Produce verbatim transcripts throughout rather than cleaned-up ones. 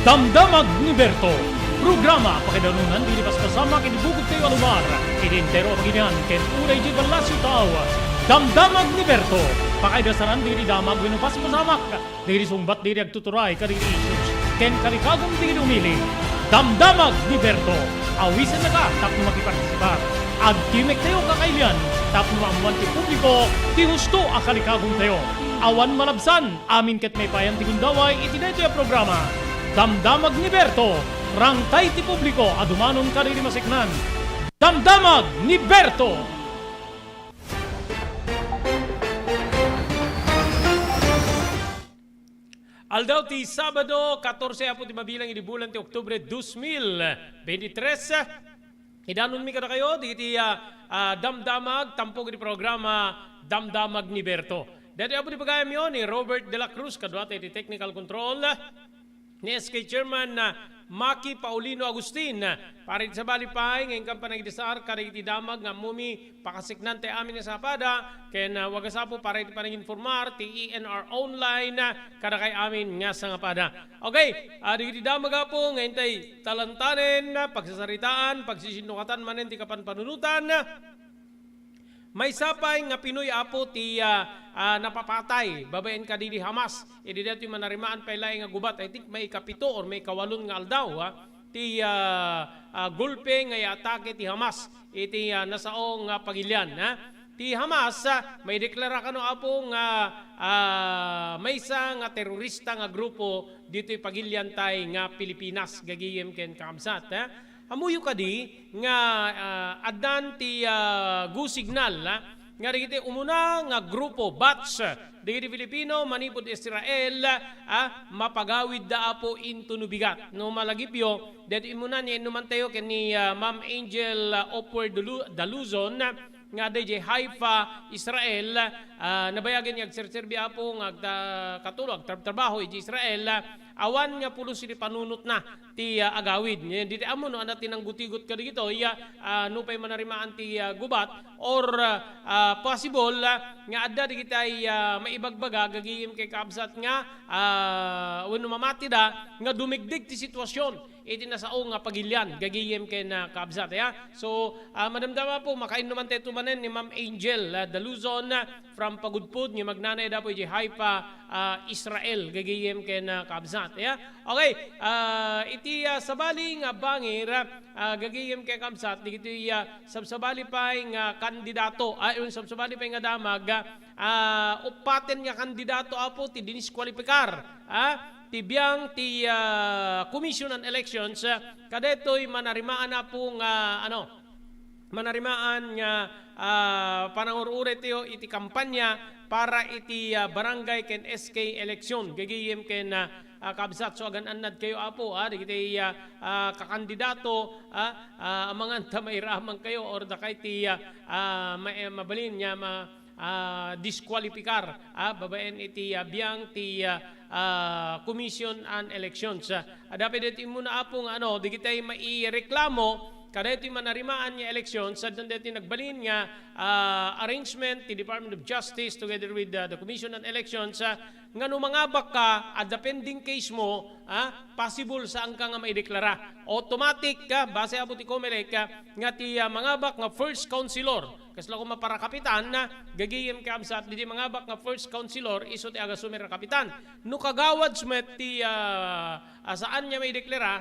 Damdamag ni Berto, programa a pakaidarunan dagiti paspasamak iti bukod tayo a lugar, iti entero a pagilian ken unay idiay ballasiw taaw. Damdamag ni Berto, pakaidasaran dagiti damag wenno paspasamak, dagiti sungbat dagiti agtuturay kadagiti issues ken kalikagon dagiti umili. Damdamag ni Berto, awisennaka tapno makipartisipar. Agtimek tayo kakailian tapno maammoan ti publiko ti husto a kalikagon tayo. Awan malabsan, amin ket maipayan ti gundaway iti daytoy a programa. Damdamag ni Berto, rangtay ti publiko a dumanon kadagiti maseknan. Damdamag ni Berto! Aldaw ti Sabado, katorse apo ti mabilang idi bulan ti Oktubre dos mil veintitrés. Idanonmi kadakayo dagiti, ah, ah, damdamag tampok iti programa Damdamag ni Berto. Daytoy apo ti pagayamyo ni Robert de la Cruz, kaduata iti technical control, ni S K Chairman, ah, Maki Paulino Agustin. Para iti sabali pay nga inkan panagidesar kadagiti damag nga ammom, pakasiknantayo amin nga sangapada, ken, ah, wagas apo para iti pananginformar ti E N R Online, ah, kadakay amin nga sangapada. Okay, ah, dagiti damag apo nga intay talantanen, ah, pagsasaritaan, pagsisinnukatan manen ti kapanpanunotan, ah, maysa pay nga Pinoy apo ti, ah, ah, napapatay babaen kadi di Hamas. Idi daytoy manarimaan pay laeng nga gubat, I think maikapito or maikawalon nga aldaw, ah, ti, ah, ah, golpe nga iatake ti Hamas iti, ah, nasao nga pagilian, ha? Ti Hamas, ah, maideklara kano apo nga, ah, maysa nga terorista nga grupo ditoy pagiliantay nga Pilipinas, gagayem ken kakabsat, ha? Ammoyo kadi nga, ah, addan ti, ah, go signal, ha? Nga dagiti umuna nga grupo, batch, dagiti Filipino manipud Israel, ah, mapagawidda apo intono bigat. No malagipyo, daytoy immuna nga innumantayo ken ni, ah, Ma'am Angel, ah, Opwer Dulu-, Daluzon, nga adda idiay Haifa, Israel, ah, nabayagen nga agserserbi apo nga agta-, katulo, agtrabtrabaho idiay Israel, ah, awan nga pulos iti panunotna ti, ah, agawid. Ngem, ditoy ammo no adda ti nanggotigot kadagitoy, ah, ah, nupay manarimaan ti, ah, gubat or, ah, ah, possible, ah, nga adda dagitay, ah, maibagbaga gagayem ken kakabsat nga, ah, wenno mamatida nga dumigdig ti sitwasion iti nasao nga pagilian gagayem ken, ah, kakabsat, ya. So, ah, madamdama apo, makainnumantayo manen ni Ma'am Angel, ah, Daluzon, ah, from Pagudpud nga agnanayon apo idiay Haifa, ah, Israel, gagayem ken, ah, kakabsat, ya. Okay, ah, iti, ah, sabali nga bangir, ah, gagayem ken kakabsat, dagitoy, ah, sabsabali pay nga kandidato, ah, wen sabsabali pay nga damag, ah, uppaten nga kandidato apo ti diniskwalipikar, ah, ti biang ti, ah, Commission on Elections, ah, kadaytoy manarimaan apo nga, ano, manarimaan nga, ah, panangur-uraytayo iti kampanya para iti, ah, barangay ken S K election gagayem ken, ah, ah, kakabsat. So, agan-annadkayo apo, ah, dagiti, ah, ah, kakandidato, ah, ah, amangan ta mairamankayo or dakay ti, ah, ah, ma-, eh, mabalin nga ma-, ah, diskwalipikar, ah, babaen iti, ah, biang ti, ah, ah, Commission on Elections. Ah, adda pay daytoy immuna apo nga, ano, dagitay maireklamo kadaytoy manarimaan nga eleksyon, sadno daytoy nagbalin nga, ah, arrangement ti Department of Justice together with, ah, the Commission on Elections, ah, nga no mangabakka, adda pending case mo, ah, possible saanka nga maideklara. Automatic ka, base apo ti Comelec, ah, nga ti, ah, mangabak nga first councilor, kasla koma para kapitan, ah, gagayem ken kakabsat, ditoy mangabak nga first councilor, isu ti agasumer a kapitan. No kagawad met ti, ah, ah, saan nga maideklara,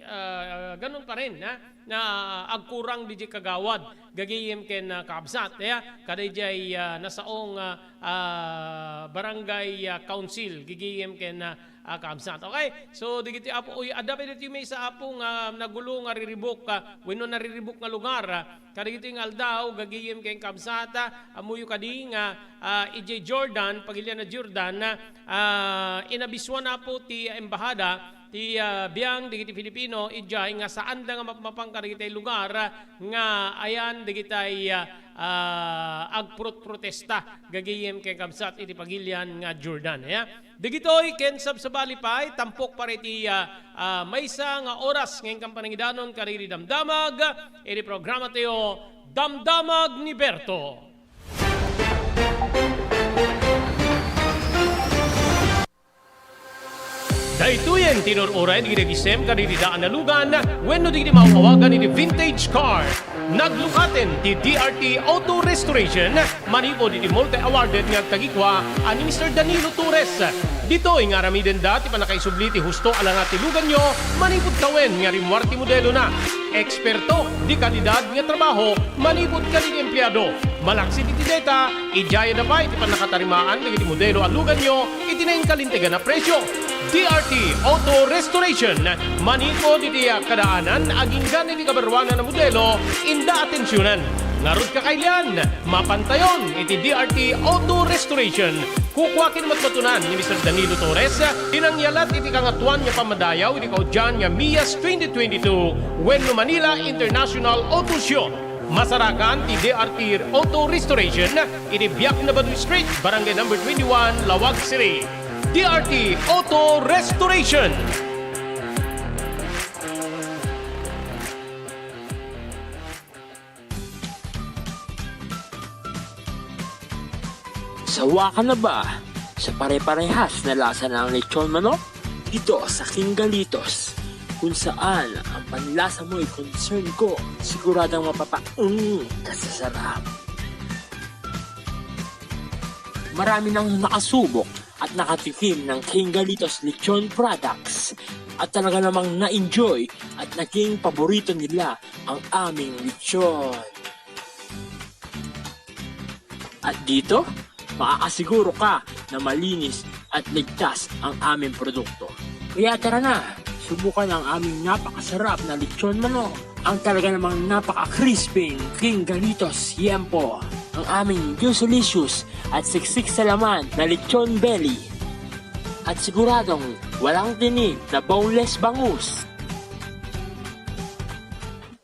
ah, ganun pa rin, ha? Na agkurang diay kagawad, gagayem ken, ah, kakabsat, ya, kadaydiay, ah, nasaong, ah, ah, barangay, ah, council, gagayem ken, ah, ah, kakabsat. Okay? So, dagitoy apo, uy, adda pay ditoy maysa apo nga nagulo nga riribuk, ah, wenno nariribuk nga lugar, ah, kadagitoy nga aldaw, gagayem ken kakabsat, ah, ammoyo kadi nga, ah, idiay Jordan, pagilian a Jordan, ah, inabisuan apo ti embahada, ti, ah, biang dagiti Filipino idiay nga saanda nga mapmapan kadagitay lugar nga ayan dagitay, ah, ah, agprotprotesta gagayem ken kakabsat iti pagilian nga Jordan, ya. Dagitoy ken sabsabali pay, tampok para iti, ah, ah, maysa nga oras nga inkan panangidanon kadagiti damdamag iti programa tayo, Damdamag ni Berto. Daytoyen ti inur-uray dagiti agisem kadagiti daan a lugan wenno dagiti maaw-awagan iti vintage car. Naglukaten ti D R T Auto Restoration manipud iti multi-awarded nga agtagikua a ni Mister Danilo Torres. Ditoy nga aramidenda ti pannakaisubli ti husto a langa ti luganyo manipud tawen nga rimmuar ti modelona. Eksperto, de kalidad nga trabaho manipud kadagiti empleado. Malaksid iti deta, idiayada pay ti pannakatarimaan dagiti modelo a luganyo iti nainkalintegan a presio. D R T Auto Restoration, manipud iti kadaanan aginggan iti kabaruanan a modelo, inda atensionan. Ngarud, kakailian, mapantayon iti D R T Auto Restoration. Kukua ken matmatunan ni Mister Danilo Torres ti nangyalat iti Kangatoan nga Pammadayaw iti kaudian nga MIAS twenty twenty-two wenno Manila International Auto Show. Masarakan ti D R T Auto Restoration iti Biak na Badu Street, Barangay Number twenty-one, Laoag City. D R T Auto Restoration. Sawa ka na ba sa pare-parehas na lasa ng lechon manok? Dito sa King Galitos, kung saan ang panlasa mo'y concern ko, siguradong mapapaung ka sa sarap. Marami nang nakasubok at nakatikim ng King Galitos Lechon Products at talaga namang na-enjoy at naging paborito nila ang aming lechon. At dito, makakasiguro ka na malinis at ligtas ang aming produkto. Kaya tara na, subukan ang aming napakasarap na lechon manok. Ang talaga namang napaka-crispy King Galitos Yempo. Ang aming juicy-licious at siksik sa laman na lechon belly. At siguradong walang tinik na boneless bangus.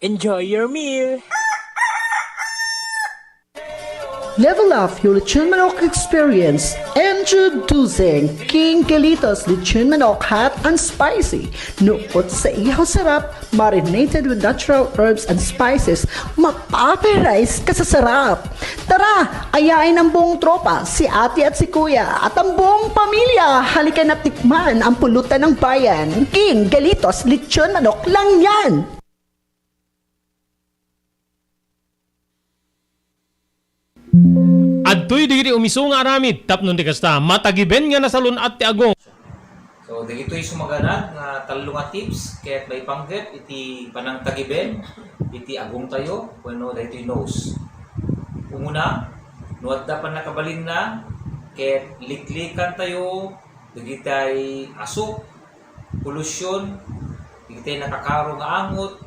Enjoy your meal! Level up your lechon manok experience. Introducing King Galitos Lechon Manok Hot and Spicy. Nukot sa ihaw sarap, marinated with natural herbs and spices, mapaparize ka sa sarap. Tara, ayain ang buong tropa, si ate at si kuya, at ang buong pamilya. Halika na tikman ang pulutan ng bayan. King Galitos Lechon Manok lang yan! Adtoy dagiti umiso nga aramid tapno di kasta, matagiben nga nasalun-at ti agong. So, dagitoy sumaganad nga tallo nga tips ket maipanggep iti panangtagiben iti agongtayo wenno daytoy nose. Umuna, no adda pannakabalinna, ket liklikantayo dagitay asuk, polusyon, dagitay nakakaro nga angot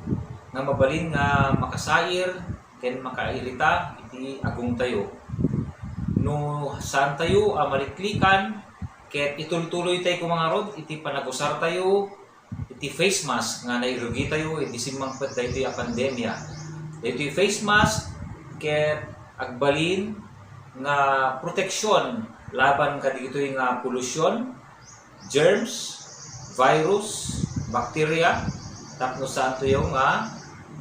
nga mabalin nga makasair ken makairita iti agongtayo. No saantayo a maliklikan ket itultuloytay koma ngarud iti panagusartayo iti face mask nga nairugitayo idi simmangpet daytoy a pandemia. Daytoy face mask ket agbalin nga proteksyon laban kadagitoy nga polusyon, germs, virus, bacteria, tapno saantoyo nga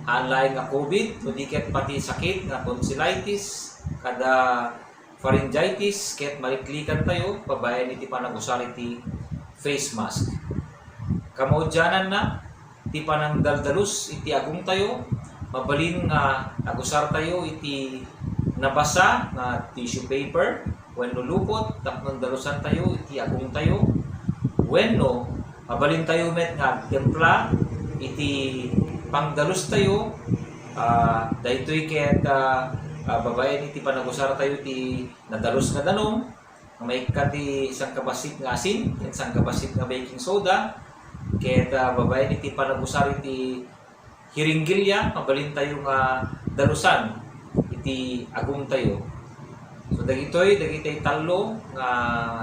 haan laeng nga covid, no di ket pati sakit nga tonsillitis, kada pharyngitis, ket maliklikantayo babaen iti panagusar iti face mask. Kamaudiananna, ti panangdaldalus iti agongtayo, mabalin nga agusartayo iti nabasa nga tissue paper wenno lupot tapno dalusantayo iti agongtayo, wenno mabalintayo met nga agtempla iti pangdalustayo. Ah, daytoy ket, ah, ah, babaen iti panagusartayo ti nadalus nga danum, nga maikkat ti sangkabassit nga asin ken sangkabassit nga baking soda, ket, ah, babaen iti panagusar iti hiringgilya, mabalintayo nga dalusan iti agongtayo. So, dagitoy, dagitoy tallo nga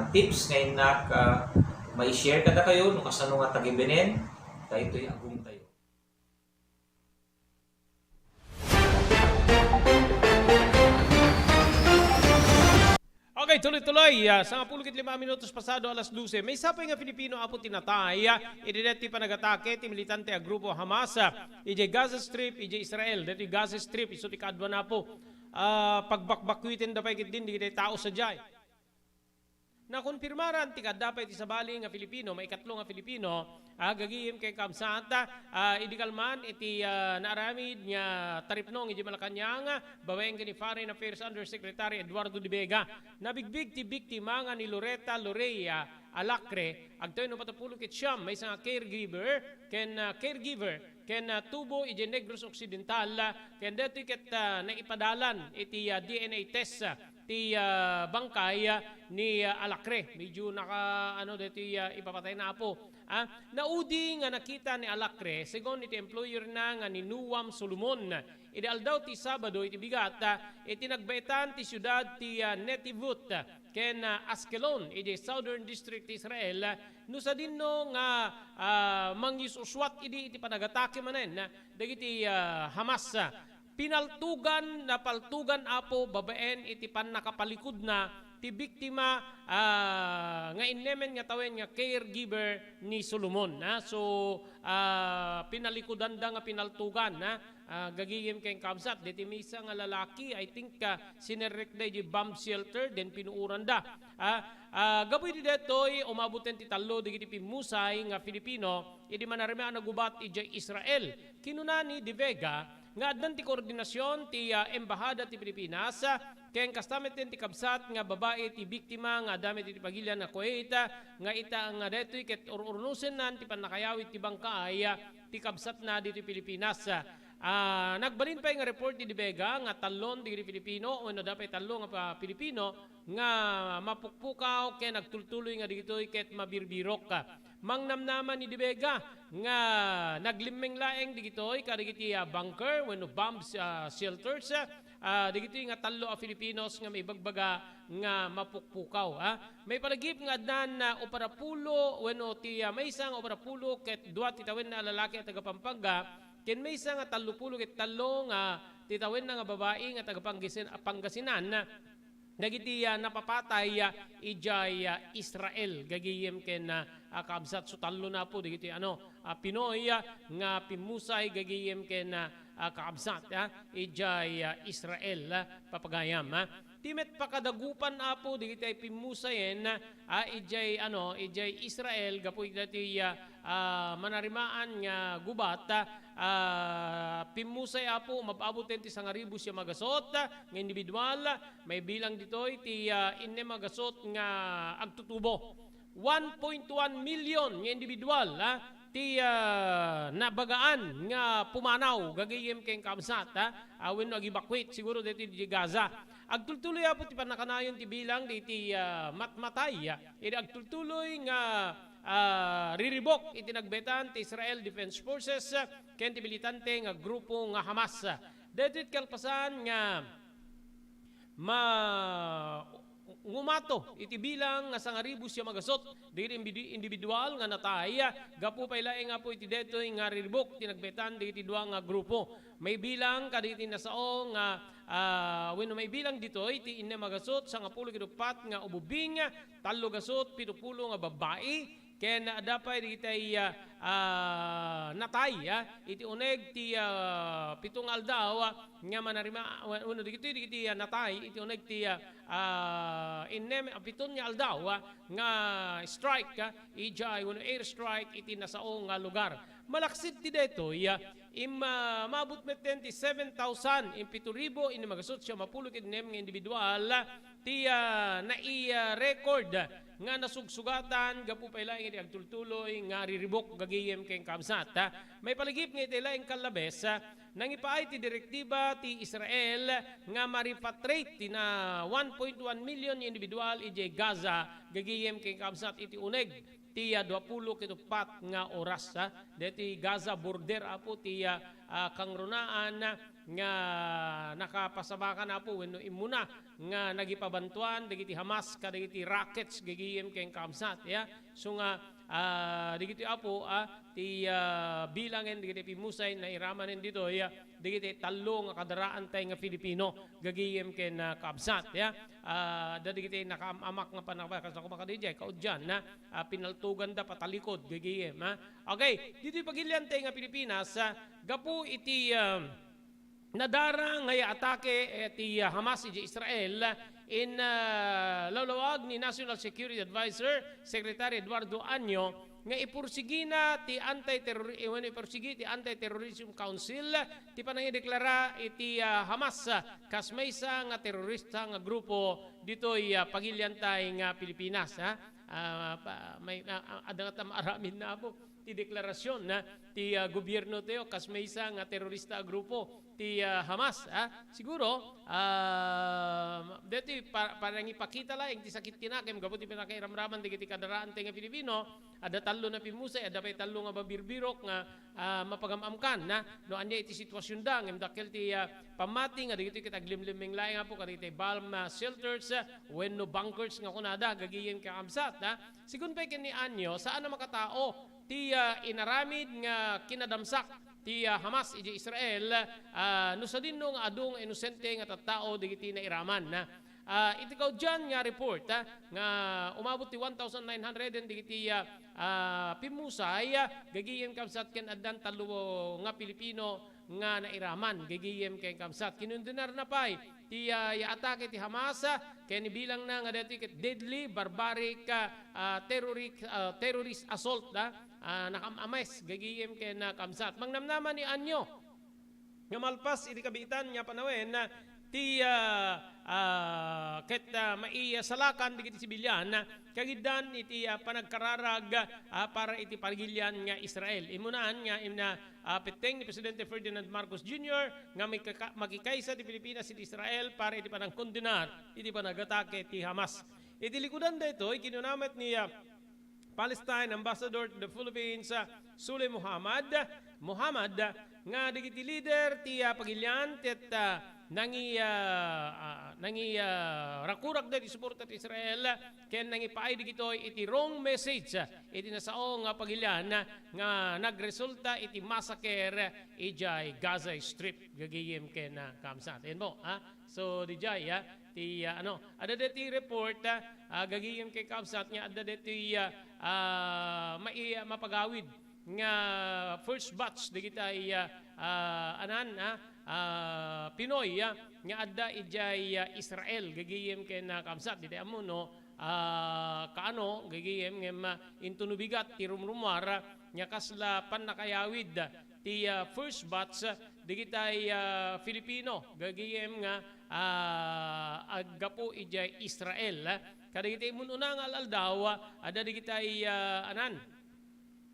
tips nga innak, ah, mai-share kadakayo no kasano nga tagibenen daytoy agongtayo. Okay, tuloy-tuloy. Ah, sangapulo ket lima minutos pasado alas dose. Maysa pay nga Filipino, Apo, ti natay, ah, idi daytoy panagatake ti militante a grupo Hamas, ah, idiay Gaza Strip, idiay Israel. Daytoy Gaza Strip, isu ti kaadua, Apo. Ah, pagbakbakuiten da pay ketdin dagiti tao sadiay. Nakonfirmaran ti kaadda pay ti sabali nga Filipino, maikatlo nga Filipino, ah, gagim ken kabsat, ah, idi kalman iti, ah, naaramid nga taripnong idiay Malacañang, babaen ken ni Foreign Affairs Undersecretary Eduardo de Vega. Nabigbig ti biktima nga ni Loretta Lorea Alacre, agtawen no patappulo ket siam, maysa nga caregiver ken, ah, caregiver ken, ah, tubo idiay Negros Occidental, ah, ken daytoy ket, ah, naipadalan iti, ah, D N A test, ah, ti, ah, bangkay, ah, ni, ah, Alacre. Medyo naka, ano, daytoy, ah, ipapatay na, Apo. Ah, naudi nga nakita ni Alacre, segun iti employer na nga ni Noam Solomon, idi aldaw ti Sabado iti bigat, ah, iti nagbaetan ti siudad ti, ah, Netivot ken, ah, Askelon iti Southern District ti Israel, ah, no sadino nga, ah, mangyus-uswat idi iti panagatake manen, ah, dagiti, ah, Hamas, ah. Pinaltugan, napaltugan, Apo, babaen iti pannakapalikudna ti biktima, ah, nga innemen nga tawen nga caregiver ni Solomon, ah. So, ah, pinalikudanda nga pinaltugan, ah, ah, gagigim ken kabsat. Deti maysa nga lalaki, I think, ah, sinerrekda iti bomb shelter, then pinuoranda. Ah, ah, gapu iti detoy, umaboten ti tallo dagiti pimmusay nga Filipino, idi manarima a nagubat idiay Israel. Kinuna ni De Vega, nga addan ti koordinasion ti, ah, Embahada ti Pilipinas, ah, ken kasta met ti kabsat nga babai ti biktima nga adda met iti pagilian a Kuwait, ah, nga ita nga daytoy ket ur-urnusennan ti pannakayawid ti bangkaay, ah, ti kabsatna ditoy Pilipinas. Ah, nagbalin pay nga report ni De Vega nga tallon dagiti Filipino wenno adda pay tallo nga pa-, Filipino nga mapukpukaw ken agtultuloy nga dagitoy ket mabirbirok. Mangnamnama ni De Vega nga naglimmeng laeng dagitoy kadagiti, ah, bunker wenno bomb, ah, shelters, ah, dagitoy nga tallo a Filipinos nga maibagbaga nga mapukpukaw, ah. Maipalagip nga addan, ah, uparapulo wenno ti, ah, maysa nga uparapulo ket dua ti tawenna a lalaki a taga Pampanga ken maysa nga tallopulo ket tallo nga ti tawenna nga babai nga taga Pangasinan, Pangasinan. Dagiti, ah, napapatay, ah, idiay, ah, Israel, gagayem ken, ah, ah, kaabsat. So, tallo na po dagiti, ano, ah, Pinoy, ah, nga pimmusay, gagayem ken, ah, ah, kaabsat, ah, idiay, ah, Israel, ah, papagayam, ah. Ti met pakadagupan, Apo, dagiti pimmusayen, ah, idiay, ano, idiay Israel, gapu iti, ah, ah, manarimaan nga gubat, ah, pimmusay, Apo, umab-abot ti sangaribu siam a gasot nga individual, maibilang ditoy ti, ah, innem a gasot nga agtutubo. One point one million nga individual, ah, ti, ah, nabagaan nga pumanaw, gagayem ken kaabsat, ah, ah, wenno ag-evacuate siguro ditoy di Gaza. Agtultuloy, Apo, ti pannakanayon ti bilang diti, ah, matmatay, ah, idi agtultuloy nga, ah, riribok iti nagbaetan ti Israel Defense Forces, ah, ken ti militante nga grupo nga Hamas. Daytoy kalpasan nga ma-, ngumato iti bilang nga sangaribu siam a gasot dagiti imbidi-, individual nga natay, gapu pay laeng, Apo, iti daytoy nga riribok ti nagbaetan dagiti dua nga grupo. Maibilang kadagiti nasao nga, ah, wenno maibilang ditoy ti innem a gasot, sangapulo ket uppat nga ububing, tallo gasot, pitupulo nga babbai, ken adda pay dagiti, ah, ah, natay, ah, iti uneg ti, ah, pito nga aldaw, ah, nga manarima-, wenno dagiti, dagiti, ah, natay iti uneg ti, ah, ah, innem-, ah, piton nga aldaw, ah, nga strike, ah, idiay wenno air strike iti nasao nga lugar. Malaksid ti daytoy, ah, im-, ah, maabot metten ti seven thousand, impito ribu, innem a gasut siam a pulo ket nem nga individual, ah, ti, ah, nai-, ah, record nga nasugsugatan gapu pay laeng iti agtultuloy nga riribok gagayem ken kaabsat, ah. Maipalagip nga iti laeng kallabes, ah, nangipaay ti direktiba ti Israel nga ma-repatriate ti na one point one million nga individual idiay Gaza gagayem ken kaabsat iti uneg ti, ah, duapulo ket uppat nga oras, ah. Deti Gaza border, Apo, ti, ah, ah, kangrunaan, ah, nga nakapasabakan, Apo, wenno immuna nga nagipabantuan dagiti Hamas kadagiti rockets gagayem ken kaabsat, ya. So nga, ah, dagiti, Apo, ah, ti, ah, bilangen dagiti pimmusay nairamanen ditoy, ah, dagiti tallo nga kadaraantay nga Filipino gagayem ken, ah, kaabsat, ya. Ah, da dagiti nakaam-amak nga panagbakas na kumakadidiay, kaudian na, ah, pinaltoganda patalikod gagayem, ha. Okay, ditoy pagiliantay nga Pilipinas, ah, gapu iti, ah, nadara nga atake, eh, ti, ah, Hamas iti Israel, in, ah, lawlawag ni National Security Advisor Secretary Eduardo Año nga ipursigina ti anti-terrori-, eh, wenno ipursigi ti Anti-Terrorism Council ti panangideklara iti, ah, Hamas, ah, kas maysa nga terorista nga grupo ditoy, ah, pagiliantay nga Pilipinas, ha? Ah, pa-, may, ah, ah, adda nga ta maaramid na, Apo. ti deklarasyon na ti, ah, gobierno tayo kas maysa nga terorista a grupo ti, ah, Hamas, ah. Siguro, ah, deti pa-, parangipakita laeng ti sakit ti nakem gapu ti pinakairamraman dagiti kadaraan tayo nga Filipino, adda tallo nga pimmusay, adda pay tallo nga mabirbirok nga, ah, mapagam-amkan, na, no, ania iti situasionda, ngem dakkel ti, ah, pammati nga dagitoy ket aglimlimmeng laeng, apo, kadagiti bomb, ah, shelters, ah, wenno bunkers nga kunada, gagayem ken kakabsat, na. Sigun pay ken ni Anyo, saan a makatao ti, ah, inaramid nga kinadamsak ti, ah, Hamas idiay Israel, ah, no sadino nga adu nga inosente nga tattao dagiti nairaman, na. Ah, iti kaudian nga report, ah, nga umabot ti one thousand nine hundred dagiti, ah, ah, pimmusay, ah, gagayem kabsat ken addan tallo nga Pilipino nga nairaman, gagayem ken kabsat. Kinundenarna pay ti, ah, ya atake ti Hamas, ah, ken ibilangna nga daytoy ket deadly, barbaric, ah, ah, terrori-, ah, terrorist assault, ah, ah, nakam-ames, gagayem ken, ah, kabsat. Mangnamnama ni Anyo nga malpas iti kabiitan nga panawen, ah, ti, ah, ah, ket, ah, maisalakan dagiti sibilian, ah, kagiddan iti, ah, panagkararag, ah, para iti pagilian nga Israel. Immunaan nga imna, ah, petteng ni Presidente Ferdinand Marcos Junior nga makika-, makikaysa ti Pilipinas iti Israel para iti panangkondenar iti panagatake ti Hamas. Iti likudan daytoy, kinuna met ni, ah, Palestine Ambassador to the Philippines, ah, Sule Muhammad, Muhammad, nga dagiti leader ti, ah, pagilian ket, ah, nangi-, ah, ah, nangi-, ah, rakurak dagiti suporta ti Israel ken nangipaay dagitoy iti wrong message, ah, iti nasao nga pagilian, ah, nga nagresulta iti massacre idiay Gaza Strip, gagayem ken, ah, kabsat. Ayan po, ha? So, dijay, ah, ti, ah, ano, adda deti report, ah, ah, gagayem ken kabsat nga adda deti, ah, ah, mai-, ah, mapagawid nga first batch dagiti, ah, ah, anan, ah, ah, Pinoy, ah, nga adda idiay, ah, Israel, gagayem ken, ah, kabsat, diti ammo, no, ah, kaano, gagayem ngem, ah, intono bigat ti rumrumuar, ah, nga kasla pannakayawid ti, ah, first batch, ah, dagiti, ah, Filipino, gagayem nga, ah, aggapu idiay Israel, ah. Kadagiti immun-una nga al-aldaw, ah, adda dagiti, ah, anan,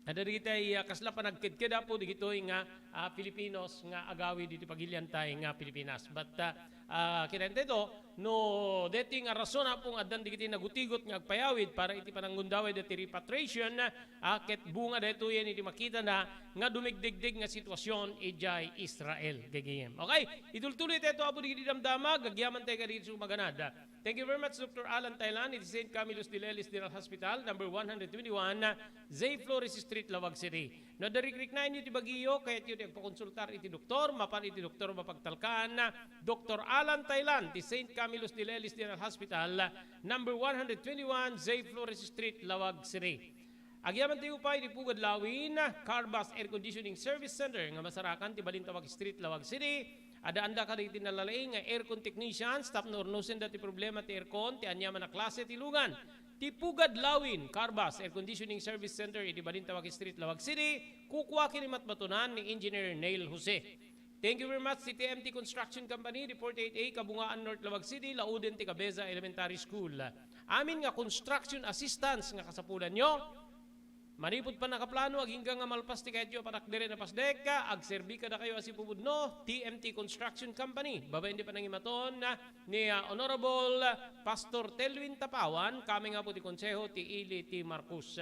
adda dagiti, ah, kasla panagkedked, apo, dagitoy nga, ah, Filipinos nga agawid iti pagiliantay nga Pilipinas. But, ah, ah, kinayat dayto, no, deti nga rason, apo, nga addan dagiti nagutigot nga agpayawid para iti pananggundaway deti repatriation, ah, ket bunga daytoyen iti makitana nga dumigdegdeg nga situasion idiay Israel, gagayem. Okay, itultuloy tayo, apo, dagiti damdama, agyaman tayo kadagiti sumaganad. Thank you very much, Doctor Alan Thailand, iti Saint Camillus de Lelis General Hospital, number one hundred twenty-one, Zay Flores Street, Laoag City. No adda rikriknaenyo ti bagiyo, kayatyo ti agpakonsultar iti doktor, mapan iti doktor mapagtalkan, Doctor Alan Thailand, ti Saint Camillus de Lelis General Hospital, number one hundred twenty-one, Zay Flores Street, Laoag City. Agyaman tayo pay iti Pugad Lawin, Carbas Air Conditioning Service Center nga masarakan ti Balintawak Street, Laoag City. Addaanda kadagiti nalalaing nga aircon technicians tapno urnosenda ti problema ti aircon ti aniaman a klase ti lugan. Ti Pugad Lawin, Carbas Air Conditioning Service Center iti Balintawak Street, Laoag City, kukua ken imatmatonan ni Engineer Neil Jose. Thank you very much, ti T M T Construction Company, di forty-eight A, Kabungaan, North Laoag City, lauden ti Cabeza Elementary School. Amin nga construction assistance nga kasapulanyo, manipud pannakaplano, agingga nga malpas ti kayatyo a panakderen a pasdek, agserbi kadakayo a sipupudno, T M T Construction Company, babaen ti panangimaton ni, ah, Honorable Pastor Telwin Tapawan, kami nga po ti Konseho ti Ili ti Marcos.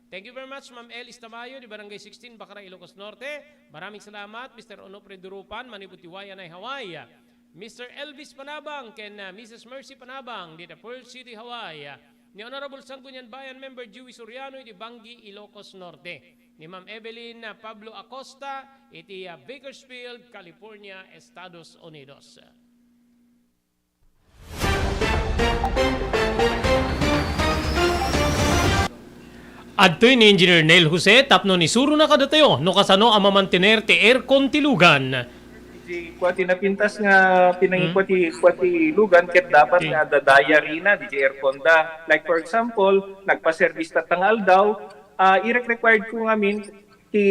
Thank you very much, Ma'am Elis Tamayo, di Barangay sixteen, Bakara, Ilocos Norte. Maraming salamat, Mister Onofre Durupan, manipud ti Waianae, Hawaii. Mister Elvis Panabang ken, uh, Missus Mercy Panabang, dita Pearl City, Hawaii. Ni Honorable Sangguniang Bayan Member Joey Soriano, iti Bangui, Ilocos Norte. Ni Ma'am Evelyn, uh, Pablo Acosta, iti, uh, Bakersfield, California, Estados Unidos. Adtoy ni Engineer Neil Jose tapno isurona kadatayo no kasano a mamantener ti aircon ti lugan. Di kua ti napintas nga pinangikua ti, kua ti lugan ket dapat nga adda diary na, di aircon da. Like, for example, nagpa-service tatta nga aldaw, ah, irek-required ko ngamin ti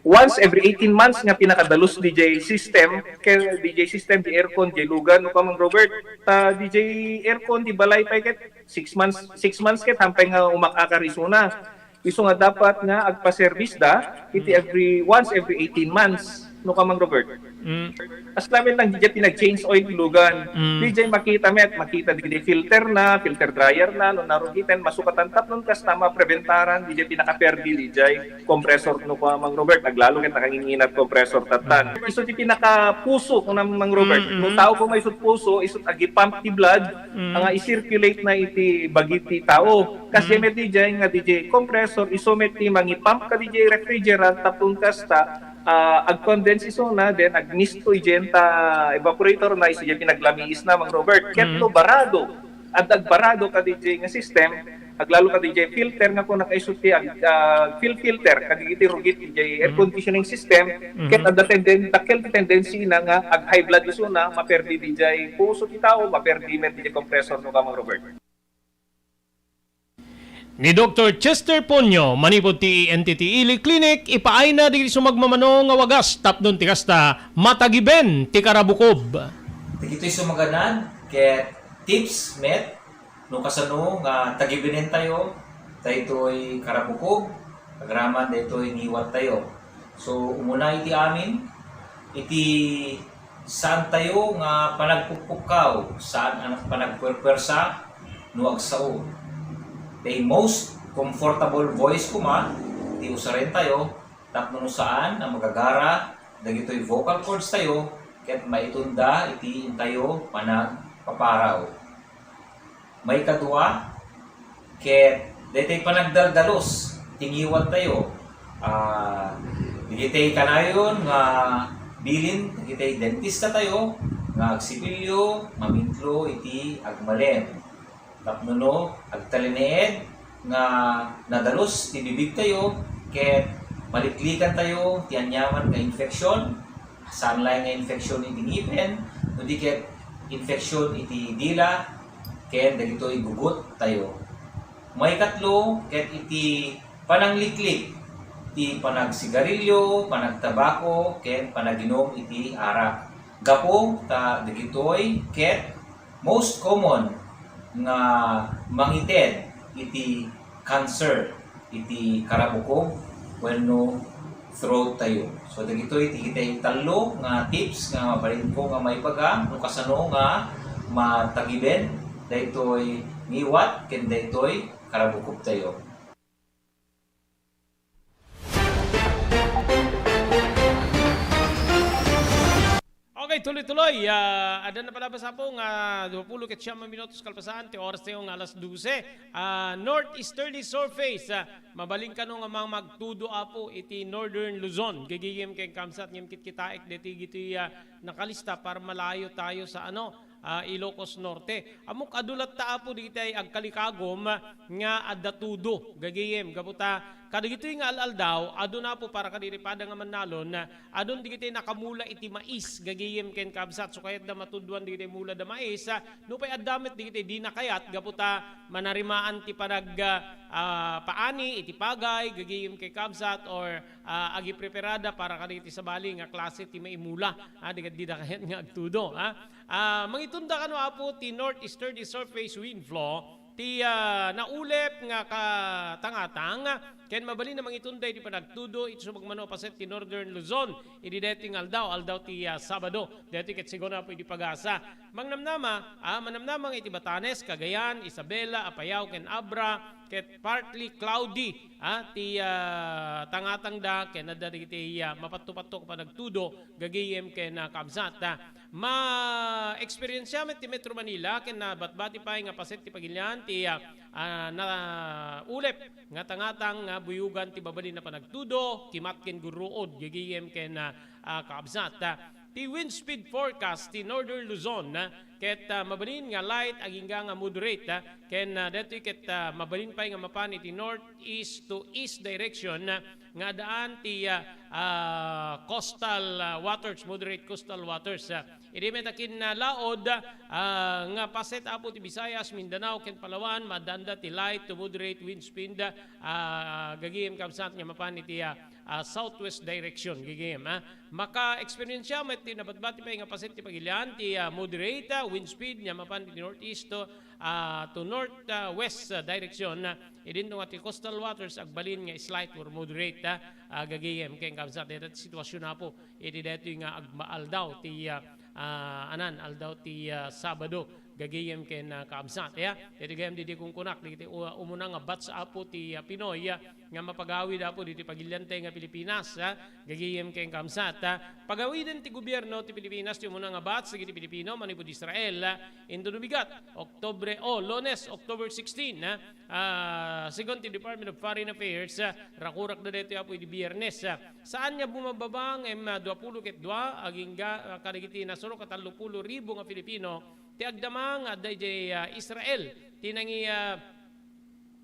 once every eighteen months nga pinakadalus D J system, kay D J system, di aircon, di lugan, no, Kamang Robert, ta D J aircon, di balay pay ket six months, six months ket hampay nga umak-akar isuna. Isu nga dapat nga agpa-service da iti every, once every eighteen months, no ka, Mang Robert? Mm. As lamin lang, didiay pinag-change oil ti lugan. Mm. Didiay makita met, makita didiay filter na, filter dryer na, no narugiten, masukatan tapno kasta mapreventaran didiay pinakaperdi didiay compressor, no ka, Mang Robert? Aglalo ket nakanginginat compressor tattan. Mm. Isu ti pinakapuso, kuna, Mang Robert. Mm, mm. No tao koma isut puso, isut agi-pump ti blood, Mm. nga i-circulate na iti bagi ti tao. Kas Mm. met didiay nga didiay compressor, isu met ti mangi-pump ka didiay refrigerant, tapno kasta, ah, ag-condense isuna, then agmisto idiay ta evaporator na, isu didiay pinaglamiis na, Mang Robert. Ket Mm. no barado, adda agbarado ka didiay nga system, aglalo ka didiay filter nga kuna, isu ti ag-, ah, fil-, filter ka didiay rugit didiay air Mm. conditioning system, Mm-hmm. ket adda tenden-, dakkel ti tendency na nga ag-high blood isuna, maperdi didiay puso ti tao, maperdi met didiay compressor, no ka, Mang Robert? Ni Doktor Chester Ponyo, manipud ti E N T T Ili Clinic, ipaayna dagiti sumagmamano nga wagas tapno ti kasta matagiben ti karabukob. Dagitoy sumaganad ket tips met no kasano nga tagibenentayo daytoy karabukob agraman daytoy ngiwattayo. So, umuna iti amin, iti saantayo nga panagpukpukkaw, saan a panagpuerpuersa no agsao. The most comfortable voice koma ti usarentayo tapno no saan a magagara dagitoy vocal cords tayo ket maitunda iti intayo panagpaparaw. Maikadua, ket daytoy panagdaldalus ti ngiwattayo. Ah, dagitoy kanayon nga bilin dagitoy dentista tayo nga agsipilyo, mamitlo iti agmalem. Tapno no agtalinaed nga nadalus ti bibigtayo ket maliklikantayo ti aniaman nga infeksyon, saan laeng nga infeksyon iti ngipen, no di ket infeksyon iti dila, ken dagitoy guguttayo. Maikatlo, ket iti panangliklik ti panagsigarilyo, panagtabako, ken panaginum iti arak. Gapu ta dagitoy ket most common nga mangited iti cancer iti karabukob wenno throat tayo. So, dagitoy ti kitay tallo nga tips nga mabalinko nga maibaga no kasano nga matagiben daytoy ngiwat ken daytoy karabukob tayo. Okay, tuloy-tuloy. Ah, adda na pala basta po nga duapulo ket siam a minutos kalpasan ti oras tayo nga alas dose. Ah, northeasterly surface. Ah, mabalin kano nga mamagtudo, Apo, iti Northern Luzon. Gagayem ken kabsat ngem kitkitaek deti gitoy, ah, nakalista para malayo tayo sa, ano, ah, Ilocos Norte. Ammok adu latta, Apo, dagiti agkalikagum nga adda tudo, gagayem, gapu ta kadagitoy nga al-aldaw, adu na, Apo, para kadagiti pada nga mannalon, adun dagiti nakamula iti mais, gagayem ken kabsat, so kayatda matudwan dagiti mula da mais, ah, nupay adda met dagiti dina kayat, gapu ta manarimaan ti panag, ah, ah, paani iti pagay, gagayem ken kabsat, or, ah, agipreparada para kadagiti sabali nga klase ti maimula, ah, dagiti dina kayat nga agtudo, ah. Ah, mangitunda kano, Apo, ti northeasterly surface wind flow, ti, ah, naulep nga katangatang, ken mabalin a mangitunda iti panagtudo iti sumagmamano a paset ti Northern Luzon idi daytoy nga aldaw, aldaw ti, ah, Sabado. Daytoy ket siguro, Apo, idi pagasa. Mangnamnama, ah, manamnama nga iti Batanes, Cagayan, Isabela, Apayao, ken Abra, ket partly cloudy, ah, ti, ah, tangatangda, ken adda dagiti, ah, mapatto-patto a panagtudo, gagayem ken, ah, kabsat, ah. Ma-experience met ti Metro Manila ken nabatbati pay nga paset ti pagilian ti, ah, ah, naulep nga tangatang nga buyogan ti mabalin a panagtudo, kimat ken gurruod, gigiyem ken, ah, ah, kaabsat. Ah, ti wind speed forecast ti Northern Luzon, ah, ket, ah, mabalin nga light agingga nga moderate, ah, ken, ah, daytoy ket, ah, mabalin pay nga mapan iti northeast to east direction, ah, nga addaan ti, ah, ah, coastal, ah, waters, moderate coastal waters, ah. Idi met a kinalaod, ah, nga paset, Apo, ti Visayas, Mindanao, ken Palawan, maaddaanda ti light to moderate wind speed, ah, gagim kabsat nga mapan iti, ah, ah, southwest direction, gigim, ah. Maka-experience siya, met ti nabatbati pay nga paset ti pagilian, ti, ah, moderate, ah, wind speed, nga mapan ti northeast to, ah, to north, ah, west, ah, direction, ah. Idinto nga ti coastal waters, agbalin nga slight or moderate, ah, ah, gagayem, ken kabsat, deta ti sitwasyon, Apo, iti daytoy nga agmaaldaw ti, ah, ah, anan, aldaw ti, ah, Sabado, gagayem ken, ah, kaabsat, ya. Iti gayam didi kunkunak, dagiti u-, umuna nga batch, Apo, ti, ah, Pinoy, ah, nga mapagawid, Apo, diti pagiliantay nga Pilipinas, ah, gagayem ken kaabsat, ah. Pagawiden ti gobierno ti Pilipinas ti umuna nga batch dagiti Pilipino manipud Israel, ah, inton umigat, Oktubre, o, Lunes, October sixteen, ah. Ah, segun ti Department of Foreign Affairs, ah, rakurakda daytoy, Apo, idi Biyernes, ah. Saan nga bumababa ngem, ah, duapulo ket dua, agingga, ah, kadagiti nasurok a tallopulo ribu nga Filipino ti agdama nga adda idiay, ah, Israel. Ti nangi-, ah,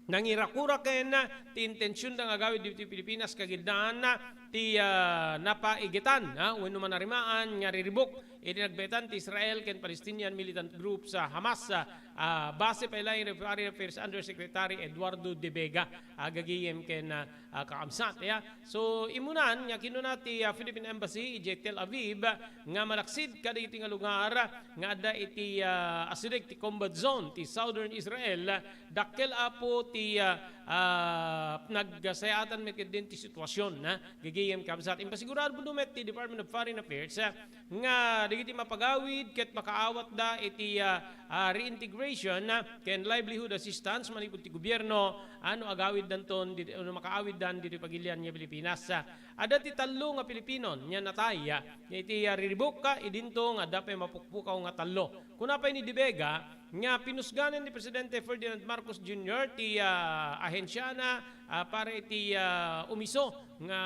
nangirakurak ken, ah, ti intensionda nga agawid ditoy Pilipinas kagiddan, ah, ti, ah, napaigetan, ah, wenno manarimaan nga riribuk iti nagbaetan ti Israel ken Palestinian militant groups, ah, Hamas, ah, ah, base pay laeng iti Foreign Affairs Undersecretary Eduardo de Vega, ah, gagayem ken, ah, ah, kaabsat, ya. So, imunan nga kinuna ti, ah, Philippine Embassy idiay Tel Aviv nga malaksid kadagiti nga lugar nga adda iti, ah, asideg ti combat zone ti southern Israel, dakkel, Apo, ti, ah, ah, nagsayaatan met ketdin ti sitwasyon, ah, gagayem kaabsat. Impasigurado met ti Department of Foreign Affairs, ah, nga dagiti mapagawid ket makaawatda iti, ah, ah, reintegration, ah, ken livelihood assistance manipud ti gobierno, ah, no agawiddanton diti, no makaawiddan ditoy pagilian nga Pilipinas. Ah, adda ti tallo nga Pilipino nga natay, ah, iti, ah, riribuk, ah, idinto nga adda pay mapukpukaw nga tallo. Kuna pay ni De Vega, nga pinusganen ni Presidente Ferdinand Marcos Junior ti, ah, ahensiana, ah, para iti, ah, umiso nga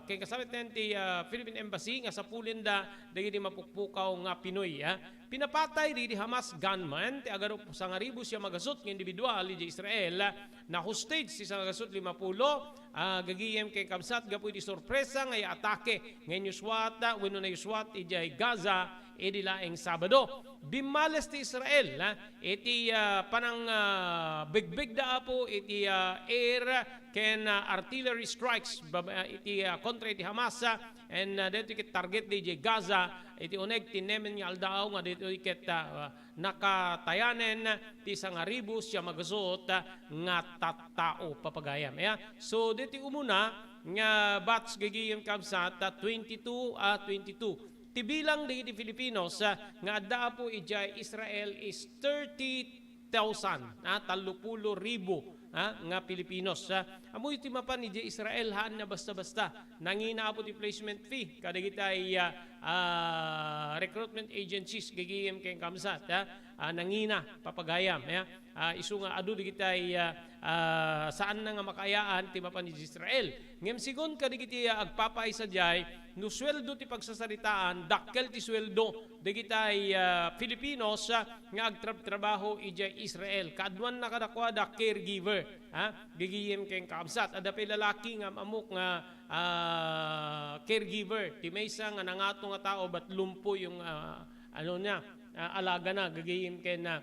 ken kasabet ti, ah, Philippine Embassy nga sapulenda dagiti mapukpukaw nga Pinoy, ah. Pinapatay dagiti Hamas gunman ti agarup sangaribu siam a gasut nga individual idiay Israel, ah, na-hostage ti sangagasut limapulo, ah, gagayem ken kabsat gapu iti sorpresa nga iatake nga inyuswat, ah, wenno nayuswat idiay Gaza idi laeng Sabado. Bimmales ti Israel, ah, iti, ah, panang, ah, begbegda, Apo, iti, ah, air ken, ah, artillery strikes, bab-, ah, iti, ah, kontra iti Hamas, ah, and, ah, daytoy ket target di idiay Gaza, iti uneg ti namen nga aldaw nga daytoy ket, ah, nakatayanen ti sangaribu siam a gasut nga tattao, papagayam. Ya. So, daytoy umuna nga batch gagayem kabsat, ah, twenty-two, ah, twenty-two. Ti bilang dagiti Filipinos, ah, nga adda, Apo, idiay Israel is thirty thousand, ah, tallopulo ribu, ah, nga Filipinos, ah. Ammoyo ti mapan idiay Israel, haan nga basta-basta. Nangina, Apo, ti placement fee kadagiti, ah, ah, recruitment agencies, gagayem ken kabsat, ah. Ah, nangina, papagayam, ya. Ah, isu nga adu dagiti, ah, ah, saanna nga makaayaan ti mapan idiay Israel. Ngem segun kadagiti, ah, agpapaay sadiay, no sueldo ti pagsasaritaan, dakkel ti sueldo dagiti, ah, Filipinos, ah, nga agtrabtrabaho idiay Israel. Kaaduanna kadakuada caregiver, ha? Gagayem ken kabsat. Adda pay lalaki nga am-ammok nga, ah, caregiver. Ti maysa nga nangato nga tao, but lumpo yung, ah, ano niya, ah, alagana, gagayem ken, ah,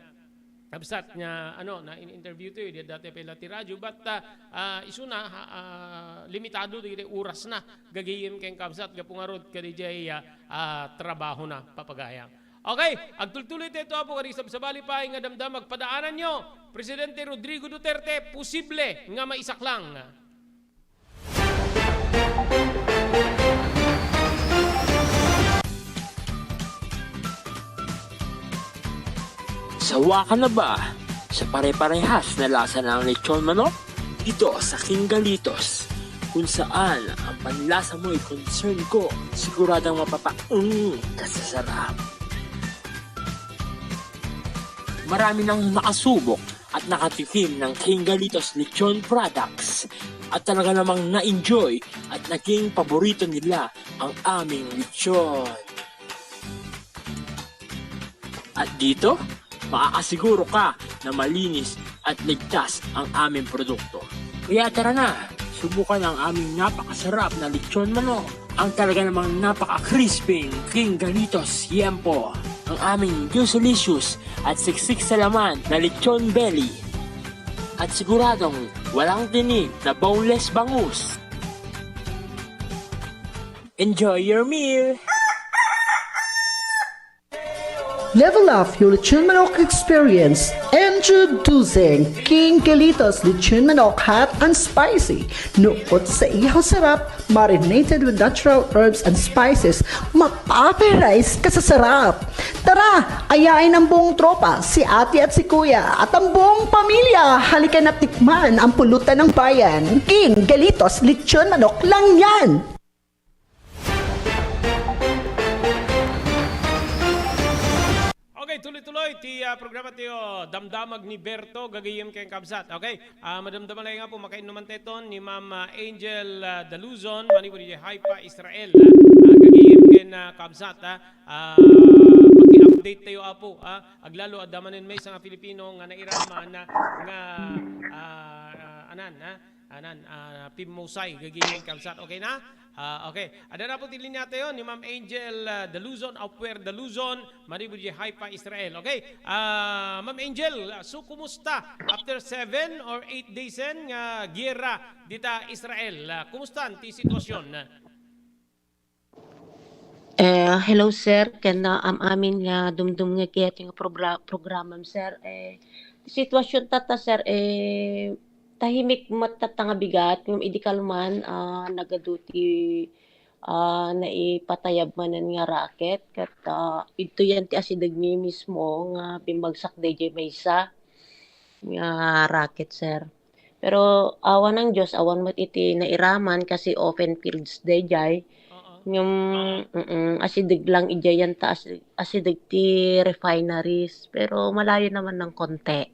kabsat nga, ano, na in-interview to, di dati pay la ti radyo, but, ah, ah, isuna, ha, ah, limitado dagiti orasna, gagayem ken kabsat, gapu ngarud kadiay, ah, ah, trabahona, papagayam. Okay, agtultuloy tayo, Apo, kadi sabsabali pay nga damdam agpadaananyo. Presidente Rodrigo Duterte, posible nga maisaklang. Sawa ka na ba sa pare-parehas na lasa ng lechon manok? Dito sa King Galitos, kung saan ang panlasa mo'y concern ko, siguradong mapapaung ka sa sarap. Marami nang nakasubok at nakatikim ng King Galitos Lechon Products at talaga namang na-enjoy at naging paborito nila ang aming lechon. At dito, makakasiguro ka na malinis at ligtas ang aming produkto. Kaya tara na, subukan ang aming napakasarap na lechon manok, ang talaga namang napaka-crispy King Galitos Yempo, ang aming juicy-licious at siksik sa laman na lechon belly. At siguradong walang tinik na boneless bangus. Enjoy your meal! Level up your lechon manok experience. Introducing King Galitos Lechon Manok Hot and Spicy. Nukot sa ihaw sarap, marinated with natural herbs and spices, mapaparize ka sa sarap. Tara, ayain ang buong tropa, si ate at si kuya, at ang buong pamilya. Halika na tikman ang pulutan ng bayan. King Galitos Lechon Manok lang yan! Okay, tuloy-tuloy ti ah, programa ti oh, Damdamag ni Berto, gagayem ken kabsat. Okay, ah, madamdama laeng nga po, makainnuman teton ni Ma'am ah, Angel ah, Daluzon, manipud idiay Haifa, Israel. Ah, ah, gagayem ken ah, kabsat. Ah, ah, maki-update tayo, apo. Ah, aglalo, adda manen maysa nga Filipino nga nairaman na nga ah, ah, anan, ah, anan, ah, pimmusay, gagayem ken kabsat. Okay na? Ah, okay. Adda na po ti linia tayo ni Ma'am Angel ah, Daluzon, Apwer Daluzon, manipud idiay Haifa, Israel. Okay. Ah, Ma'am Angel, ah, so kumusta? After seven or eight days en nga giyera dita Israel, ah, kumusta ti sitwasyon? Eh, hello sir, ken ah, am-amin nga dumdumngeg iti nga progra- programam sir. Eh, sitwasyon tatta sir, eh, tahimik met tatta nga bigat, ngem idi kalman, ah, nagadu ti ah, naipatayab manen nga raket ket ah, idtoyen ti asidegmi mismo nga bimmagsak daydiay maysa nga raket, sir. Pero awan ang Diyos, awan met iti nairaman kasi open fields daydiay. Ngem, mm, asideg lang idiay ta as- asideg ti refineries. Pero malayo naman ng konti.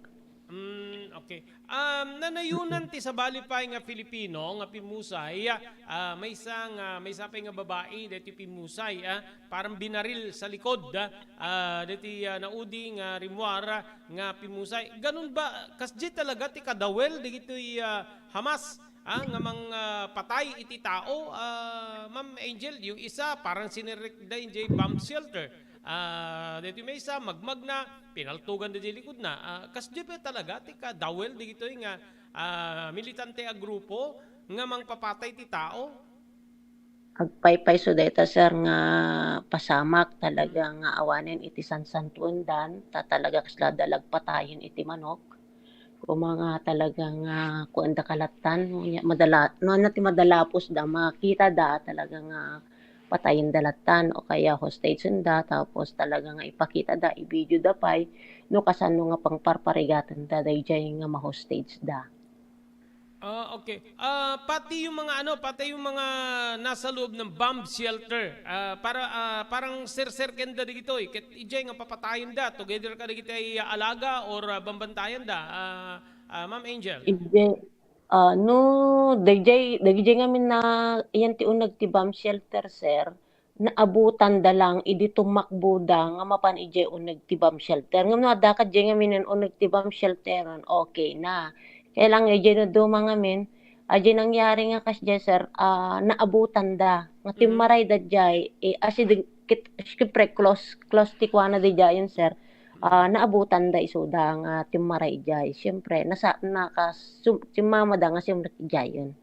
Mm, okay. Um, nanayunan ti sabali pay nga Filipino nga pimmusay, ah, maysa nga maysa pay nga babai deti pimmusay, ah, parang binaril sa likod, ah, ah, deti ah, naudi nga rimmuar, ah, nga pimmusay. Ganun ba? Kasdi talaga ti kadawel dagitoy ah, Hamas, ah, nga mang ah, patay iti tao, ah, Ma'am Angel, yung isa parang sinirikda jay bomb shelter. Ah, deti maysa magmagna, pinaltugan da jay likudna. Ah, kasdi pay talaga ti kadawel dagitoy nga ah, militante a grupo nga mangpapatay ti tao? Agpaypayso dayta, sir, nga pasamak talaga nga awanen iti sansantuendan, ta talaga kasla da la agpatayen iti manok. Koma nga talaga nga kuanda kalattan, no, nya madala, no, ania ti madalapos da, makita da talaga nga patayen da lattan o kaya hostage da, tapos talaga nga ipakita da, i-video da pay, no kasano nga pangparparigaten da daydiay nga ma-hostage da. Ah, okay. Ah, pati yung mga ano, pati yung mga nasa loob ng bomb shelter. Ah, para ah, parang sir-sir kenda dagitoy, ket ijay nga papatayen da together kadagiti alaga or ah, bambantayan da. Ah, ah, Ma'am Angel. Ije, ah, no, dayjay, dagijay ngamin na, iyan ti uneg ti bomb shelter, sir. Naabutan da lang idi tumakbo da nga mapan idiay uneg ti bomb shelter. Ngem no adda kadiay ngamin uneg ti bomb shelter, okay na. Kaya lang idiay no duma ngamin, adiay nangyari nga kasdiay, sir, ah, naabutan da. Nga timmaray da diay, eh, asideg, kit, siyempre, close, close ti kuana di diayen, sir. Ah, naabutan da isuda nga timmaray diay. Siyempre, nasa, naka, sum, timmamada nga sumrek diayen.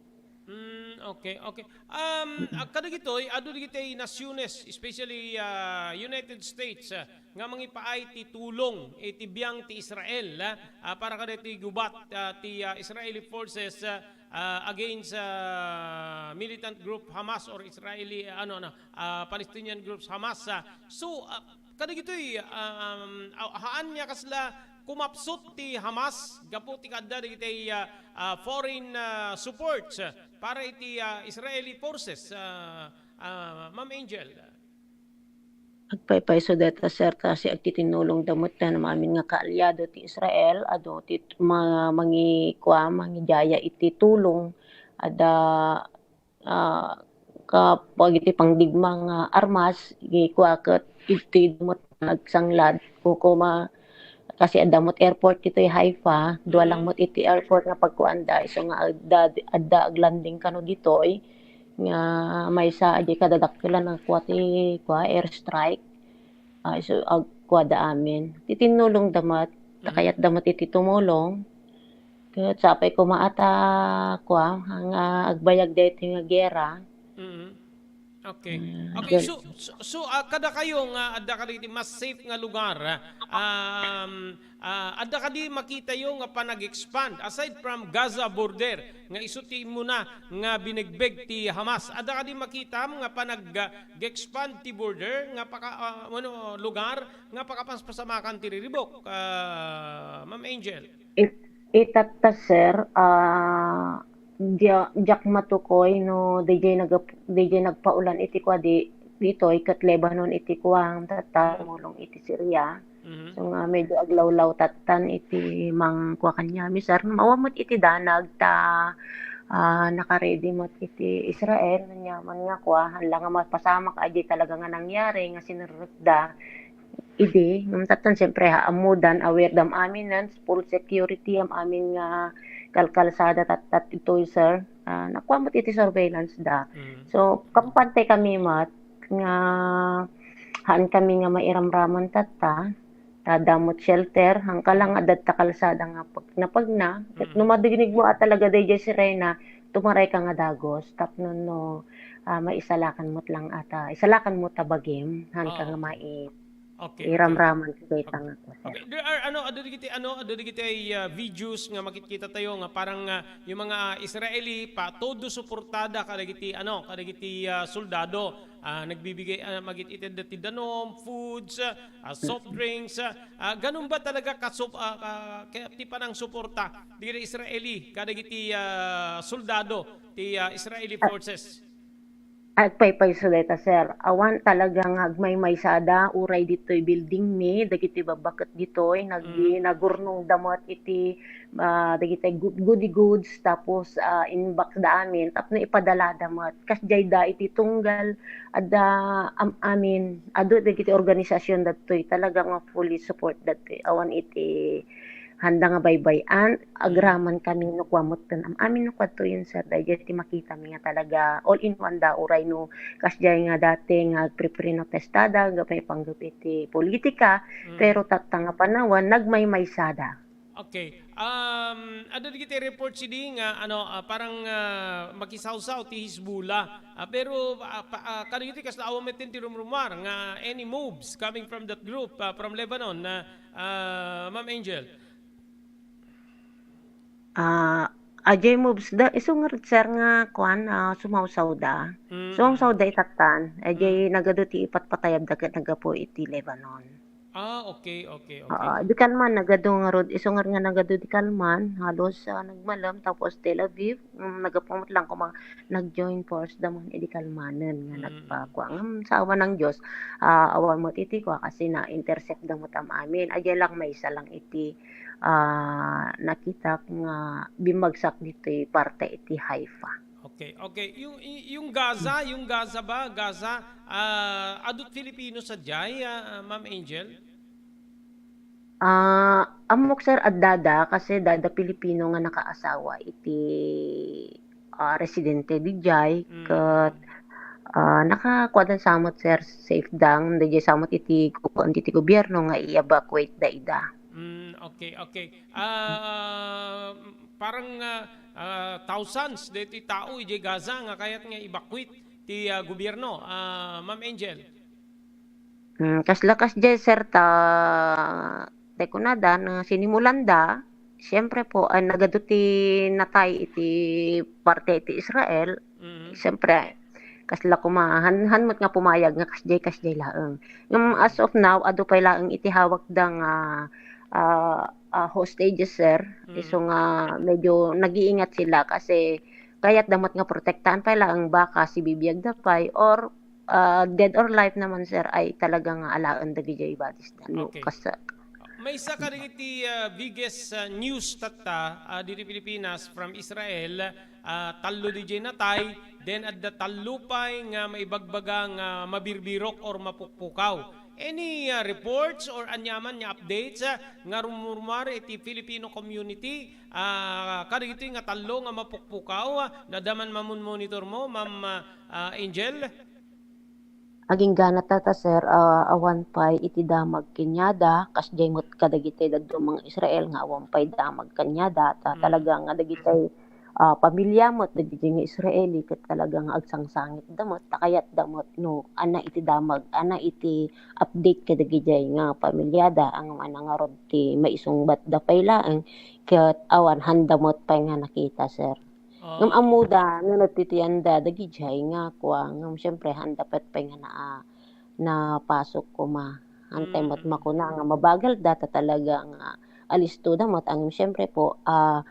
Mm, okay, okay. Um, ah, kadagitoy, adu dagiti nasiones, especially ah, United States, ah, nga mangipaay ti tulong iti biang ti Israel, ah, ah, para kadagiti gubat ah, ti ah, Israeli forces ah, ah, against ah, militant group Hamas or Israeli ah, ano ano ah, Palestinian groups Hamas. Ah. So ah, kadagitoy ah, um, ah, haan nga kasla kumapsut ti Hamas gapu ti kaadda dagiti ah, ah, foreign ah, supports ah, para iti ah, Israeli forces, ah, ah, Ma'am Angel. Agpaypayso dayta, sir, ta si agtitinnulong da met ti amin nga kaalyado ti Israel, adu ti ma, mangi, kua, mangidiaya iti tulong, adda, ah, ka, pagiti pangdigma nga armas, gi, kua, ket iti met agsanglad, kukuma, kasi adda met airport ditoy Haifa, dua lang met iti airport nga pagkuanda, isu nga adda, adda aglanding kano ditoy, nga maysa a di kadadakkelan a kua ti kua, airstrike. Ah, isu agkuada amin. Titinnulong da met, ta kayat da met iti tumulong. Ket sapay koma a ta kua, nga agbayag daytoy nga gera. Mm. Okay. Mm, Okay, so, so, so, ah, kada kayo nga adda kadagiti mas safe nga lugar, ah, um, ah, adda kadi makitayo nga panag-expand aside from Gaza border nga isu ti immuna nga binegbeg ti Hamas? Adda kadi makitam nga panag-expand ti border nga paka-, ah, ano, lugar nga pakapaspasamakan ti riribuk, ah, Ma'am Angel? It-, itatta, sir, ah, dia-, diak matukoy no daydiay nagap-, daydiay nagpaulan iti kua di, ditoy ket Lebanon iti kua, tatta, Mm. mulong iti Syria. Mhm. So nga medyo aglawlaw tattan iti mangkua kaniami, sir. Awan met iti danag ta, ah, naka-ready met iti Israel, aniaman nga kua, hala nga mapasamak, ay di talaga nga nangyari nga sinerrekda. Idi, ngem tattan, siyempre, ha, ammodan, aware da am amin, nan, full security am amin nga kalkalsada, tat-, tat-, itoy, sir. Ah, nakua met iti surveillance da. Mm. So, kampante kami met nga haan kami nga mairamraman tatta, ta adda met shelter, hangka lang adda ta kalsada nga pag-, napagna. Ket no Mm. madingneg mo a talaga daydiay sirena, tumaray ka nga dagus, tapno no, ah, maisalakan met lang ata, isalakan met ta bagim, haan ka Ah, nga okay. mai-, Okay, okay. iramraman ti dayta Okay. nga kusa. Okay, there are, ano, adda dagiti, ano, adda dagiti, ah, videos nga makitkita tayo nga parang, ah, yung mga Israeli pa todo suportada kadagiti, ano, kadagiti, ah, soldado. Ah, nagbibigay, ah, magit-itid ti danum, foods, ah, ah, soft Mm. drinks, ah, ah, ganun ba talaga ka-, sup-, ah, ka-, ka-, ti panang suporta dagiti Israeli kadagiti, ah, soldado ti, ah, Israeli Ah, forces? Agpaypayso dayta, sir. Awan talaga nga agmaymaysada uray ditoy building mi, dagiti babbaket ditoy, nag-, Mm. nagurnongda met iti, ah, dagiti good-, goody goods, tapos, ah, inbox da amin, tapno ipadalada met. Kasdiay da iti tunggal, adda am-, amin, adu dagiti organisasyon datoy, talaga nga fully support datoy. Awan iti handa nga baybay-an, Mm. agraman kami no kua metten am-amin no kuadtoyen, sir, daydiay ti makitami nga talaga all in one da, uray no kasdiay nga dati nga agpre-, prenotistada, agpaypangngep iti politika, Mm. pero tatta nga panawen, nagmaymaysada. Okay. Um, adda dagiti reports idi nga, ano, ah, parang, ah, makisawsaw ti Hezbollah. Ah, pero, ah, pa-, ah, kadagiti kasla awan metten ti rumrumar nga any moves coming from that group, ah, from Lebanon, ah, ah, Ma'am Angel? Ah, adiay moves da, isu ngarud, sir, nga kuan, ah, sumawsawda. Mm. Sumawsawda itattan. Adiay Mm. nagadu ti ipatpatayabda ket naggapu iti Lebanon. Ah, okay, okay, okay. Oo, di Kalman, nagadu ngarud, isu ngarud nga nagadu di Kalman, halos, ah, nagmalem, tapos Tel Aviv, mm, naggapu met lang koma, nag-join force da man idi Kalmanen nga Mm. nagpakua. Ngem sa awan ng Dios, ah, awan met iti kua, kasi na-intercept da met am-amin. Adiay lang maysa lang iti, ah, nakitak nga bimmagsak ditoy parte iti Haifa. Okay, okay. Yung, y-, yung Gaza, yung Gaza ba? Gaza, ah, adut Filipino sadiay, ah, Ma'am Angel? Ah, ammok, sir, adda da, kasi adda Pilipino nga nakaasawa iti, ah, residente didiay, Mm. ket, ah, nakakuadan sa met, sir, safe da, ngem didiay sa met iti kukuan ti gobierno nga i-evacuate da ida. Mm, okay, okay. Ah, parang, ah, ah, thousands deti tao idiay Gaza nga kayat nga evacuate ti, ah, gobierno, ah, Ma'am Angel. Hmm, kasla kasdiay, sir, ta tay kunada, no sinimulanda, siyempre po, ah, nagadu ti natay iti parte iti Israel. Mhm. Siyempre, kasla koma, han, han met nga pumayag nga kasdiay, kasdiay laeng. Ngem as of now, adu pay laeng iti hawakda nga, ah, ah, hostages, sir. Mm. Isu nga medyo nag-iingat sila kasi kayatda met nga protektaan pay laeng baka sibibiagda pay or, ah, dead or life naman, sir, ay talaga nga alaen dagiti bodies da. No, okay. Kas-, Maysa kadagiti, ah, biggest, ah, news tatta, ah, diti Pilipinas from Israel, ah, tallo didiay natay, then adda tallo pay nga maibagbaga nga mabirbirok or mapukpukaw. Any, ah, reports or aniaman nga updates, ah, nga rumurmar iti Filipino community, ah, kadagitoy nga tallo nga mapukpukaw, ah, nadda man mamon-monitor mo, Ma'am, ah, ah, Angel? Agingga na tatta, sir, ah, awan pay iti damag kaniada, kasdiay met kadagiti dadduma nga Israel nga awan pay damag kaniada, ta Mm. talaga nga dagiti ah, pamilya met dagiti nga Israeli ket talaga nga agsangsangitda met, ta kayatda met no ania iti damag, ania iti update kadagijay nga pamilyada, ngem ania ngarud ti maisungbatda pay laeng, ket awan, haanda met pay nga nakita, sir. Ngem Ah, ammoda no nagtitianda dagijay nga kua, ngem siyempre haanda pay, pay nga naa-, napasok koma. Antay met Mm. makuna nga mabagalda ta talaga nga alistoda met, ngem siyempre po, ah,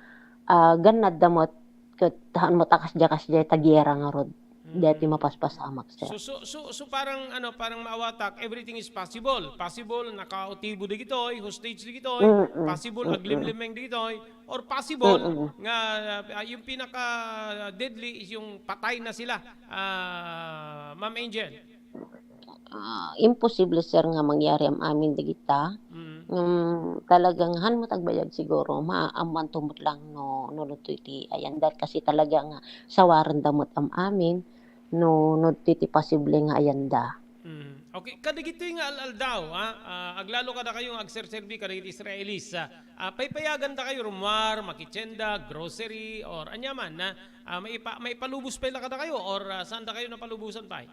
ah, gannadda met ket haan met a kasdiay-kasdiay ta giyera ngarud. Daytoy Mm. mapaspasamak, sir. So, so, so, so parang ano, parang maawatak, everything is possible. Possible, nakautibo dagitoy, hostage dagitoy, Mm, possible, mm. aglimlimeng dagitoy, or possible Mm. nga, ah, yung pinaka-deadly is yung patay na sila, ah, Ma'am Angel. Ah, imposible, sir, nga mangyari am-amin dagita. Mm. Ngem talagang haan met agbayag siguro, maammoanto met lang no, no, no, ti ayanda, kasi talaga nga sawarenda met am-amin no, no, ti, ti posible nga ayanda. Mm. Okay, kadagitoy nga al-aldaw, ah, ah, aglalo kadakayo nga agserserbi kadagiti Israelis, ah, ah, paypayagandakayo rummuar, makitienda, grocery, or ania man, ah, ah, maipa-, maipalubos pay la kadakayo, or, ah, saandakayo napalubosan pay?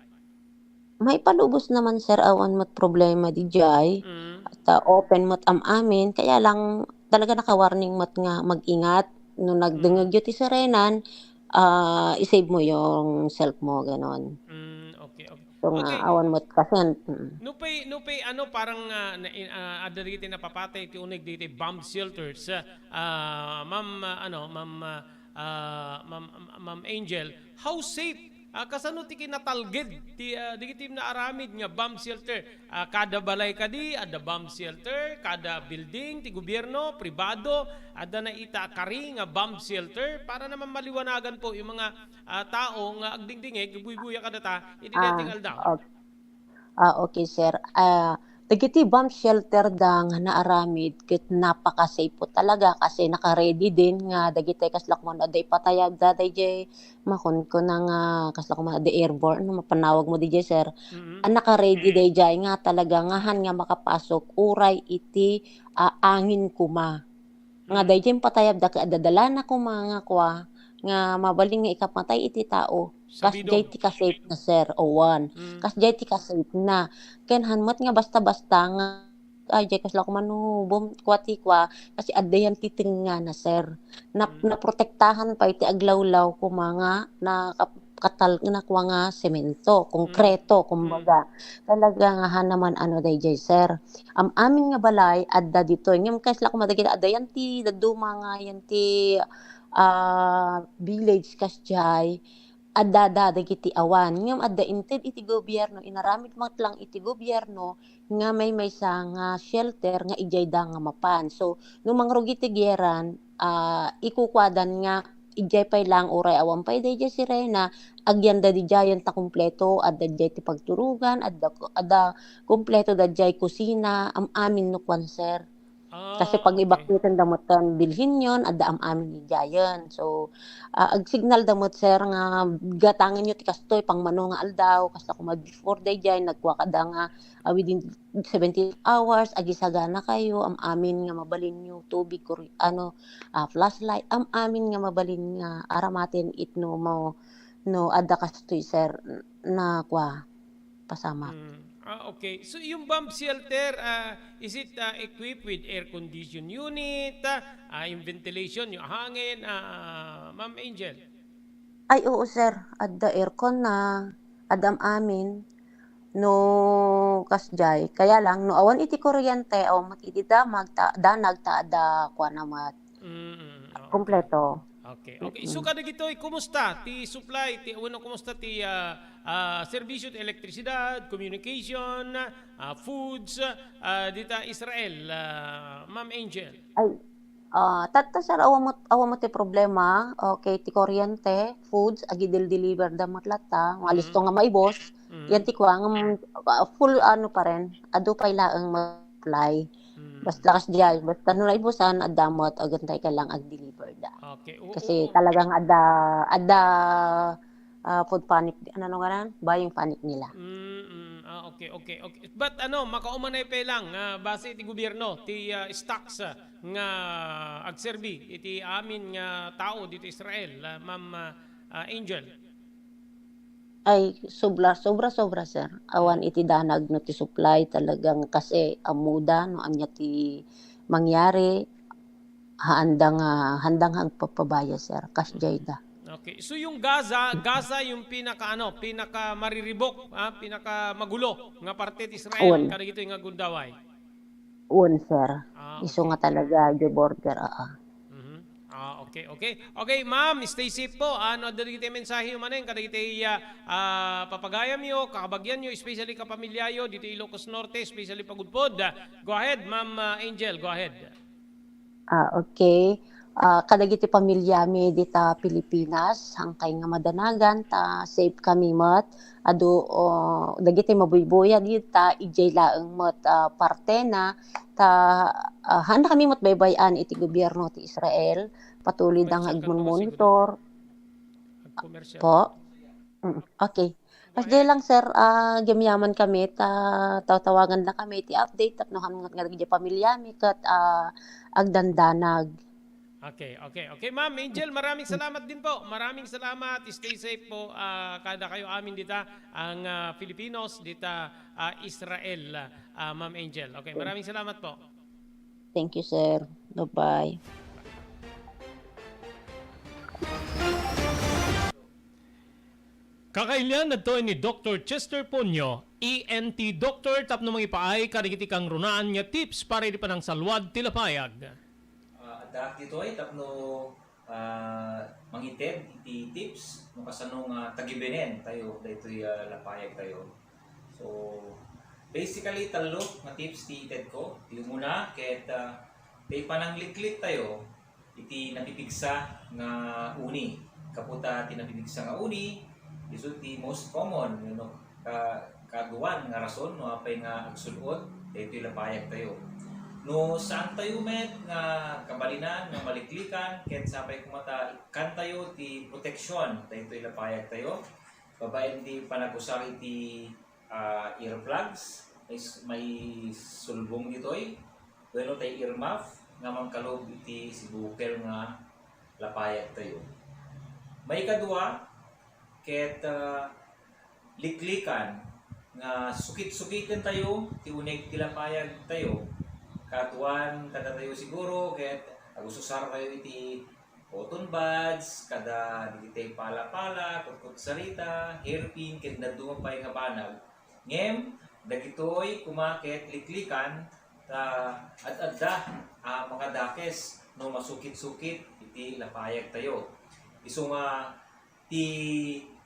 Maipalubos naman, sir, awan met problema didiay. Mm. Ta open met am-amin, kaya lang talaga naka-warning met nga mag-ingat no Mm. nagdengegyo ti sirenan, ah, i-save mo yung self mo, ganon. Mm, okay, okay. So nga, Okay. awan met kasi, mm. Nupay, nupay, ano, parang, ah, na, ah, adda dagiti napapatay ti uneg dagiti bomb shelters, ah, ah, Ma'am, ah, ano, Ma'am, ah, ah, Ma'am, Ma'am Angel, how safe, ah, kasano ti kinatalged ti, ah, dagiti naaramid nga bomb shelter? Ah, kada balay kadi, adda bomb shelter, kada building ti gobierno, pribado, adda na ita a kari nga bomb shelter para naman maliwanagan po yung mga, ah, tao nga agdingdingeg, buybuya kadata, iti Ah, daytoy nga aldaw. ok-, ah, okay, sir. Ah, dagiti bomb shelter da nga naaramid ket napaka-safe po talaga kasi naka-ready din nga dagiti kasla kuman adda ipatayabda daydiay makunkuna nga kasla kuman adda airborne, no, mapanawag mo daydiay, sir. Mm. A naka-ready daydiay nga talaga nga haan nga makapasok uray iti, ah, angin koma. Nga Mm. daydiay patayabda ket adda dalana koma nga kua, nga mabalin nga ikamatay iti tao. Kasdiay Sabidong. ti ka-safe na, sir, awan. Mm. Kasdiay ti ka-safe na. Ken haan met nga basta-basta nga, ay, diay kasla koma no, bum-, kua ti kua, kasi adda yan ti tengngana, sir. Nap-, Mm. naprotektahan pay ti aglawlaw koma nga nakap-, katal-, nga kua nga semento, Mm. konkreto, Mm. kumbaga. Talaga nga haan naman ano daydiay, sir. Am-amin nga balay adda ditoy. Ngem kasla koma dagiti adda yan ti dadduma nga yan ti, ah, village kasdiay, addada dagiti awan. Ngem adda inted iti gobierno, inaramid met lang iti gobierno nga maymaysa nga shelter nga idiayda nga mapan. So, no mangrugi ti giyaran, ah, ikukuadan nga idiay pay lang uray awan pay daydiay sirena, agyanda didiayen ta kompleto, adda diay ti pagturogan, adda, adda kompleto daydiay kusina, am-amin no kuan, sir. Kasi Ah, pag okay. Evacuate-en da met ta bilhin yon, adda am-amin idiayen. So, ah, agsignal da met, sir, nga gatangen yo ti kastoy, pangmano nga aldaw, kasla koma before daydiay, nagkuakada nga, ah, within seventeen hours, agisagana kayo, am-amin nga mabalin yo, tubig, kuri-, ano, ah, flashlight, am-amin nga mabalin nga aramaten it no, mo, no, adda kastoy, sir, na, kua, pasamak. Mm. Ah, okay. So, yung bomb shelter, ah, is it, ah, equipped with air condition unit, ah, ah, yung ventilation, yung hangin, ah, Ma'am Angel? Ay, oo, sir. Adda aircon na, adda am-amin. No, kasdiay. Kaya lang, no awan iti kuryente, awan met iti damag, ta-, danag, ta adda, kuan na met. Mm, mm, ah, okay. Kompleto. Okay, okay. So, Mm. kadagitoy, kumusta ti supply, ti, wenno kumusta ti, ah, ah, serbisyo ti elektrisidad, communication, ah, foods, ah, dita Israel, ah, Ma'am Angel? Ay, ah, tatta, sir, awan met, awan met ti problema. Okay, ti kuryente, foods, agidel-deliver da met latta. Nga Mm. listo nga maibos. Mm. Yan ti kuan, ah, full ano pa rin, adu pay laeng ma-supply. Mm. Basta kasdiay, basta no naibusan, adda met, agantay ka lang, ag-deliver da. Okay. Oo, Kasi oo. talagang adda, adda, ah, food panic, ano, ano nga ran? Buying panic nila. Mm, mm. Ah, okay. Okay, okay, okay. But ano, makaumanay pa lang, ah, base iti gobierno, ti, ah, stocks, ah, nga agserbi iti amin nga tao dito Israel, ah, Ma'am, ah, ah, Angel? Ay, sobra, sobra, sobra, sir. Awan iti danag no ti supply, talagang kasi ammoda no ania ti mangyari, haandang, ah, handang agpapabaya, sir. Kasdiay da. Okay. So yung Gaza, Gaza yung pinaka ano, pinaka mariribok, ah, pinaka magulo nga parte ti Israel, Awan. Kadagitoy nga gundaway. Wen, sir. Ah, Isu okay. nga talaga, di border, aa. Mhm. Ah, okay, okay. Okay, ma'am, stay safe po. Ano, adda dagiti mensahe manen kadagiti, ah, ah, papagayamyo, kakabagianyo, especially kapamilyayo dito Ilocos Norte, especially Pagudpod. Ah, go ahead, Ma'am, ah, Angel, go ahead. Ah, okay. Ah, kadagiti pamilyami dita Pilipinas, saankay nga madanagan, ta safe kami met. Adu, o, dagiti mabuybuyag dita, idiay laeng met, ah, partena, ta, ah, haanna kami met baybay-an iti gobierno ti Israel. Patuloy da nga agmon-monitor. Agkomersyal. Po? Mm, okay. Kasdiay lang, sir, ah, gimyaman kami ta tawtawagan da kami iti update tapno han nga dagiti pamilyami ket, ah, agdandanag. Okay, okay, okay. Ma'am Angel, maraming salamat din po. Maraming salamat. Stay safe po, ah, kada kayo amin dita, ang, ah, Filipinos dita, ah, Israel, ah, Ma'am Angel. Okay, maraming salamat po. Thank you, sir. Bye-bye. Kakailian adtoy ni Doktor Chester Ponyo, E N T doctor, tapno mangipaay kadagiti kangrunaan nga tips para iti panangsalwad ti lapayag. Ah, addaak ditoy tapno, ah, mangited iti tips no kasano nga tagibenen tayo daytoy, ah, lapayag tayo. So, basically, tallo nga tips ti ited ko. Ti umuna, ket, ah, ti panangliklik tayo iti napipigsa nga uni. Kaputa ti napipigsa nga uni, isu ti most common, you know, ka-, kaduan nga rason no apay nga agsud-ot daytoy lapayag tayo. No saan tayo met nga kabalinan nga maliklikan, ket sapay koma ta ikkan tayo ti proteksyon daytoy lapayag tayo, babaen ti panagusar iti ah, earplugs, may s-, may sulbong ditoy, wenno tay earmuff nga mangkalub iti sibukel nga lapayag tayo. Maikadua, ket, ah, liklikan nga sukit-sukiten tayo ti uneg ti lapayag tayo. Kaduan kadatayo siguro, ket agususar tayo iti cotton buds, kada dagiti pala-pala, kutkutsarita, hairpin, ket dadduma pay nga banag. Ngem, dagitoy koma ket liklikan ta ad-adda a makadakes no masukit-sukit iti lapayag tayo. Isu nga ti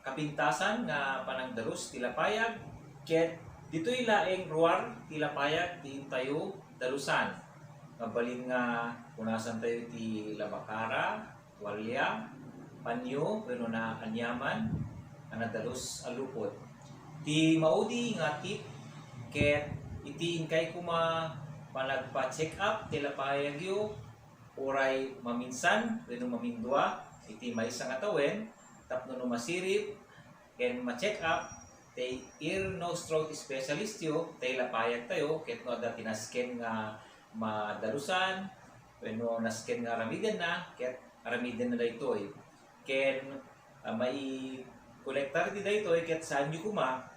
kapintasan nga panangdalus ti lapayag, ket ditoy laeng ruar ti lapayag ti intayo dalusan. Mabalin nga punasan tayo ti labakara, tualya, panyo, wenno naaniaman a nadalus a lupot. Ti maudi nga tip ket iti inkay koma panagpa-check up ti lapayagyo, uray maminsan wenno mamindua iti maysa nga tawen, tapno no masirib ken ma-check up ti ear, nose, throat specialist yo, ti lapayag tayo, ket no adda ti nasken nga madalusan wenno nasken nga aramidenna, ket aramidenna daytoy. Ken, ah, maikolektar ti daytoy, ket saanyo koma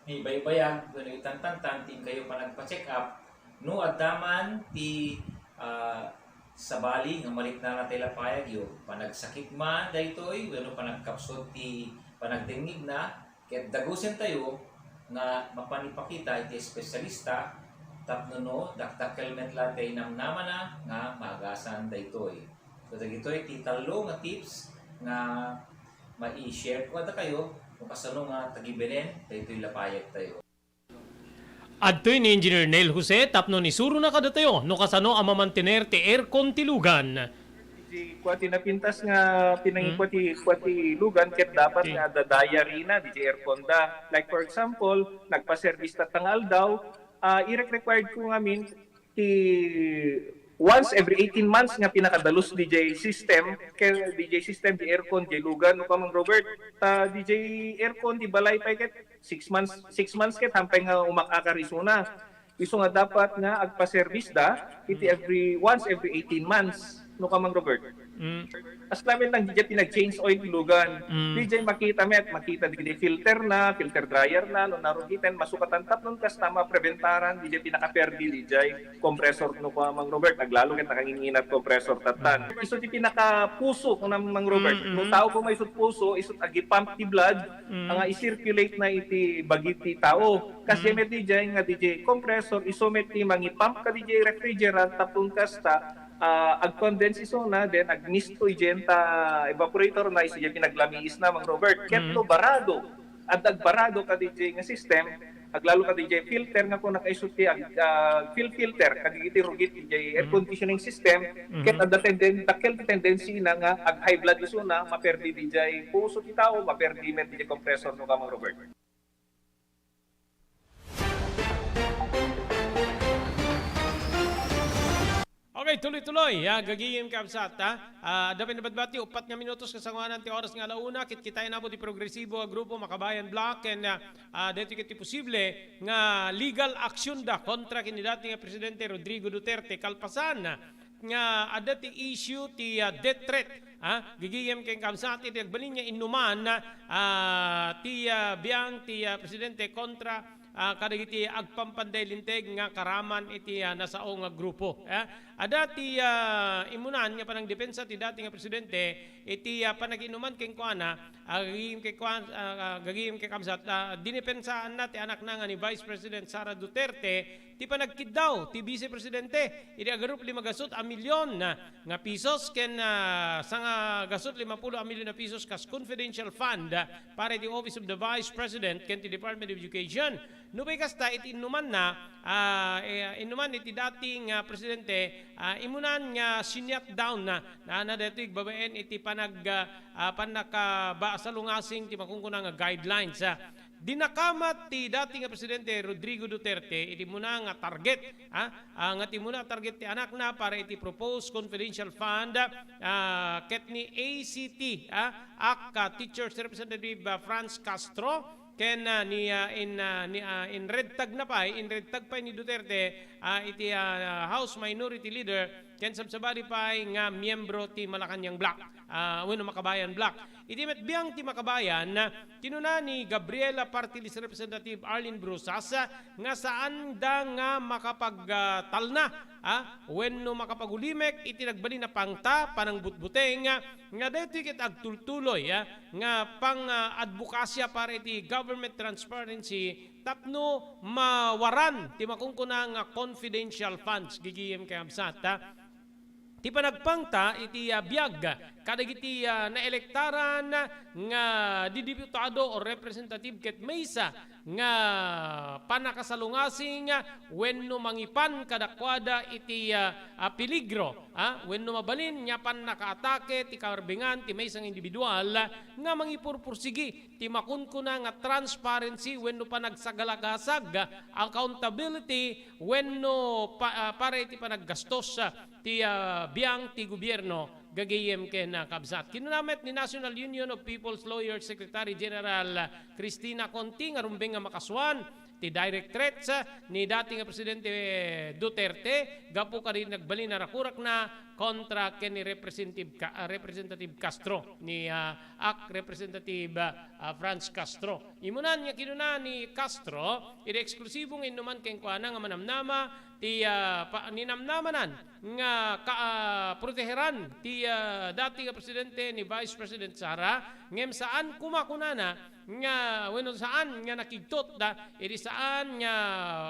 ibaybayag wenno itantantan ti inkayo panagpa-check up no adda man ti, ah, sabali nga mariknana ti lapayagyo, panagsakit man daytoy wenno panagkapsut ti panagdengngegna, ket dagusentayo nga mapan ipakita iti espesyalista tapno no dakdakkel met la ti namnamana nga maagasan daytoy. So, dagitoy ti tallo nga tips nga mai-share ko kadakayo no kasano nga tagibenen daytoy lapayag tayo. Adtoy ni Engineer Neil Jose tapno isurona kadatayo no kasano a mamantener ti aircon ti lugan. Ti kua ti napintas nga pinangikua ti, kua ti lugan ket dapat nga adda diary na diay aircon da. Like, for example, nagpa-service tatta nga aldaw, ah, irek-required ko ngamin ti Once every eighteen months nga pinakadalus D J system, kay D J system, di aircon, di lugan, no ka, Mang Robert? Ta D J aircon, di balay pay ket six months, six months ket hampay nga umak-akar isuna. Isu nga dapat nga agpa-service da, iti Mm. every, once every eighteen months, no ka, Mang Robert? Mm. As lamin lang, di pinag-change oil, lugan. Mm. Di makita met, makita di filter na, filter dryer na, no narugiten, masukatan tapnon kasta mapreventaran, di pinakaperdi, di compressor no kua, Mang Robert, aglalo ket nakanginginat compressor tattan. Mm. Isu ti pinakapuso, kunam, Mang Robert. Mm, mm. No tao ko maisut puso, isut agipump ti blood, Mm. nga i-circulate na iti bagi ti tao. Kasi Mm. met di nga di compressor, isu met ti mangipump ka di refrigerant, tapno kasta, ah, ag-condense isuna, then agmisto idiay ta evaporator na, isu diay pinaglamiis na, Mang Robert. Ket Mm. no barado, adda agbarado ka di nga system, aglalo ka di filter nga kung nakaisut ti ag-, ah, fil-, filter, kadagiti rugit di air Mm. conditioning system, Mm-hmm. ket adda tenden-, dakkel ti tendency na nga ag-high blood isuna, maperdi di puso ti tao, maperdi met di compressor no ka, Mang Robert. Okay, tuloy-tuloy. Ya, gagayem, kabsat, ha? Ah, adda pay nabatbati, upat nga minutos kasangoanan ti oras nga ala una, kitkitaen apo ti progresibo a grupo, Makabayan Bloc, ken, ah, ah, daytoy ket ti posible nga legal action da kontra ken ni dati nga Presidente Rodrigo Duterte kalpasan nga adda ti issue ti, ah, death threat, ha? Gagayem ken kabsat, iti agbalin nga innuman, ah, ti, ah, biang ti, ah, Presidente kontra ah, kadagiti agpampanday linteg nga karaman iti, ah, nasao nga grupo, eh. Adda ti, ah, immunan nga panangdepensa ti dati nga presidente iti, ah, panaginuman kenkuana, ah, gagayem kenkuan-, ah, ah, gagayem ken kabsat, ah, dinepensaanna ti anakna nga ni Vice President Sara Duterte ti panagkiddaw ti Vice Presidente idi agarup lima gasut a milyon, ah, nga pesos ken, ah, sanga gasut limapulo a milyon a pesos kas confidential fund, ah, para iti Office of the Vice President ken ti Department of Education. Nupay kasta, iti innumanna, ah, eh, innuman iti dati nga presidente, ah, immunan nga siniyat down na, na, na daytoy babaen iti panag-, ah, ah, pannakabasalungasing ti makunkuna nga guidelines, ah. Dinakamat ti dati nga presidente Rodrigo Duterte iti immuna nga target, ah, ah, nga ti immuna target ti anakna para iti proposed confidential fund, ah, ket ni A C T, ah, ak, ah, Teachers Representative, ah, Franz Castro, ken, ah, ni, ah, in, ah, ni, ah, in red tag na pay, in red tag pay ni Duterte, ah, iti, ah, House Minority Leader, ken sabsabali pay nga miyembro ti Malacañang Bloc, ah, wenno Makabayan Bloc. Iti met biang ti Makabayan, kinuna ni Gabriela Party List Representative Arlene Brusas, ah, nga saanda nga makapag, ah, talna, ah, wenno makapagulimek iti nagbalin a pangta, panangbutbuteng, ah, nga daytoy ket agtultuloy, ah, nga pang, ah, advocacia para iti government transparency tapno mawaran ti makunkuna nga confidential funds, gigiyem kay absat, ah. Ti panagpangta iti, ah, biag kadagiti, ah, naelektaran nga didiputado o representative ket maysa nga pannakasalungasing wenno mangipan kadakuada iti, ah, ah, peligro, ah, wenno mabalin nga pannakaatake ti karbengan ti maysa nga individual nga mangipurpursigi ti makunkuna nga transparency wenno panagsagalagasag, accountability wenno pa-, ah, para iti panaggastos, ah, ti, ah, biang ti gobierno, gagayem ken, ah, kabsat. Kinuna met ni National Union of People's Lawyers Secretary General, ah, Cristina Conti nga rumbeng nga makasuan ti direct threats, ah, ni dati nga Presidente Duterte gapu kadagiti nagbalin a rakurakna kontra ken ni Representative Ca-, ah, Representative Castro, ni, ah, ak Representative, ah, ah, Franz Castro. Immunan nga kinuna ni Castro, idi eksklusibo nga innuman kenkuana nga manamnama ti, ah, pa-, ninamnamanan nga ka-, ah, proteheran ti, ah, dati nga presidente ni Vice President Sara, ngem saan koma kunana nga, wenno saan nga nakigtot da, idi saan nga,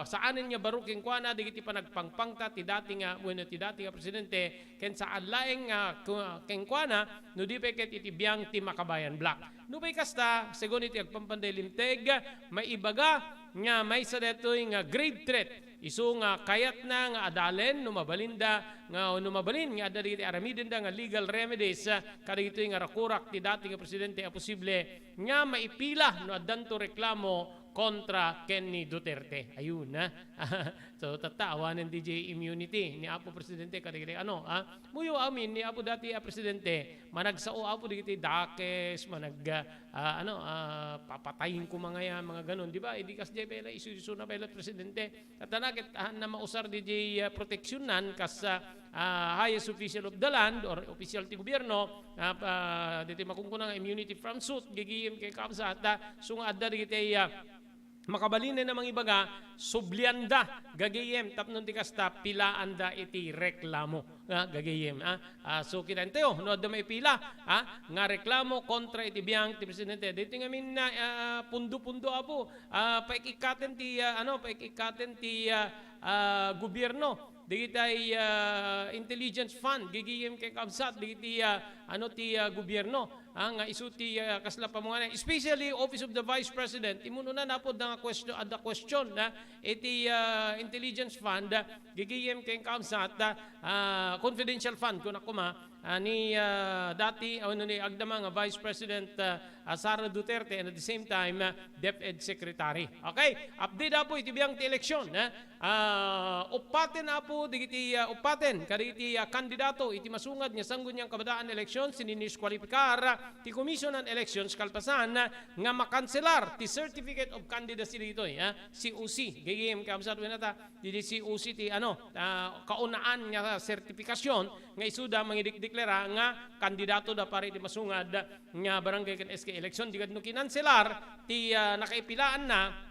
saanen nga baro kenkuana dagiti panagpangpangta ti dati nga, wenno ti dati nga presidente, ken saan laeng nga ku-, kenkuana, no di pay ket iti biang ti Makabayan Bloc. Nupay kasta, segun iti agpampanday linteg, maibaga nga maysa daytoy nga grave threat. Isu nga kayatna nga adalen no mabalinda nga, no mabalin nga adda dagiti aramidenda nga legal remedies, ah, kadagitoy nga rakurak ti dati nga presidente a posible nga maipila no addanto reklamo kontra ken ni Duterte. Ayun, ha? So, tatta, awanen D J immunity ni Apo Presidente kadagiti ano, ha? Muyo amin ni Apo dati a Presidente, managsao Apo dagiti dakes, manag-, ah, ano, ah, papatayin ko mga yan, mga ganun, di ba? Idi kas di pala, isu-isu na pala Presidente. Tatta na ket, ah, na mausar di, di, ah, proteksyonan kas, ah, ah, highest official of the land or official ti gobierno, ah, ah, ditoy makunkuna nga immunity from suit, gigim ken kabsat, ah, so nga adda dagiti, ah, makabalinen a mangibaga, sublianda, gagayem, tapno ti kasta, pilaanda iti reklamo, ah, gagayem, ah. Ah, so, kitaentayo, no, adda maipila, ah, nga reklamo kontra iti biang ti presidente. Dito nga min, ah, pundo-pundo, apo, ah, paikikaten ti, ah, ano, paikikaten ti, ah, ah, gobierno. Dagiti, ah, intelligence fund, gigim ken kabsat, dagiti, ah, ano, ti, ah, gobierno, ah, nga isu ti, ah, kasla pamunganan, especially Office of the Vice President. Imununa napod nga question, adda question, ah, iti, ah, intelligence fund, ah, gigim ken kabsat, ah, ah, confidential fund, kuna kuma, ah, ni, ah, dati, ah, ni agdama nga Vice President, ah, ah, Sara Duterte, and at the same time, ah, DepEd Secretary. Okay? Update, apo, iti biang ti eleksyon, ah. Ah, uppaten, apo, dagiti, ah, uppaten, kadagiti, ah, kandidato iti masungad nga Sangguniang Kabataan Eleksyon, sininidiskualipikar, ah, ti Commission on Elections kalpasan, ah, nga makanselar ti Certificate of Candidacy ditoy, ah, C O C. Gigim, kabsat, wenata, didi C O C ti, ano, ah, kaunaan nga sertifikasyon nga isuda mangidekdeklara nga kandidato da para iti masungad nga barangay ken S K election. Di kadno kinanselar ti, ah, nakaipilaanna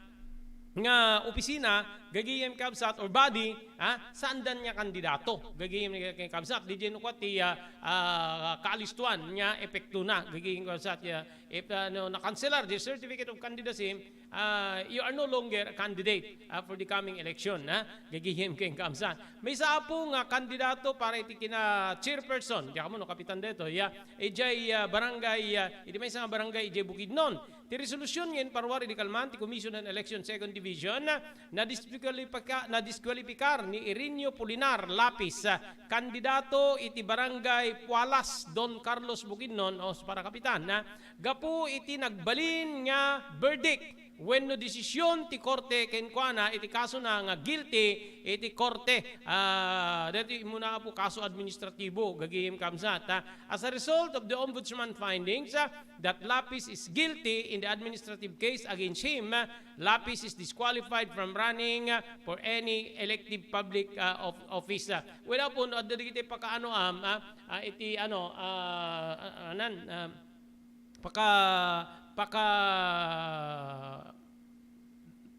nga opisina, gagayem kabsat or body, ah, saandan nga kandidato. Gagayem kabsat, di no kua ti, ah, ah, kaalistuan nga epektona. Gagayem kabsat, ah, if, ah, no, nakanselar the certificate of candidacy, ah, you are no longer a candidate, ah, for the coming election, ha? Gagayem ken kabsat. Maysa, apo, nga kandidato para iti kina chairperson, diak ammo no kapitan daytoy, ya. Idiay, ah, barangay, ah, idi maysa nga barangay idiay Bukidnon. Ti resolusyon nga inparuar idi kalman ti Commission on Election Second Division, ah, nadiskualipika-, nadiskualipikar ni Irenio Pulinar Lapis, ah, kandidato iti barangay Pualas, Don Carlos Bukidnon, o para kapitan, ah, gapu iti nagbalin nga verdict wenno desisyon ti korte kenkuana iti kasona nga guilty iti korte. Ah, daytoy immuna, apo, kaso administratibo, gagayem kabsat, ha. As a result of the ombudsman findings, ah, that Lapis is guilty in the administrative case against him, ah, Lapis is disqualified from running, ah, for any elective public, ah, of-, office, ah. Well, apo, no, adda dagiti pakaano, am, ah, ah, iti, ano, ah, ah, anan, ah, paka-, paka-,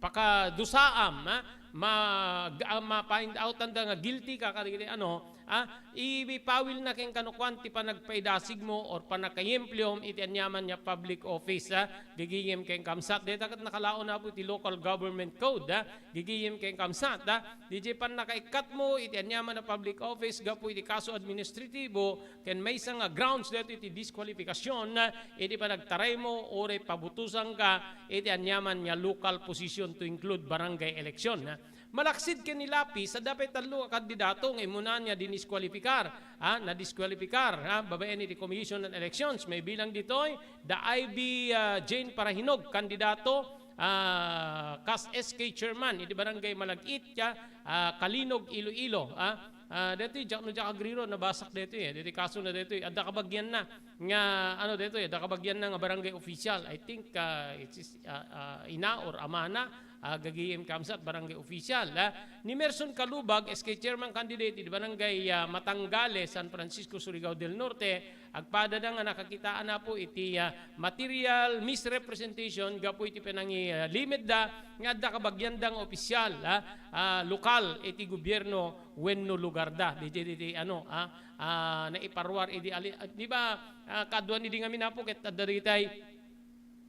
pakadusaam, ha? Ma-, ga-, ma-find out anda nga guilty ka kadagiti ano, ha? Ipawil na ken kano kuan ti panagpaidasigmo or panakayempliom iti aniaman nga public office, ha? Gigigim ken kabsat. Dayta ket nakalaon, apo, iti local government code, ha? Gigigim ken kabsat, ha? Didiay pannakaikkatmo iti aniaman a public office gapu iti kaso administratibo, ken maysa nga grounds daytoy iti disqualification, iti panagtaraymo uray pabutosanka iti aniaman nga local position to include barangay election. Malaksid ken ni Lapis, adda pay tallo a kandidato nga immunaan nga diniskualipikar, ha, nadiskualipikar, ha, babaen iti Commission on Elections. Maibilang ditoy, da Ivy, ah, Jane Parahinog, kandidato, ah, kas S K chairman iti barangay Malagit, ah, Calinog, Iloilo, ah. Ah, daytoy, diak, no diak agriro, nabasak daytoy, eh. Daytoy kasona daytoy. Adda kabagianna nga, ano, daytoy, adda kabagianna nga barangay official. I think, ah, it is, ah, ah, ina or amana, ah, gagayem kabsat, barangay official, ah. Ni Merson Calubag, S K chairman candidate iti barangay, ah, Matangale, San Francisco, Surigao del Norte, agpadada nga nakakitaanna, apo, iti, ah, material misrepresentation gapu iti panangilimedda nga adda kabagianda nga opisyal, ah, ah, lokal iti gobierno wenno lugarda. Didi, didi, ano, ah, ah, naiparuar idi ali-, ah, di ba, ah, kaduan idi ngamin, apo, ket adda dagitay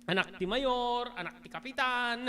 anak ti mayor, anak ti kapitan,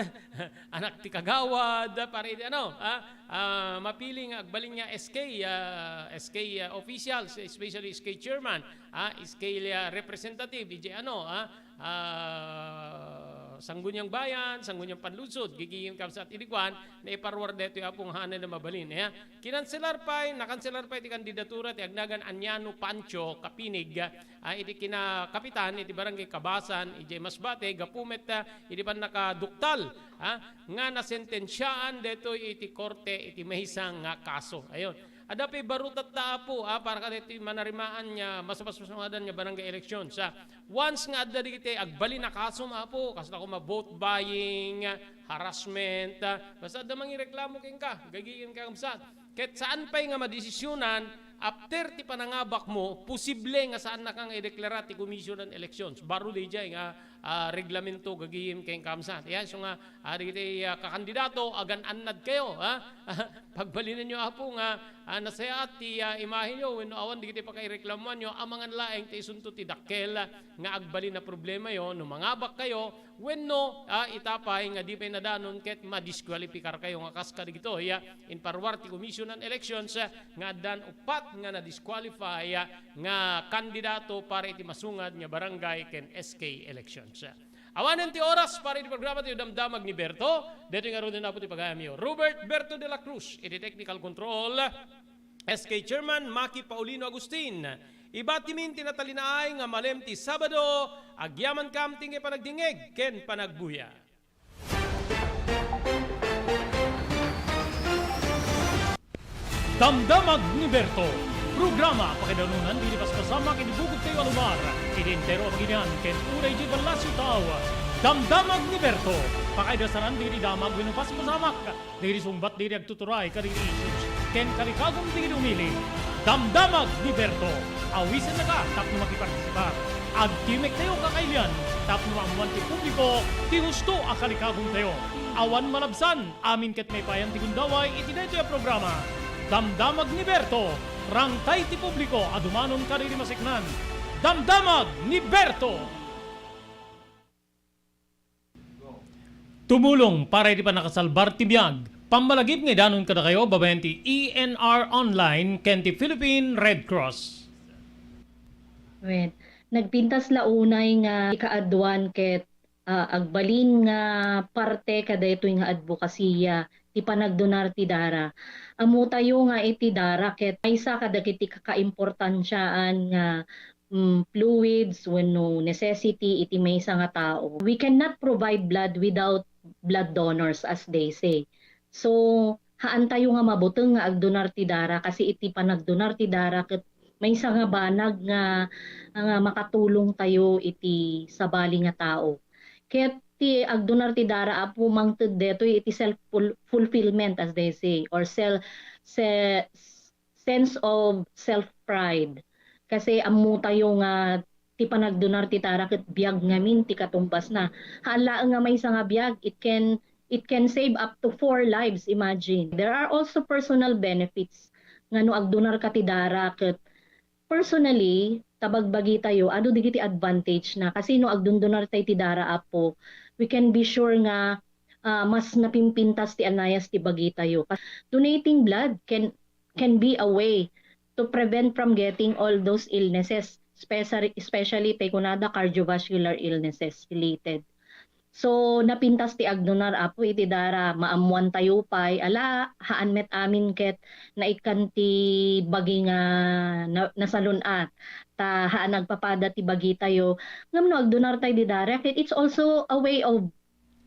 anak ti kagawad, para idi ano, ah, ah, mapili nga agbalin nga S K, ah, S K, ah, officials, especially S K chairman, ah, S K, ah, representative, iti ano, ah, ah, Sangguniang Bayan, Sangguniang Panlungsod, gigingin kabsat idi kuan, naiparuar daytoy, Apo, nga haanna mabalin. Aya, kinanselar pay, nakanselar pay ti kandidatura ti agnagan Aniano Pancho Kapinig, ah, iti kinakapitan iti Barangay Kabasan, idiay Masbate, gapu met, ah, iti pannakaduktal, ah, nga nasentensiaan daytoy iti korte iti maysa nga kaso. Ayon. Adda pay baro tatta, Apo, ah, para kadaytoy manarimaan nga mas, mas, mas, nga barangay election. Sa, once nga adda dagiti agbalin a kasom, Apo, kasla koma vote buying, ah, harassment, ah, basta adda mangireklamo kenka, gagingin ka, kabsat. Ket saan pay nga madesisionan, after ti panangabakmo, posible nga saannaka nga ideklara ti Commission on Elections. Baro daydiay nga, ah, reglamento gagim ken kabsat. Aya, isu nga, ah, dagiti, ah, kakandidato, agan-annad kayo, ha? Pagbalinenyo, Apo, nga, ah, nasayaat ti, ah, imahenyo wenno awan dagiti pakaireklamoanyo, amangan laeng ta isunto ti dakkel nga agbalin a problemayo no mangabak kayo wenno, ah, ita pay nga di pay nadanon ket madiskwalipikar kayo nga kas kadagitoy, ah, imparuar ti Commission on Elections, ah, nga addan uppat nga na-disqualify, ah, nga kandidato para iti masungad nga barangay ken S K elections. Awanen ti oras para iti programa ti Damdamag ni Berto, daytoy ngaruden, Apo, ti pagayamyo. Robert Berto de la Cruz iti technical control, S K Chairman Maki Paulino Agustin. Ibatimin ti natalinaay nga malem ti Sabado, agyamankam ti panagdingngeg ken panagbuya. Damdamag ni Berto, programa pakaidanunan dagiti paspasamak iti bugogtayo a lugar, iti entero a baginian, ken uray idiay ballasiw tao. Damdamag ni Berto, pakaidasanan dagiti damag wenno paspasamak dagiti sungbat dagiti agtuturay kadagiti issues ken kalikagum dagiti umili. Damdamag ni Berto, awisennaka tapno makipartisipar. Agtimek tayo kakailian tapno maammoan ti publiko ti husto a kalikagum tayo. Awan malabsan, amin ket maipayan ti gundaway iti daytoy a programa. Damdamag ni Berto, rangtay ti publiko a dumanon kadagiti maseknan. Damdamag ni Berto! Tumulong para iti pannakasalbar ti biag. Pammalagip nga idanon kadakayo babaen ti E N R Online ken ti Philippine Red Cross. Wen, nagpintas la unay nga ikaaduan ket, ah, agbalin nga parte kadaytoy nga adbokasiya ti panagdonar ti dara. Ammotayo nga iti dara ket maysa kadagiti kakaimportansiaan nga mm, fluids wenno necessity iti maysa nga tao. We cannot provide blood without blood donors, as they say. So, haantayo nga mabuteng nga agdonar ti dara, kasi iti panagdonar ti dara ket maysa nga banag nga, nga makatulong tayo iti sabali nga tao. Ket ti agdonar ti dara, Apo, mangted detoy iti self ful-, fulfillment, as they say, or sel-, se-, sense of self-pride. Kasi ammotayo nga ti panagdonar ti dara ket biag ngamin ti katumbasna. Haan laeng nga maysa nga biag, it can, it can save up to four lives, imagine. There are also personal benefits nga no agdonarka ti dara ket personally, ta bagbagitayo, adu dagiti advantage na. Kasi no agdondonartay ti dara, Apo, we can be sure nga, ah, mas napimpintas ti anayas ti bagitayo. Donating blood can can be a way to prevent from getting all those illnesses, especially, especially tay kunada cardiovascular illnesses related. So, napintas ti agdonar, Apo, iti dara, maammoantayo pay, ala, haan met amin ket naikkan ti bagi nga na-, nasalun-at. Ta haan agpapada ti bagitayo. Ngem no agdonartay di dara, ket it's also a way of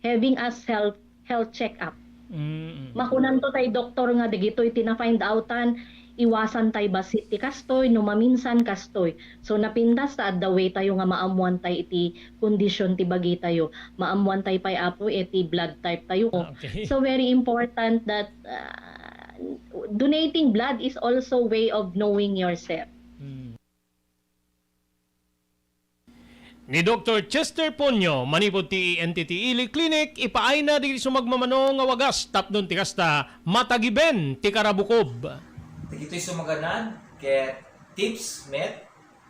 having a self health check-up. Mm. Makunanto tay doktor nga dagitoy ti na-find outan, iwasan tay bassit ti kastoy, no maminsan kastoy. So, napintas ta adda way tayo nga maammuan tay iti kondisyon ti bagitayo. Maammuan tay pay, Apo, iti blood type tayo. Ah, okay. So, very important that, ah, donating blood is also way of knowing yourself. Mm. Ni Doktor Chester Ponyo, manipud ti E N T T Ili Clinic, ipaayna dagiti sumagmamano nga wagas tapno ti kasta, matagiben ti karabukob. Dagitoy sumaganad ket tips met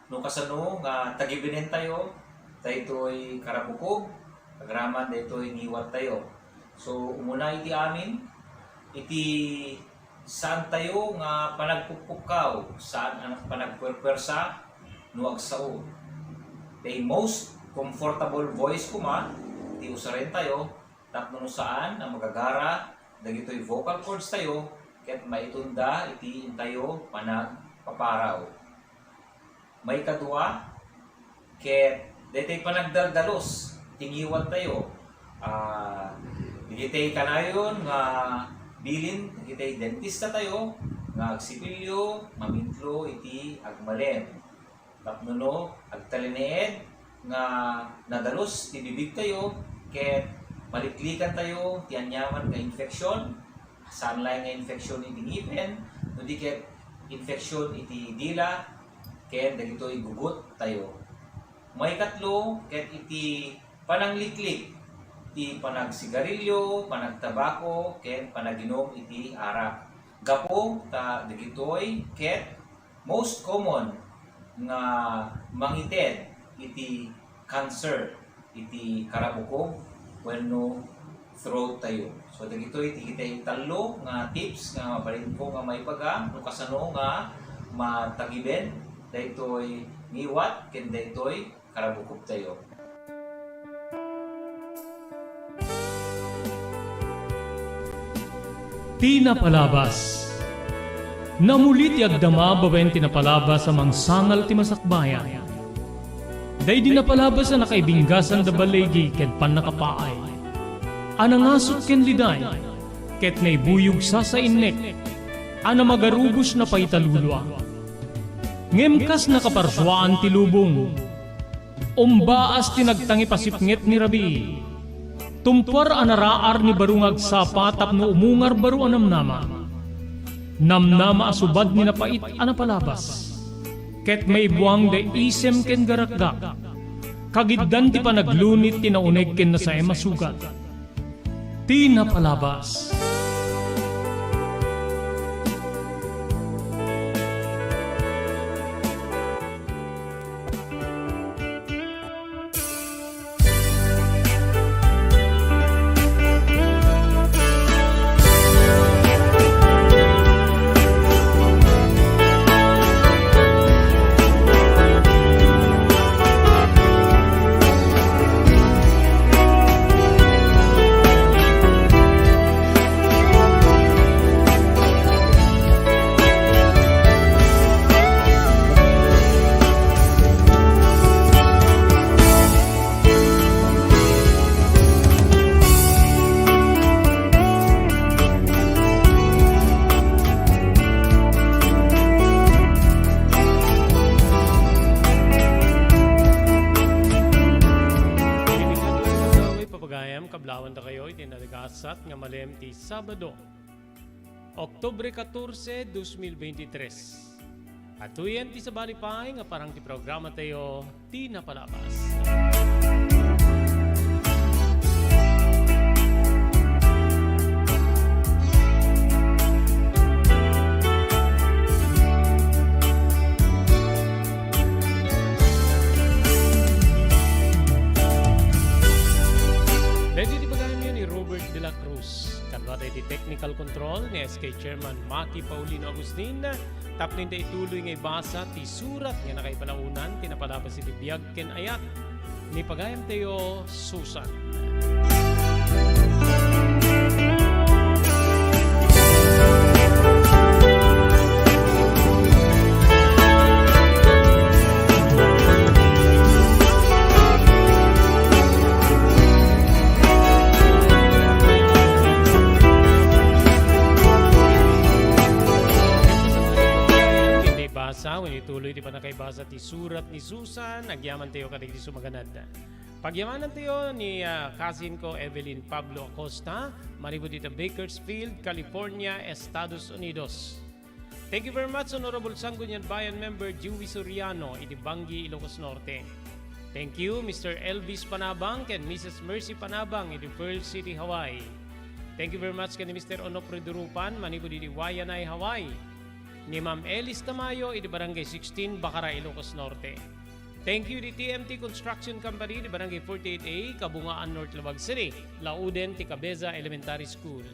no kasano nga tagibenentayo daytoy karabukob, agraman daytoy ngiwattayo. So, umuna iti amin, iti saantayo nga panagpukpukkaw, saan a panagpuerpuersa no agsao. The most comfortable voice koma, Ti usaren tayo, tapno no saan a magagara dagitoy vocal cords tayo, ket maitunda iti intayo panagpaparaw. Maikadua, ket daytoy panagdaldalus ti ngiwat tayo. Ah, dagitoy kanayon nga bilin dagitoy dentista tayo nga agsipilyo, mamitlo iti agmalem. Tapno no agtalinaed nga nadalus ti bibig tayo, ket maliklikan tayo ti aniaman nga infeksyon, saan laeng nga infeksyon iti ngipen, no di ket infeksyon iti dila, ken dagitoy gugut tayo. Maikatlo, ket iti panangliklik ti panagsigarilyo, panagtabako, ken panaginum iti arak. Gapu ta dagitoy ket most common nga mangited iti cancer iti karabukob wenno throat tayo. So, dagitoy ti kitay tallo nga tips nga mabalinko nga maibaga no kasano nga matagiben daytoy ngiwat ken daytoy karabukob tayo. Ti napalabas. Namuli ti agdama babaen ti napalabas a mangsangal ti masakbayan. Daydi napalabas a nakaibinggasan da baligi ken pannakapaay. A nangasut ken liday, ket naibuyog sasainnek, a namagarubos na paitalulua. Ngem kas nakaparsuaan ti lubong, umbaas ti nagtangipasipnget ni rabii. Tumpuar a naraar ni baro nga agsapa tapno umungar baro a namnama. Namnama a subad ni napait a napalabas. Ket maibuang da isem ken garakgak. Kagiddan ti panaglunit ti nauneg ken nasaem a sugat. Ti napalabas. Iti pagayam, kablawandakayo iti nadagasat nga malem ti Sabado, Oktubre katorse, dos mil beintitres. Atuyen ti sabali pay nga parang ti programa tayo, Ti Napalabas. Daytoy ti pagayamyo ni Robert de la Cruz. Kaduada iti technical control ni S K Chairman Maki Paulino Agustin. Tapno inda ituloy nga ibasa ti surat nga nakaibalaonan ti napalabas iti biag ken ayat ni pagayamtayo, Susan. Iti basa, wenno ituloy ti pannakaibasa ti surat ni Susan, agyamantayo kadagiti sumaganad. Pagyamanantayo ni, ah, cousin ko Evelyn Pablo Acosta, manipud ita Bakersfield, California, Estados Unidos. Thank you very much, Honorable Sangguniang Bayan Member Joey Soriano, iti Bangui, Ilocos Norte. Thank you, Mister Elvis Panabang ken Missus Mercy Panabang, iti Pearl City, Hawaii. Thank you very much ken ni Mister Onofre Durupan, manipud iti Waianae, Hawaii. Ni Ma'am Elis Tamayo, iti Barangay sixteen, Bacara, Ilocos Norte. Thank you, di T M T Construction Company, di Barangay forty-eight A, Kabungaan, North Laoag City, lauden ti Cabeza Elementary School.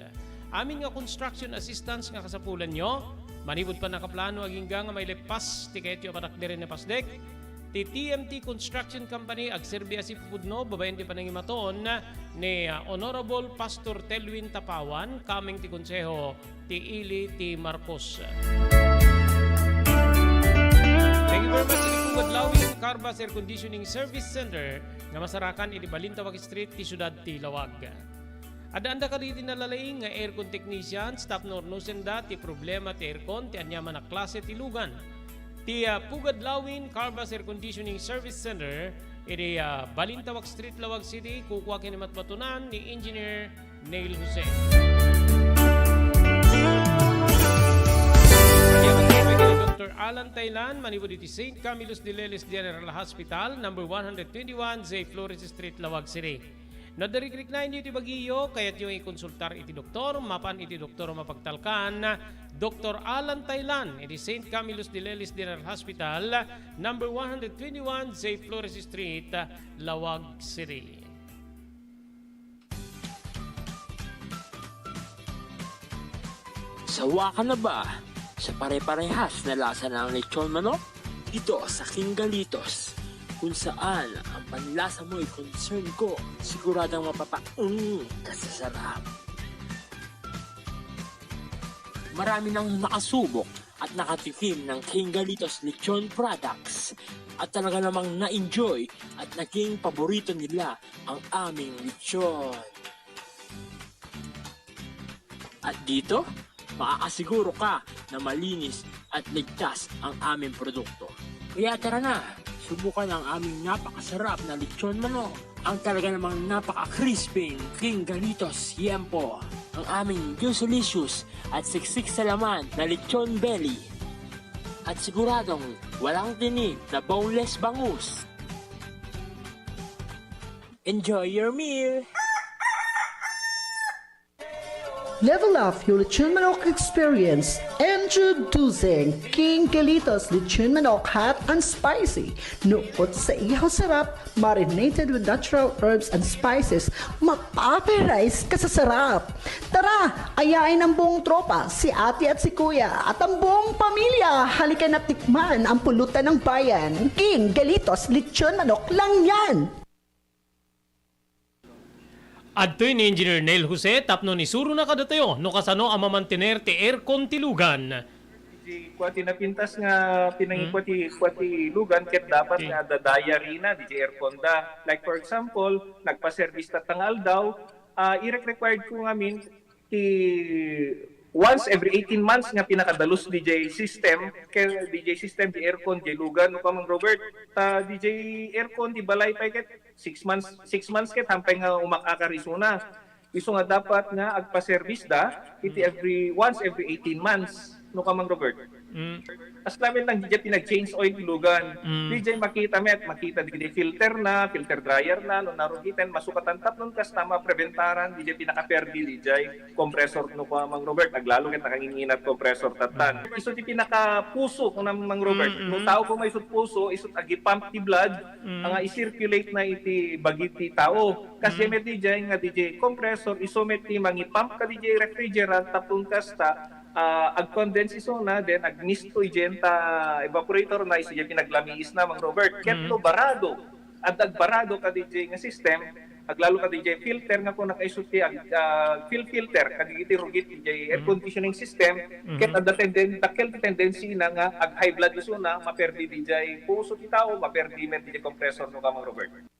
Amin nga construction assistance nga kasapulanyo, manipud pannakaplano agingga nga maileppas ti kayatyo a panagdiri ni Pasdek, Ti T M T Construction Company agserbi a sipupudno babaen ti panangimaton ni, ah, Honorable Pastor Telwin Tapawan, kameng ti Konseho ti Ili ti Marcos. Thank you very much, iti Pugad Lawin Carbas Air Conditioning Service Center nga masarakan iti Balintawak Street ti siudad ti Lawag. Adda-adda kadagiti nalalaing nga aircon technicians tapno urnosenda ti problema ti aircon ti aniaman a klase ti lugan. Ti, ah, Pugad Lawin Carbas Air Conditioning Service Center iti, ah, Balintawak Street, Lawag City, kukua ken ni matmatunan ni Engineer Neil Jose. Iti amangan ni Doktor Alan Tailan, manipud iti Saint Camillus de Leles General Hospital, number one hundred twenty-one J Flores Street, Lawag City. No adda rikriknaenyo iti bagiyo, kayatyo nga ikonsultar iti doktor, mapan iti doktor a mapagtalkan, Doktor Alan Tailan, iti Saint Camillus de Leles General Hospital, number one hundred twenty-one J Flores Street, Lawag City. Sawa ka na ba sa pare-parehas na lasa ng lechon manok? Dito sa King Galitos, kung saan ang panlasa mo'y concern ko, siguradong mapapaung ka sa sarap. Marami nang nakasubok at nakatikim ng King Galitos Lechon Products at talaga namang na-enjoy at naging paborito nila ang aming lechon. At dito, makakasiguro ka na malinis at ligtas ang aming produkto. Kaya tara na, subukan ang aming napakasarap na lechon manok, ang talaga namang napaka-crispy King Galitos Yempo, ang aming juicylicious at siksik sa laman na lechon belly. At siguradong walang tinik na boneless bangus. Enjoy your meal! Level up your lechon manok experience. Introducing King Galitos Lechon Manok Hot and Spicy. Nukot sa ihaw sarap, marinated with natural herbs and spices, mapaparay ka sa sarap. Tara, ayain ang buong tropa, si ate at si kuya, at ang buong pamilya. Halika na tikman ang pulutan ng bayan. King Galitos Lechon Manok lang yan! Adtoy ni Engineer Neil Jose tapno isurona kadatayo no kasano a mamantener ti aircon ti lugan. Di kua ti napintas nga pinangikua ti, kua ti lugan ket dapat nga adda diary na, di aircon da. Like for example, nagpa-service tatta nga aldaw, ah, irek-required ko ngamin ti once every eighteen months nga pinakadalus D J system, kay D J system, di aircon, di lugan, no, Kamang Robert? Ta D J aircon, di balay pay ket six months, six months ket hampay nga umak-akar isuna. Isu nga dapat nga agpa-service da, iti every, once every eighteen months, no, Kamang Robert? Mm. As lamin lang, di pinag-change oil ti lugan. Mm. Di makita met, makita di filter na, filter dryer na, no narugiten, masukatan tapnon kasta mapreventaran, di pinakaperdi, di compressor no kua, Mang Robert, aglalo ket nakanginginat compressor tattan. Mm. Isu ti pinakapuso, kuna Mang Robert. Mm, mm. No tao ko maisut puso, isut agipump ti blood, mm, nga i-circulate na iti bagi ti tao. Kasi mm, met di nga di compressor, isu met ti mangipump ka di refrigerant, tapno kasta, ah, ag-condense isuna, then agmisto idiay ta evaporator na, isu diay pinaglamiis na, Mang Robert. Ket mm, no barado, adda agbarado ka di nga system, aglalo ka di filter nga kuna kaisu ti ag-, ah, fil-, filter kadagiti rugit di air conditioning system, ket adda tenden-, dakkel ti tendency na nga ag-high blood isuna, maperdi di puso ti tao, maperdi met di compressor no ka, Mang Robert.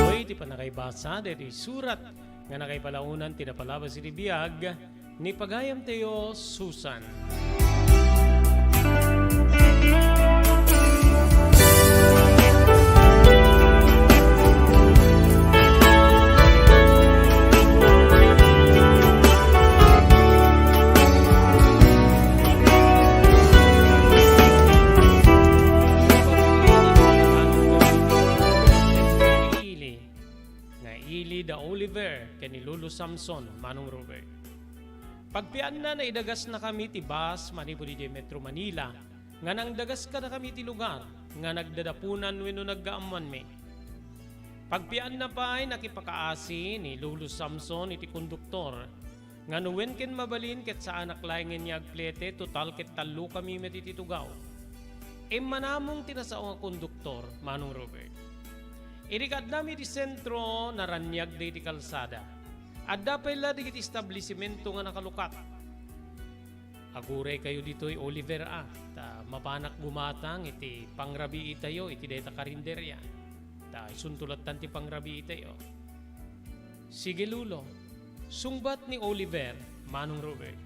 Daytoy ti pannakaibasa daytoy surat nga nakaipalaonan ti napalabas iti biag Ni pagayamtayo, Susan. Ili. Nga ili da Oliver ken ni Lolo Samson, Manong Robert. Pagpianna, naidagasnakami ti bus manipud idiay Metro Manila nga nangdagas kadakami ti lugar nga nagdadapunan wenno naggaammoanmi. Pagpianna pay, nakipakaasi ni Lolo Samson iti konduktor nga no wen ken mabalin ket saanak laengen nga agplete, total ket tallokami met iti tugaw. Immanamong ti nasao nga konduktor, Manong Robert. Idi kaaddami iti sentro, naraniag dagiti kalsada. Adda pay la dagiti establisimento nga nakalukat. Aguraykayo ditoy, Oliver, a, ta mapanak gumatang iti pangrabiitayo iti dayta karinderya. Ta isunto lattan ti pangrabiitayo. Sige, Lolo, sungbat ni Oliver, Manong Robert.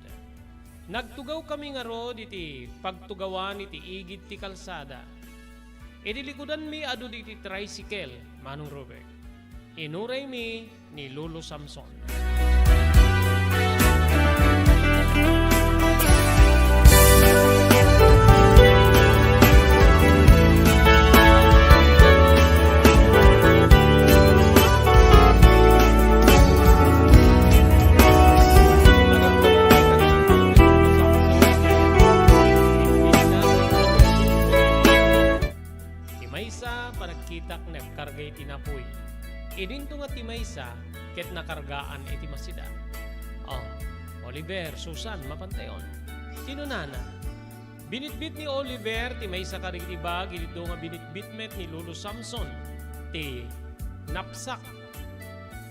Nagtugawkami ngarud iti pagtugawan iti igid ti kalsada. Iti likudanmi adu dagiti tricycle, Manong Robert. Inuraymi ni Lolo Samson. Ti maysa, panagkitak nga agkarga iti napoy. Idinto nga ti maysa ket nakargaan iti masida. Oh, Oliver, Susan, mapantayon. Kinunana. Binitbit ni Oliver ti maysa kadagiti bag, idinto nga binitbit met ni Lolo Samson ti napsak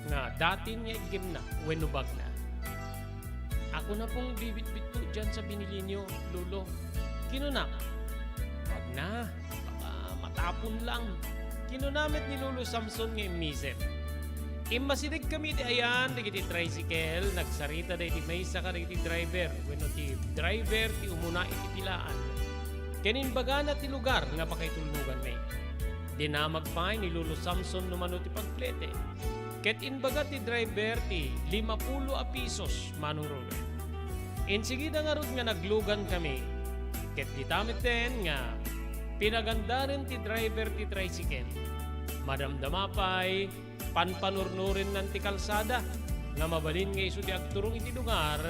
nga datin nga iggemna wenno bagna. "Ako na pong bibitbitko diyan sa biniliyo, Lolo," kinunak. "Wag na, baka matapon lang," kinuna met ni Lolo Samson nga immisip. Immasidegkami iti ayan dagiti tricycle, nagsarita dagiti maysa kadagiti driver wenno ti driver ti umuna iti pilaan. Ken imbagana ti lugar nga pakaitulnoganmi. Dinamag pay ni Lolo Samson no mano ti pagplete. Ket inbaga ti driver ti limapulo a pisos, Manong Robert. Insigida ngarud nga naglugankami. Ket dita metten nga pinagandaren ti driver ti tricycle. Madamdama pay, panpanurnurennan ti kalsada nga mabalin nga isu ti agturong iti lugar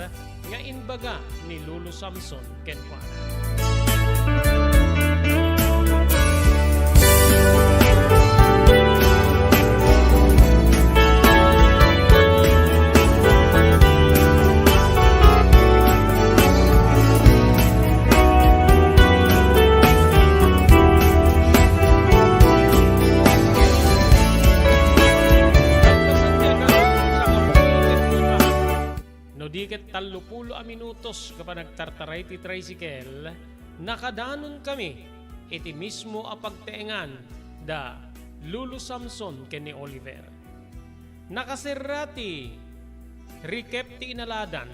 nga imbaga ni Lolo Samson kenkuana. No di ket tallopulo a minutos nga panagtartaray ti tricycle, nakadanonkami iti mismo a pagtaengan da Lolo Samson ken ni Oliver. Nakaserra ti rikep ti inaladan,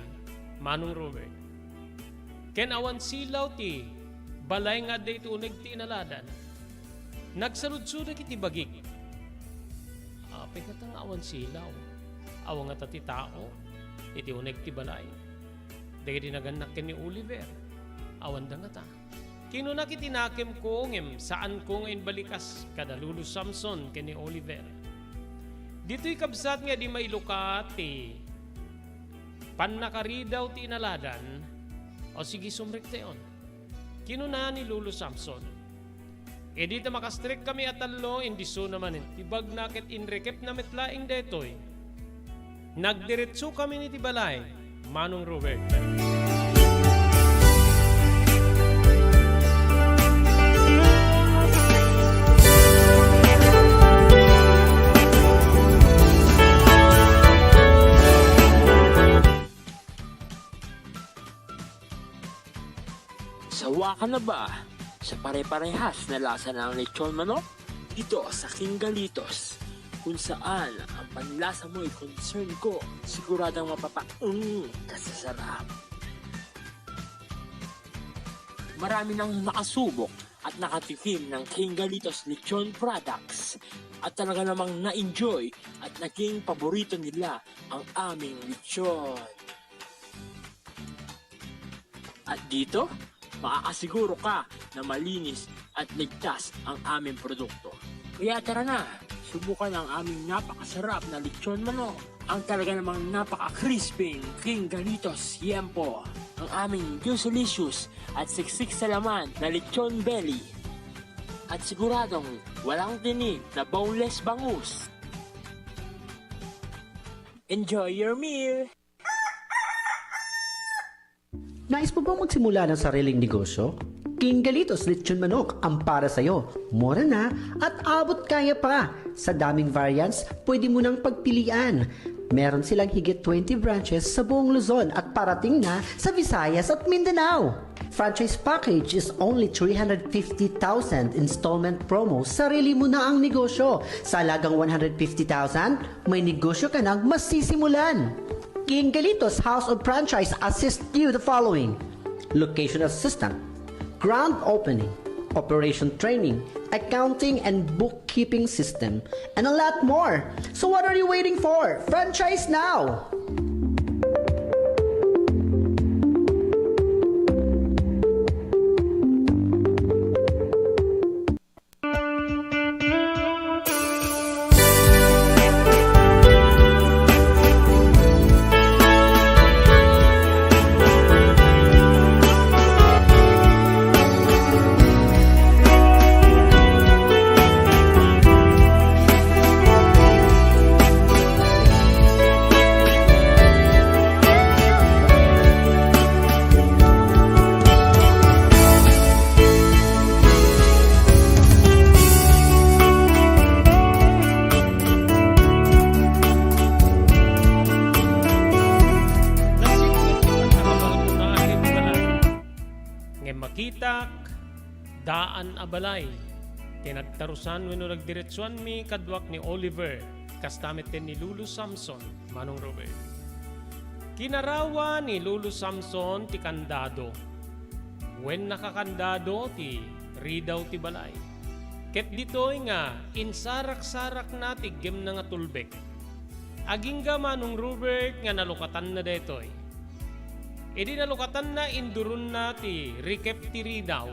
Manong Robert. Ken awan silaw ti balay nga adda iti uneg ti inaladan. Nagsaludsodek iti bagik. Apay ngata nga awan silaw? Awan ngata ti tao iti uneg ti balay? Dagiti nagannak ken ni Oliver, awanda ngata. Kinunak iti nakemko ngem saanko nga imbalikas kada Lolo Samson ken ni Oliver. Ditoy kabsat nga di mailukat ti pannakaridaw ti inaladan, "O sige, sumrektayon," kinuna ni Lolo Samson. Idi ta makastrekkami a tallo, indisona manen ti bagna ket inrikepna met laeng daytoy. Nagdiretsokami iti balay, Manong Robert. Sawa ka na ba sa pare-parehas na lasa ng lechon manok? Dito sa King Galitos, Kung saan ang panlasa mo'y concern ko, siguradong mapapaeng ka sa sarap. Marami nang nakasubok at nakatikim ng King Galitos Lechon products at talaga namang na-enjoy at naging paborito nila ang aming lechon. At dito, maaasiguro ka na malinis at ligtas ang aming produkto. Kaya tara na, subukan ang aming napakasarap na lechon manok, ang talaga namang napaka-crispy King Galitos Yempo, ang aming juicylicious at siksik sa laman na lechon belly, at siguradong walang tinik na boneless bangus. Enjoy your meal! Nais mo bang magsimula ng sariling negosyo? King Galitos Lechon Manok ang para sa'yo. Mura na at abot kaya pa. Sa daming variants, pwede mo nang pagpilian. Meron silang higit twenty branches sa buong Luzon at parating na sa Visayas at Mindanao. Franchise package is only three hundred fifty thousand installment promo, sarili mo na ang negosyo. Sa halagang one hundred fifty thousand, may negosyo ka nang masisimulan. King Galitos House of Franchise assist you the following: location assistant, grand opening, operation training, accounting and bookkeeping system, and a lot more. So what are you waiting for? Franchise now! Ngem makitak, daan a balay ti nagtarusan wenno nagdiretsuanmi kaduak ni Oliver, kasta met ken ni Lolo Samson, Manong Robert. Kinarawa ni Lolo Samson ti kandado, wen nakakandado ti ridaw ti balay. Ket ditoy nga insarak-sarakna ti iggemna nga tulbek. Agingga, Manong Robert, nga nalukatanna daytoy. Idi nalukatanna, induronna ti rikep ti ridaw,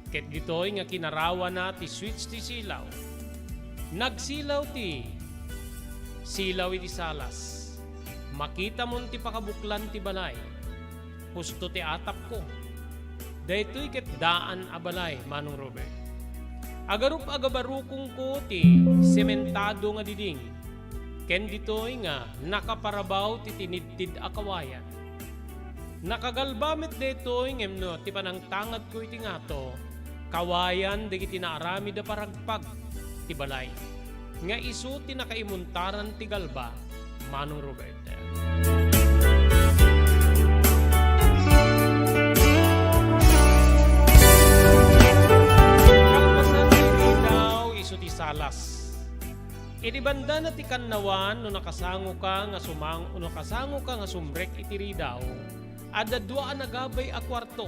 ket ditoy nga kinarawana ti switch ti silaw. Nagsilaw ti silaw iti salas. Makitamon ti pakabuklan ti balay. Husto ti atapko. Daytoy ket daan a balay, Manong Robert. Agarup-agabarukongko ti sementado nga diding, ken ditoy nga nakaparabaw ti tinidtid a kawayan. Nakagalba met daytoy ngem no ti panangtangadko iti ngato, kawayan dagiti naaramid a paragpag ti balay, nga isu ti nakaimuntaran ti galba, Manong Robert. Kalpasan ti ridaw, isu ti salas. Idi bandana ti kannawan, no nakasangoka nga sumang-, no nakasangoka nga sumrek iti ridaw, adda dua a nagabay a kuarto.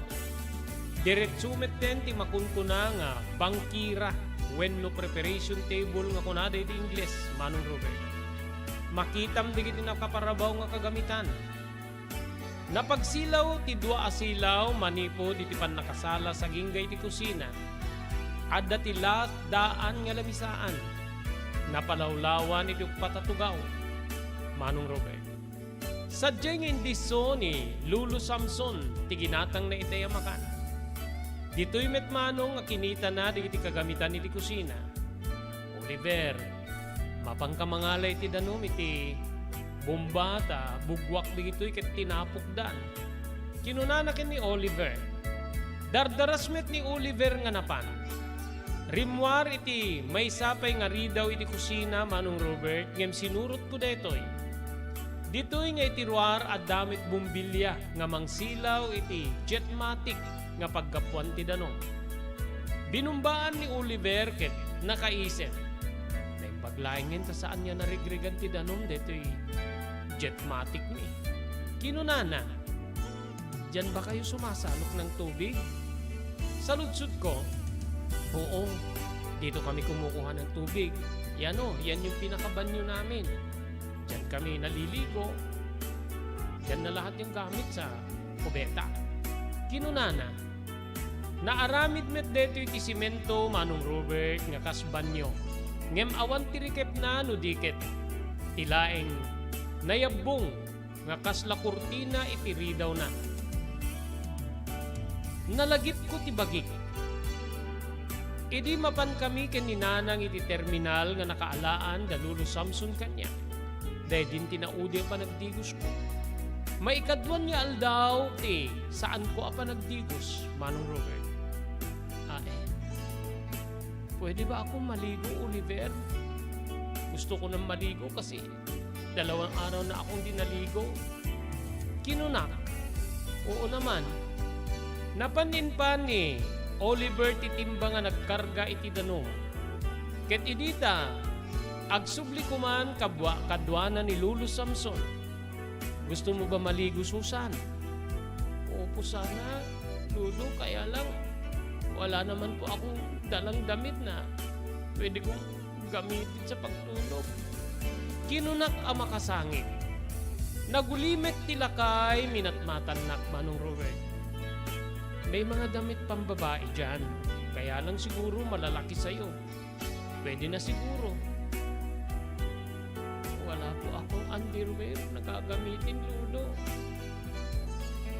Diretso metten ti makunkuna nga bangkira wenno preparation table nga kunada iti Ingles, Manong Robert. Makitam dagiti nakaparabaw nga kagamitan. Napagsilaw ti dua a silaw manipud iti pannakasalas agingga iti kusina. Adda ti latdaan nga lamisaan. Napalawlawan iti uppat a tugaw, Manong Robert. Sadiay nga indisso ni Lolo Samson ti ginatangna itay a makan. Ditoy met, Manong, nga kinitana dagiti kagamitan iti kusina. Oliver, mapanka mangala iti danum iti bomba ta bugguak dagitoy ket tinapokdan. Kinunana ken ni Oliver. Dardaras met ni Oliver nga napan. Rimmuar iti maysa pay nga ridaw iti kusina, Manong Robert, ngem sinurotko daytoy. Ditoy nga iti ruar adda met bombilya nga mangsilaw iti jetmatic nga paggapuan ti danum. Binumbaan ni Oliver ket nakaisip. Naimbag Laengen ta saan nga narigrigan ti danum detoy jetmatic mi. Kinunana, "Diyan ba kayo sumasalok ng tubig?" Saludsod ko, "Oo, dito kami kumukuha ng tubig. Yan o, yan yung pinakabanyo namin. Diyan kami naliligo. Diyan na lahat yung gamit sa kubeta." Kinunana, "Naaramid met detoy ti simento, Manong Robert, nga kas banyo. Ngem awan ti rikepna no di ket ti laeng nayabbong nga kasla kurtina iti ridawna." Nalagipko ti bagik. Idi mapankami ken ni Nanang iti terminal nga nakaalaan da Lolo Samson kaniak, daydi ti naudi a panagdigosko. Maikadua nga aldaw ti saanko a panagdigos, Manong Robert. Ae. Pwede ba akong maligo, Oliver? Gusto ko nang maligo kasi dalawang araw na akong di naligo. Kinunak, "Oo naman." Napan-inpan ni Oliver ti timba nga nagkarga iti danum. Ket idita, agsubli koman kabua-, kaduana ni Lolo Samson. "Gusto mo ba maligo, Susan?" "Opo sana, Lolo, kaya lang wala naman po akong dalang damit na pwede kong gamitin sa pagtulog." Kinunak a makasangit. Nagulimek ti lakay, minatmatannak, Manong Robert. "May mga damit pambabae dyan, kaya lang siguro malalaki sa'yo. Pwede na siguro." "Wala po akong underwear na gagamitin, Lolo."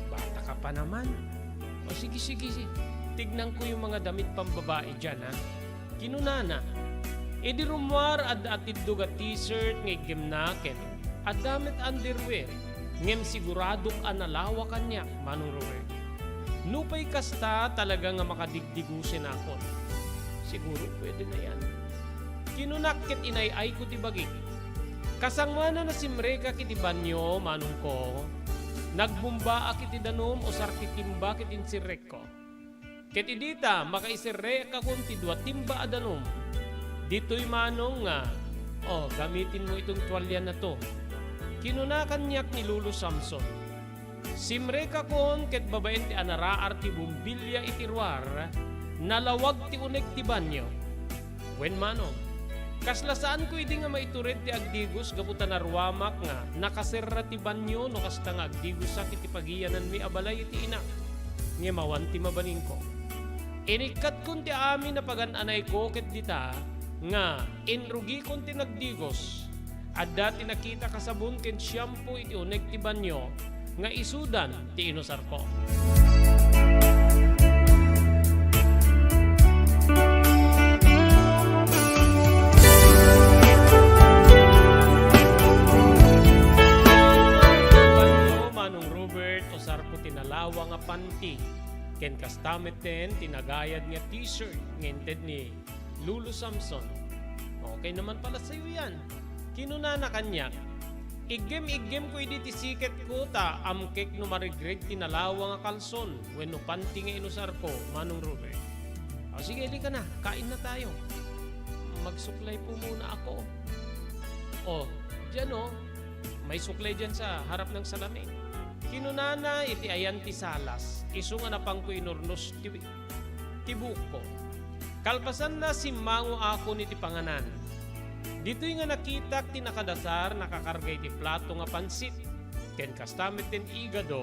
"Bata ka pa naman. O sige, sige, sige. Tignan ko yung mga damit pambabae dyan, ha." Kinunana. Idi rummuar, adda atiddog a t-shirt nga iggemna ket adda met underwear, ngem siguradok a nalawa kaniak, Manong Robert. Nupay kasta, talaga nga makadigdigusenakon. "Siguro pwede na yan." Kinunak ket inay-ayko ti bagik. Kasangoanan a simrekak iti banyo, manongko, nagbumbaak iti danum, usar ti timba ket insirrekko. Ket idita, makaiserreakon ti dua timba a danum. "Ditoy, manong, nga, o, gamitin mo itong tualya na to," kinuna kaniak ni Lolo Samson. Simrekakon ket babaen ti anaraar ti bombilia iti ruar, nalawag ti uneg ti banyo. Wen, manong, kasla saanko idi nga maitured ti agdigos gapu ta naruamak nga nakaserra ti banyo no kasta nga agdigosak iti pagiyananmi a balay iti inak, ngem awan ti mabalinko. Inikkadkon ti amin a pagan-anayko ket dita nga inrugikon ti nagdigos. Adda ti nakitak a sabon ken shampoo iti uneg ti banyo nga isudan ti inusarko. Manong Robert, usarko ti nalawa nga panty, ken kasta metten ti nagayad nga t-shirt nga inted ni Lolo Samson. Okay naman pala sa'yo yan. Kinunana kaniak, "Iggem-iggem ko idi ti siketko ta amkek no marigreg ti nalawa nga kalson wenno panty nga inusarko, Manong Robert." "O sige, halika na, kain na tayo. Magsuklay po muna ako." "O, diyan o. May suklay diyan sa harap ng salamin." Kinunana iti ayan ti salas, isu nga napangko inurnos ti, ti buokko. Kalpasanna, simmangoakon iti panganan. Ditoy nga nakitak ti nakadasar, nakakarga iti plato nga pansit, ken kasta met ti igado,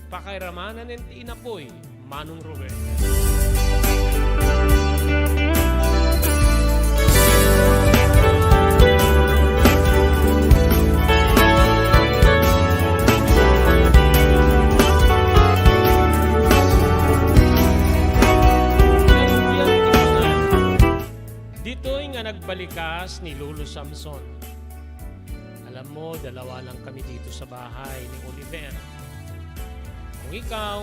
pakairamanen ti inapoy, Manong Robert. Ditoy nga nagbalikas ni Lolo Samson. Alam mo, dalawa lang kami dito sa bahay ni Oliver. Kung ikaw,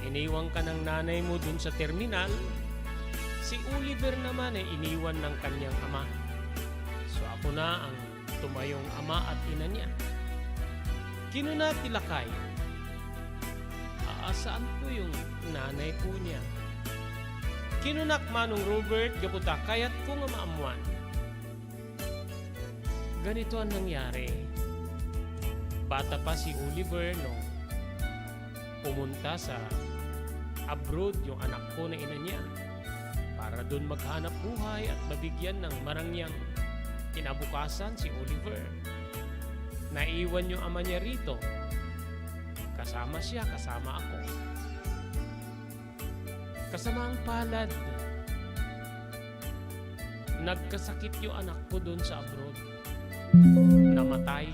iniwan ka ng nanay mo dun sa terminal, si Oliver naman ay iniwan ng kanyang ama. So, ako na ang tumayong ama at ina niya. Kinuna ti lakay, "Aa, saan po yung nanay po niya?" Kinunak, Manong Robert, gapu ta kayat ko nga maammuan. Ganito ang nangyari. Bata pa si Oliver nung pumunta sa abroad yung anak ko na ina niya para dun maghanap buhay at mabigyan ng marangyang kinabukasan si Oliver. Naiwan yung ama niya rito. Kasama siya, kasama ako. Kasamaang palad, nagkasakit yung anak ko doon sa abroad. Namatay.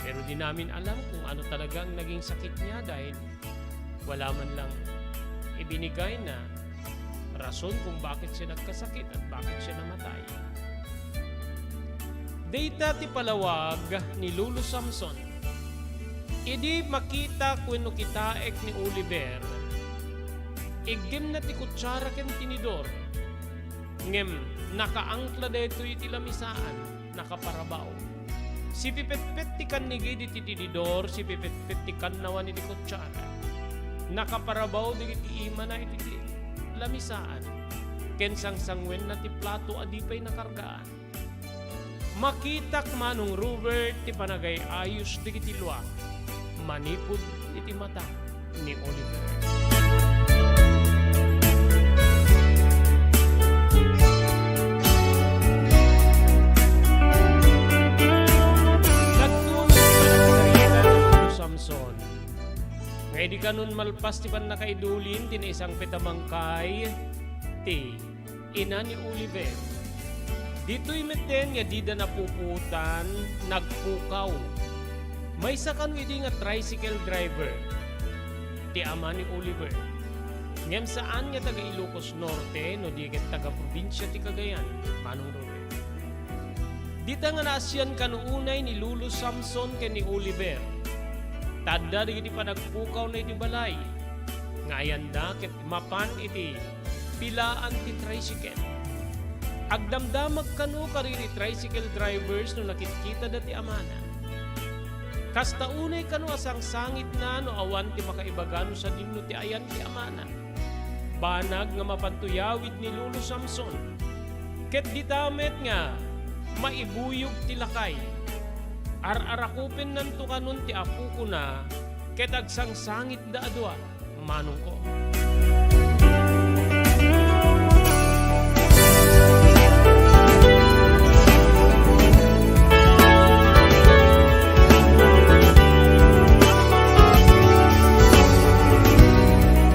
Pero di namin alam kung ano talaga ang naging sakit niya dahil wala man lang ibinigay na rason kung bakit siya nagkasakit at bakit siya namatay. Dayta ti palawag ni Lolo Samson. Idi makitak wenno kitaek ni Oliver, iggimna ti kutsara ken tinidor, ngem nakaangkla daytoy iti lamisaan, nakaparabaw. Sipipetpet ti kannigid iti tinidor, sipipetpet ti kannawan iti kutsara. Nakaparabaw dagiti imana iti ti-, lamisaan, ken sangsangwenna ti plato a di pay nakargaan. Makitak, Manong Robert, ti panagay-ayos dagiti lua manipud iti mata ni Oliver. Nagtulog ti panagkasarita ni Samson nga idi kanon malpas ti pannakaidulin ti naisangpet a bangkay ti ina ni Oliver. Ditoy metten nga dida napupuotan, nagpukaw. Maysa kano idi nga tricycle driver ti ama ni Oliver. Ngem saan nga taga Ilocos Norte, no di ket taga probinsia ti Cagayan, Manong Robert. Dita nga naasian kano unay ni Lolo Samson ken ni Oliver. Ta adda dagiti panagpukawna iti balay nga ayanda ket mapan iti pilaan ti tricycle. Agdamdamag kano kadagiti tricycle drivers no nakitkitada ti amana. Kasta unay kano a sangsangitna no awan ti makaibaga no sadino ti ayan ti amana. Banag nga mapanto yawid ni Lolo Samson. Ket dita met nga maibuyog ti lakay. Ar-arakupennanto kanon ti apokona ket agsangsangitda a dua. Manongko.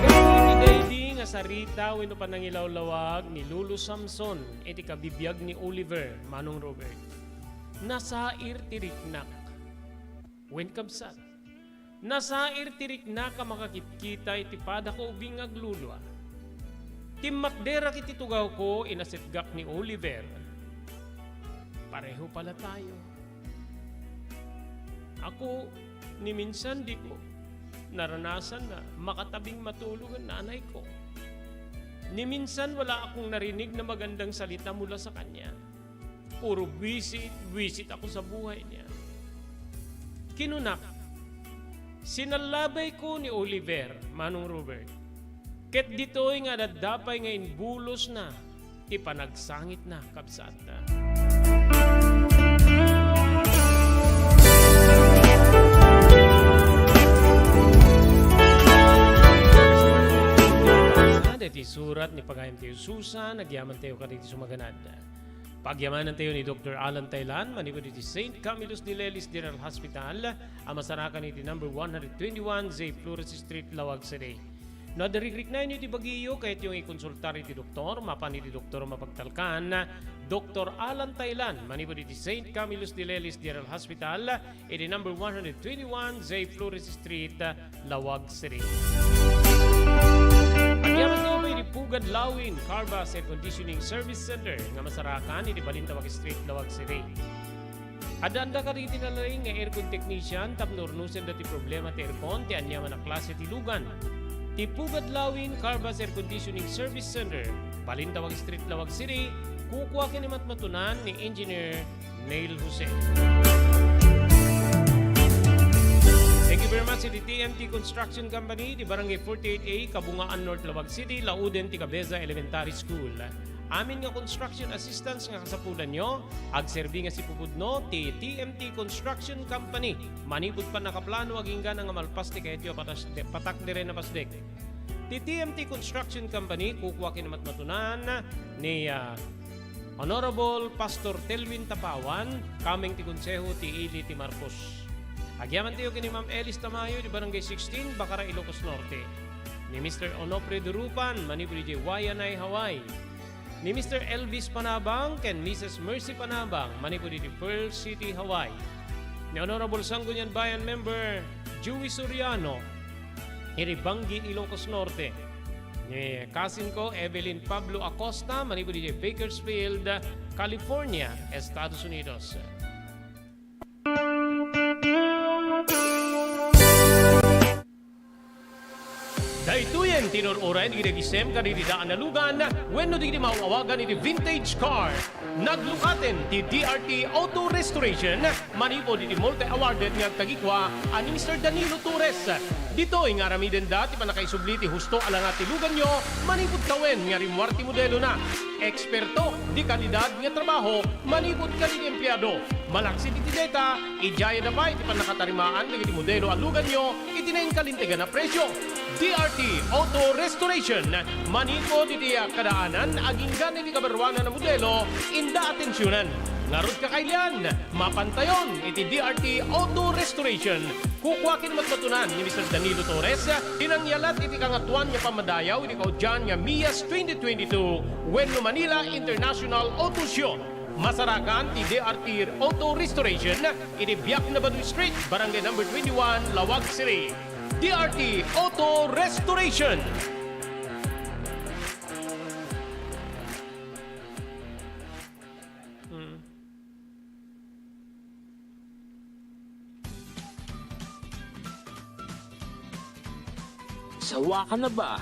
Gapu iti daydi nga sarita wenno panangilawlawag ni Lolo Samson iti kabibiag ni Oliver, Manong Robert, nasair ti riknak. Wen, kabsat, nasair ti riknak a makakitkita iti padako ubing nga aglulua. Timmakderak iti tugawko, inasetgak ni Oliver. Pareho pala tayo. Ako, ni minsan diko naranasan na makatabing matulog ang nanay ko. Ni minsan wala akong narinig na magandang salita mula sa kanya. Puro buwisit, buwisit ako sa buhay niya. Kinunak, sinallabay ko ni Oliver, Manong Robert. Ket ditoy nga adda pay nga imbulos na ti panagsangit na, kabsat. Dagiti surat ni Pagayam ti Susa, nagyaman tayo kadagiti sumaganad. Pagyamanantayo ni Doktor Alan Taylan, manipud iti Saint Camillus de Lelis General Hospital, a masarakan iti number one hundred twenty-one J Flores Street, Laoag City. No adda rikriknaenyo iti bagiyo, kayatyo nga ikonsultar iti doktor, mapan iti doktor a mapagtalkan, Doktor Alan Taylan, manipud iti Saint Camillus de Lelis General Hospital, iti number one hundred twenty-one J Flores Street, Laoag City. Agyaman tayo iti Pugad Lawin Car Bus Air Conditioning Service Center nga masarakan iti Balintawak Street, Laoag City. Adda-adda kadagiti nalaing nga aircon technician tapno urnosenda ti problema ti aircon ti aniaman a klase ti lugan. Ti Pugad Lawin Car Bus Air Conditioning Service Center, Balintawak Street, Laoag City, kukua ken imatmatunan ni Engineer Neil Jose. Thank you very much iti T M T Construction Company, di Barangay forty-eight A, Kabungaan, North Laoag City, lauden ti Cabeza Elementary School. Amin nga construction assistance nga kasapulanyo, agserbi nga sipupudno ti T M T Construction Company. Manipud pannakaplano, agingga nga malpas ti kayatyo a patas-, patak diri a napasdek. Ti T M T Construction Company, kukua ken matmatunan ni, ah, Honorable Pastor Telwin Tapawan, kameng ti Konseho ti Ili ti Marcos. Agyamankami ken ni Ma'am Elis Tamayo, di Barangay sixteen, Bacara, Ilocos Norte. Ni Mister Onofre Durupan, manipud idiay Waianae, Hawaii. Ni Mister Elvis Panabang ken Missus Mercy Panabang, manipud iti Pearl City, Hawaii. Ni Honorable Sangguniang Bayan Member Joey Soriano, iti Bangui, Ilocos Norte. Ni cousin ko, Evelyn Pablo Acosta, manipud iti Bakersfield, California, Estados Unidos. Daytoyen ti inur-uray dagiti agisem kadagiti daan a lugan wenno dagiti maaw-awagan iti vintage car. Naglukaten ti D R T Auto Restoration manipud iti multi-awarded nga agtagikua a ni Mister Danilo Torres. Ditoy nga aramidenda ti pannakaisubli ti husto a langa ti luganyo manipud tawen nga rimmuar ti modelona. Eksperto di kalidad nga trabaho manipud kadagiti empleado. Malaksid iti dayta, idiayada pay ti pannakatarimaan dagiti modelo a luganyo iti nainkalintegan a presio. D R T Auto Restoration, manipud iti kadaanan agingga iti kabaruanan a modelo, inda atensionan. Ngarud, kakailian, mapantayon iti D R T Auto Restoration. Kukua ken matmatunan ni Mister Danilo Torres ti nangyalat iti Kangatoan nga Pammadayaw iti kaudian nga MIAS twenty twenty-two wenno Manila International Auto Show. Masarakan ti D R T Auto Restoration iti Biak na Badu Street, Barangay Number twenty-one, Laoag City. D R T Auto Restoration. Mm. Sawa ka na ba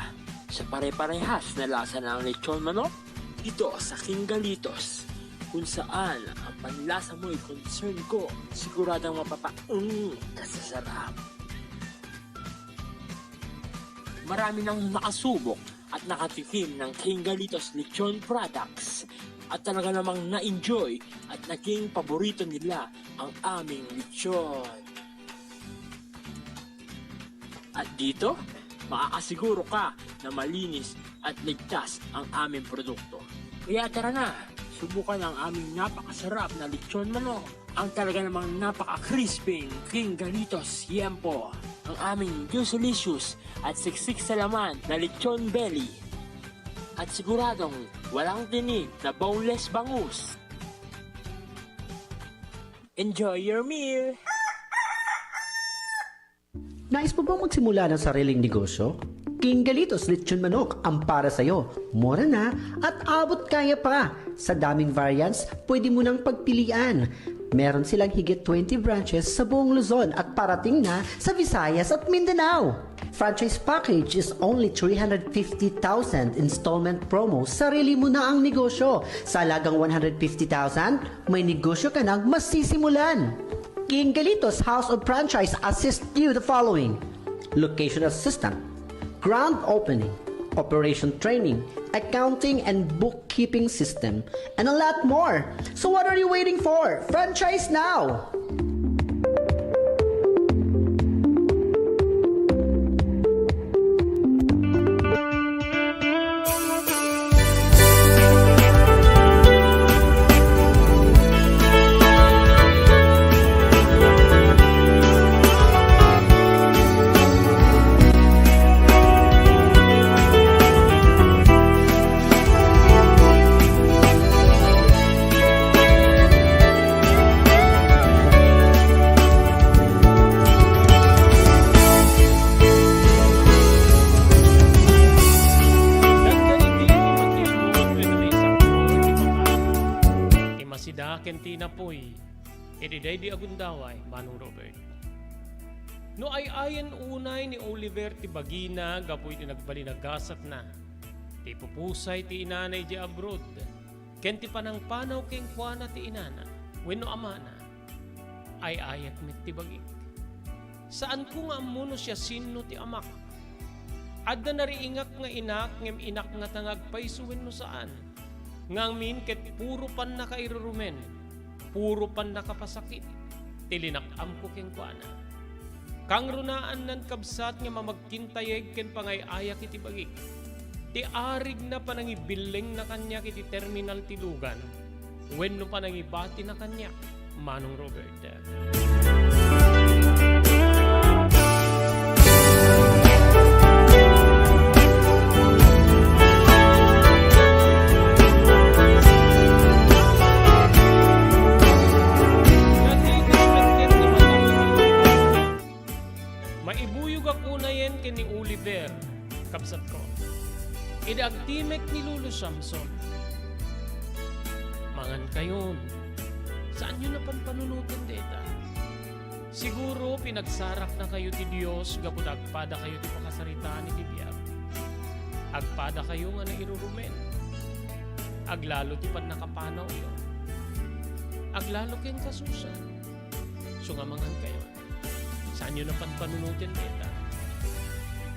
sa pare-parehas na lasa ng lechon manok? Dito sa King Galitos, kung saan ang panlasa mo'y concern ko, siguradong mapapaeng ka sa sarap. Marami nang nakasubok at nakatikim ng King Galitos Lechon Products at talaga namang na-enjoy at naging paborito nila ang aming lechon. At dito, makakasiguro ka na malinis at ligtas ang aming produkto. Kaya tara na, subukan ang aming napakasarap na lechon manok. Ang talaga namang napaka-crispy, King Galitos Yempo. Ang aming juicy-licious at siksik sa laman na lechon belly. At siguradong walang tinik na boneless bangus. Enjoy your meal! Nais mo bang magsimula ng sariling negosyo? King Galitos Lechon Manok ang para sa'yo. Mura na at abot kaya pa. Sa daming variants, pwede mo nang pagpilian. Meron silang higit twenty branches sa buong Luzon at parating na sa Visayas at Mindanao. Franchise package is only three hundred fifty thousand, installment promo, sarili mo na ang negosyo. Sa halagang one hundred fifty thousand, may negosyo ka nang masisimulan. King Galitos House of Franchise assist you the following: location assistant, grand opening, operation training, accounting and bookkeeping system, and a lot more. So what are you waiting for? Franchise now! Ti masida ken ti napuy iti daydi a gundaway, Manong Robert. No ay-ayan unay ni Oliver ti bagina gapu iti nagbalin a gasatna, ti pupusay ti inana idiay abroad, ken ti panangpanaw kenkuana ti inana wenno amana, ay-ayak met ti bagik. Saanko nga ammo no siasino ti amak. Adda nariingak nga inak, ngem inak ngata nga agpayso wenno saan. Ngamin ket puro pannakairurumen, puro pannakapasakit ti linak-amko kenkuana. Kangrunaannan, kabsat, nga mamagkintayeg ken pangay-ayak iti bagik. Ti arigna panangibillengna kaniak iti terminal ti lugan wenno panangibatina kaniak, Manong Robert. Maibuyogak unayen ken ni Oliver, kabsatko. Idi agtimek ni Lolo Samson, mangankayon, saanyo na panpanunoten dayta. Siguro, pinagsaraknakayo ti Dios gapu ta agpadakayo ti pakasaritaan iti biag. Agpadakayo nga nairurumen. Aglalo ti pannakapanawyo. Aglalo ken kasusan. Isu nga mangankayon, saanyo na panpanunoten dayta.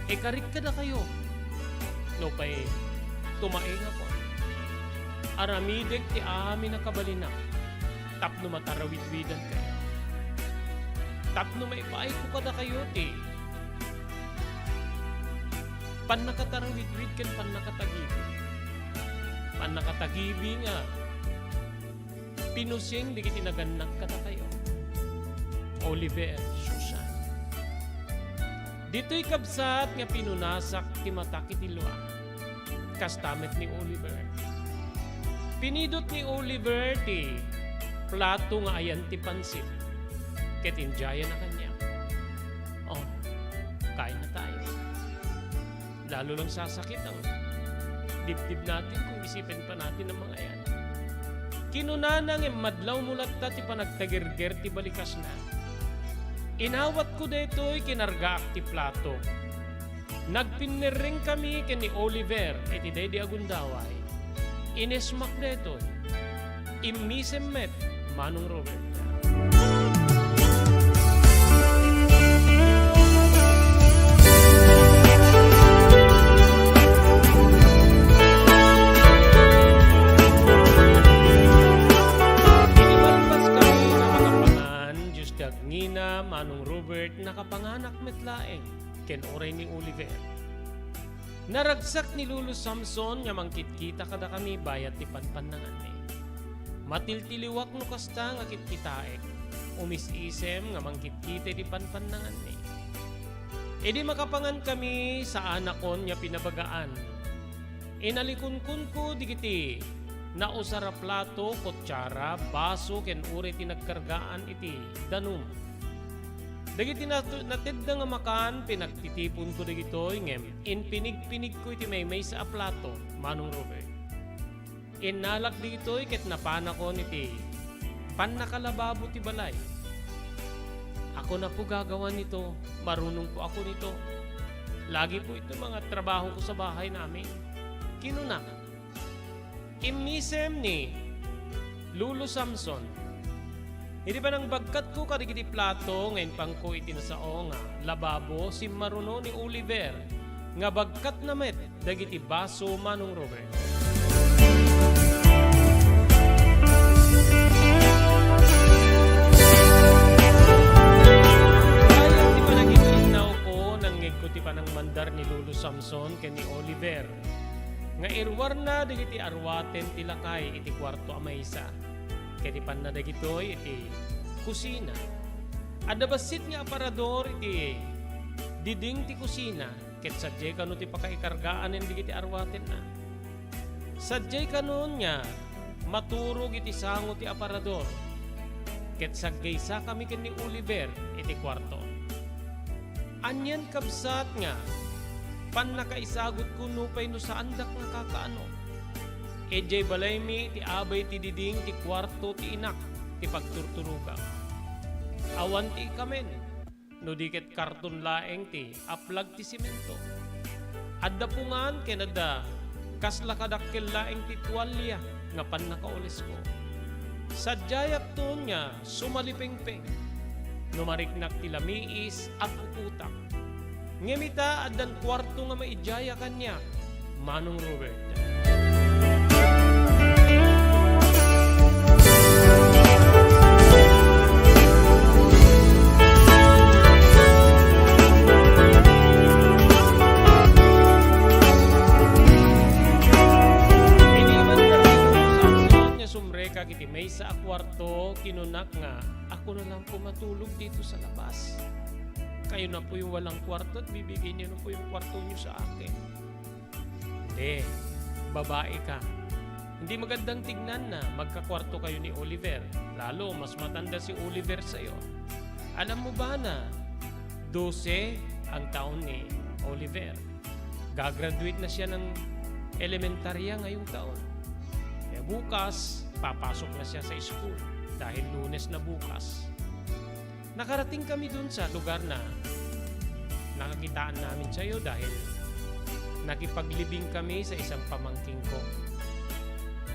Ikarik kadakayo, nupay tumaengakon. Aramidek ti amin a kabalinak tapno matarawidwidankayo. Tapno maipaayko kadakayo ti pannakatarawidwid ken pannakatagibi. Pannakatagibi nga pinusing dagiti nagannak kadakayo. Oliver, Susan. Ditoy, kabsat, nga pinunasak ti matak iti lua. Kasta met ni Oliver. Pinidot ni Oliver ti plato nga ayan ti pansit, ket idiayna kaniak. Oh, kain na tayo. Lalo lang sasakit ang dibdib natin kung isipin pa natin ang mga yan. Kinunana nga madlawmo latta ti panagtagirger ti balikasna. Inawatko daytoy, kinargaak ti plato. Nagpinnerreng kami ken ni Oliver iti daydi a gundaway. Inismak daytoy. Immisem met, Manong Robert. Iti malpas kami nga nakapangan, Dios ti agngina, Manong Robert, nakapanganak met laeng ken uray ni Oliver. Naragsak ni Lolo Samson nga mangkitkita kadakami bayat ti panpannanganmi. Matiltiliwak no kasta nga kitkitaek. Umis-isem nga mangkitkita iti panpannanganmi. Idi makapangankami, saanakon nga pinabagaan. Inalikunkonko dagiti nausar a plato, kutsara, baso, ken uray ti nagkargaan iti danum. Dagiti natu-, natedda nga makan, pinagtitiponko dagitoy, ngem impinigpinigko iti maymaysa a plato, Manong Robert. Innalak dagitoy ket napanakon iti pannakalababo ti balay. "Ako na po gagawa nito, marunong po ako nito. Lagi po ito mga trabaho ko sa bahay namin," kinuna. Immisem ni Lolo Samson. Idi panangbagkatko kadagiti plato nga impangko iti nasao nga lababo, simmaruno ni Oliver nga bagkatna met dagiti baso, Manong Robert. Bayan ti panagitlinnawko, nangngegko ti panangmandar ni Lolo Samson ken ni Oliver nga iruarna dagiti aruaten ti lakay iti kuarto a maysa, ket ipanna dagitoy iti kusina. Adda bassit nga aparador iti diding ti kusina, ket sadiay kano ti pakaikargaanen dagiti aruatenna. Sadiay kanon nga maturog iti sango ti aparador, ket saggaysakami ken ni Oliver iti kuarto. Anian, kabsat, nga pannakaisagutko nupay no saandak nga kakaano? Idiay balaymi iti abay ti diding ti kuarto ti inak ti pagturturogak. Awan ti ikamen, no di ket karton laeng ti aplag ti simento. Adda pungan ken adda kasla kadakkel laeng ti tualia nga pannakaulesko. Sadiayakton nga sumalipengpeng. No mariknak ti lamiis, agkukutak. Ngem ita, addan kuarto nga maidiaya kaniak, Manong Robert. matulog dito sa labas. Kayo na po yung walang kwarto at bibigay niyo na po yung kwarto niyo sa akin." "Hindi, babae ka. Hindi magandang tignan na magkakwarto kayo ni Oliver. Lalo, mas matanda si Oliver sa'yo. Alam mo ba na dose ang taon ni Oliver? Gagraduate na siya ng elementarya ngayong taon. Kaya bukas, papasok na siya sa school dahil Lunes na bukas." Nakarating kami dun sa lugar na nakakitaan namin sa'yo dahil nakipaglibing kami sa isang pamangking ko.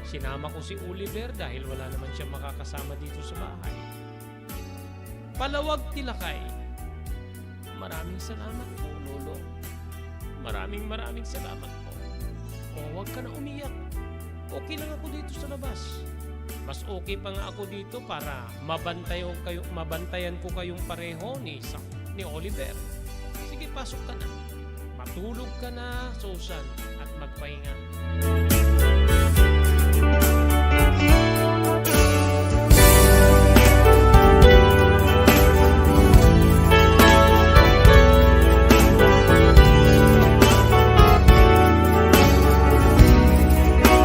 Sinama ko si Oliver dahil wala naman siya makakasama dito sa bahay. Palawag ti lakay. "Maraming salamat po, Lolo. Maraming, maraming salamat po. O, huwag ka na umiyak. Okay lang ako dito sa labas. Mas okay pa nga ako dito para mabantayan kayo, mabantayan ko kayong pareho ni Sa-, ni Oliver. Sige, pasok ka na. Matulog ka na, Susan, at magpahinga."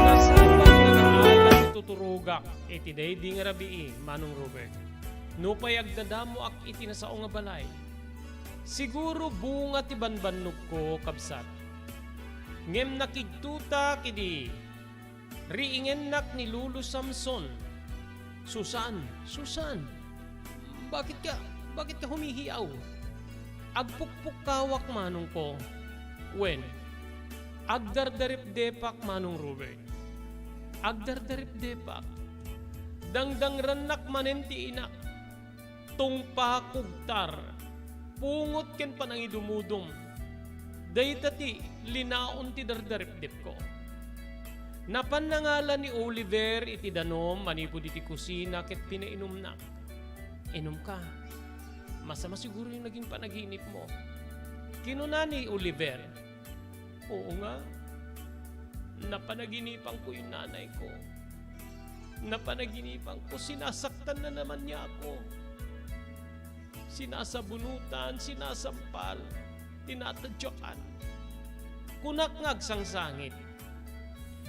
Nasapag nga nangala ti tuturogak iti daydi nga rabii, Manong Robert. Nupay agdadamoak iti nasao nga balay, siguro bunga ti banbannogko, kabsat. Ngem nakigtotak idi riingennak ni Lolo Samson. "Susan, Susan, bakit ka, bakit ka humihiyaw?" "Agpukpukkawak, manongko. Wen, agdardaripdepak, Manong Robert. Agdardaripdepak. Dangdangrannak manen ti inak. Tungpa, kugtar, pungot ken panangidumudom. Dayta ti linaon ti dardaripdipko." Napan nangala ni Oliver iti danum manipud iti kusina ket pinainumna. "Inumka. Masama siguro yung naging panaginipmo." Kinuna ni Oliver, "Oo nga. Napanaginipan ko yung nanay ko. Napanaginipan ko, sinasaktan na naman niya ako. Sinasabunutan, sinasampal, tinatadyakan." Kunak nga agsangsangit.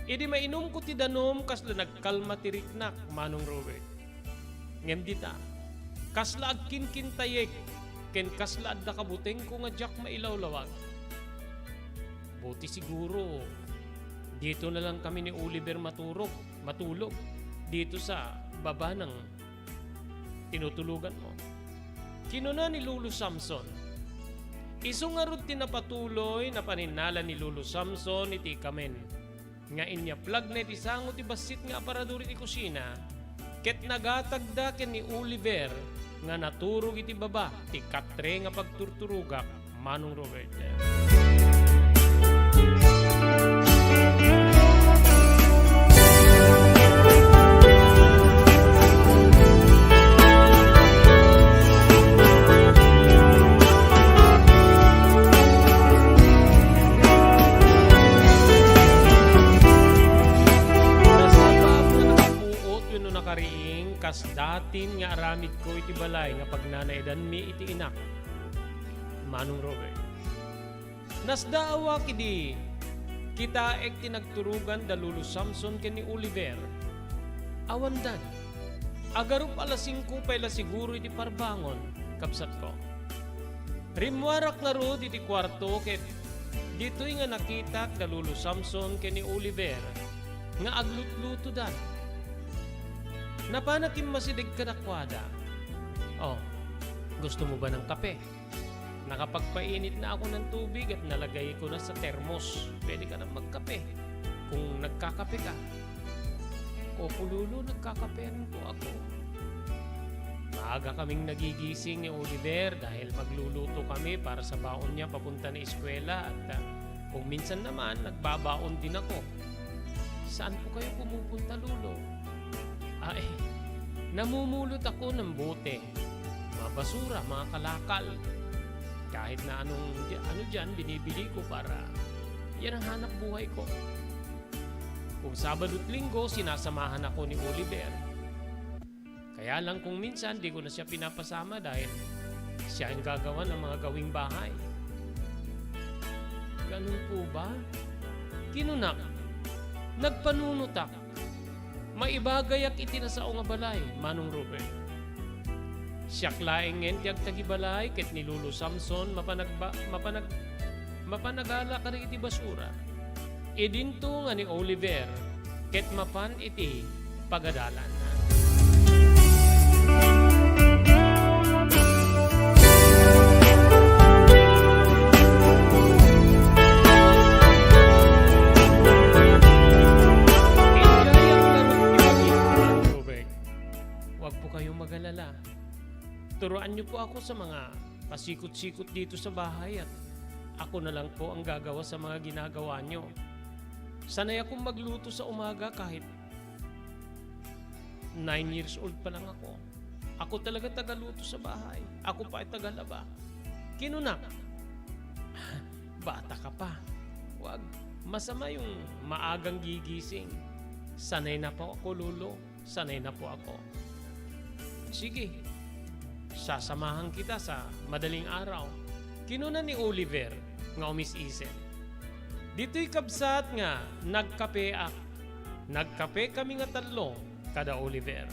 Idi mainumko ti danum, kasla nagkalma ti riknak, Manong Robert. Ngem dita, kasla agkinkintayek, ken kasla adda kabutengko nga diak mailawlawag. "Buti siguro, dito na lang kami ni Oliver maturog, matulog, dito sa baba ng tinutulugan mo," kinuna ni Lolo Samson. Isu ngarud ti napatuloy, napaninnala ni Lolo Samson iti ikamen nga inyaplag na iti sango ti bassit nga aparador iti kusina, ket nagatagda ken ni Oliver nga naturog iti baba ti katre nga pagturturogak, Manong Robert. Nasapag nga nakapuot wenno nakariing kas datin nga aramidko iti balay nga pagnanaedanmi iti inak, Manong Robert. Nasdaawak idi kitaek ti nagturogan da Lolo Samson ken ni Oliver. Awandan. Agarup alas singko pay la siguro iti parbangon, kabsatko. Rimmuarak ngarud iti kuarto ket ditoy nga nakitak da Lolo Samson ken ni Oliver nga aglutlutodan. Napanak immasideg kadakuada. "Oh, gusto mo ba ng kape? Nakapagpainit na ako ng tubig at nalagay ko na sa termos. Pwede ka nang magkape kung nagkakape ka." "Opo, Lolo, nagkakape rin po ako." Maaga kaming nagigising ni Oliver dahil magluluto kami para sa baon niya papunta na eskwela at, ah, kung minsan naman, nagbabaon din ako. "Saan po kayo pumupunta, Lolo?" "Ah, eh, namumulot ako ng bote. Mga basura, mga kalakal. Kahit na anong di-, ano diyan, binibili ko para yan ang hanap buhay ko. Kung Sabado at Linggo, sinasamahan ako ni Oliver. Kaya lang kung minsan, di ko na siya pinapasama dahil siya ang gagawa ng mga gawing bahay. Ganun po ba? Kinunak, nagpanunotak, maibagayak iti nasao nga balay, Manong Robert. Siak laeng ngen ti agtagibalay ket ni Lolo Samson mapanagba-, mapanag-, mapanagala kadagiti basura. Idinto nga ni Oliver ket mapan iti pagadalan. Wag po kayong magalala. Turuan niyo po ako sa mga pasikot-sikot dito sa bahay at ako na lang po ang gagawa sa mga ginagawa niyo. Sanay akong magluto sa umaga kahit nine years old pa lang ako. Ako talaga tagaluto sa bahay. Ako pa ay tagalaba. Kinunak, "Bata ka pa. Wag. Masama yung maagang gigising." "Sanay na po ako, Lolo. Sanay na po ako." "Sige, sasamahan kita sa madaling araw." Kinuna ni Oliver nga umis-isip. Ditoy kabsat nga nagkapeak. Nagkape kami nga tallo kada Oliver.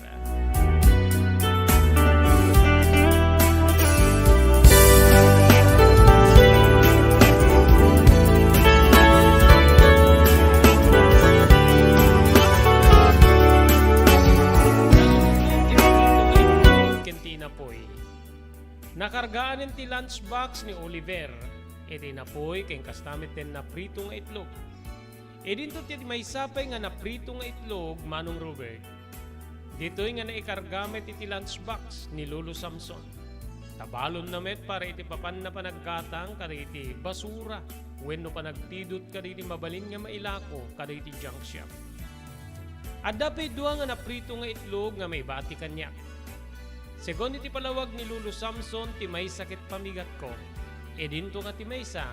Ken ti inapoy. Nakargaanen ti lunchbox ni Oliver iti inapoy ken kasta met ti naprito nga itlog. Idinto ti maysa pay nga naprito nga itlog, Manong Robert. Ditoy nga naikarga met iti lunchbox ni Lolo Samson. Tabalonna met para iti papanna panaggatang kadagiti basura wenno panagpidot kadagiti mabalin nga mailako kadagiti junk shop. Adda pay dua nga naprito nga itlog nga maibati kaniak. Segun iti palawag ni Lolo Samson ti maysa ket pamigatko, idinto nga ti maysa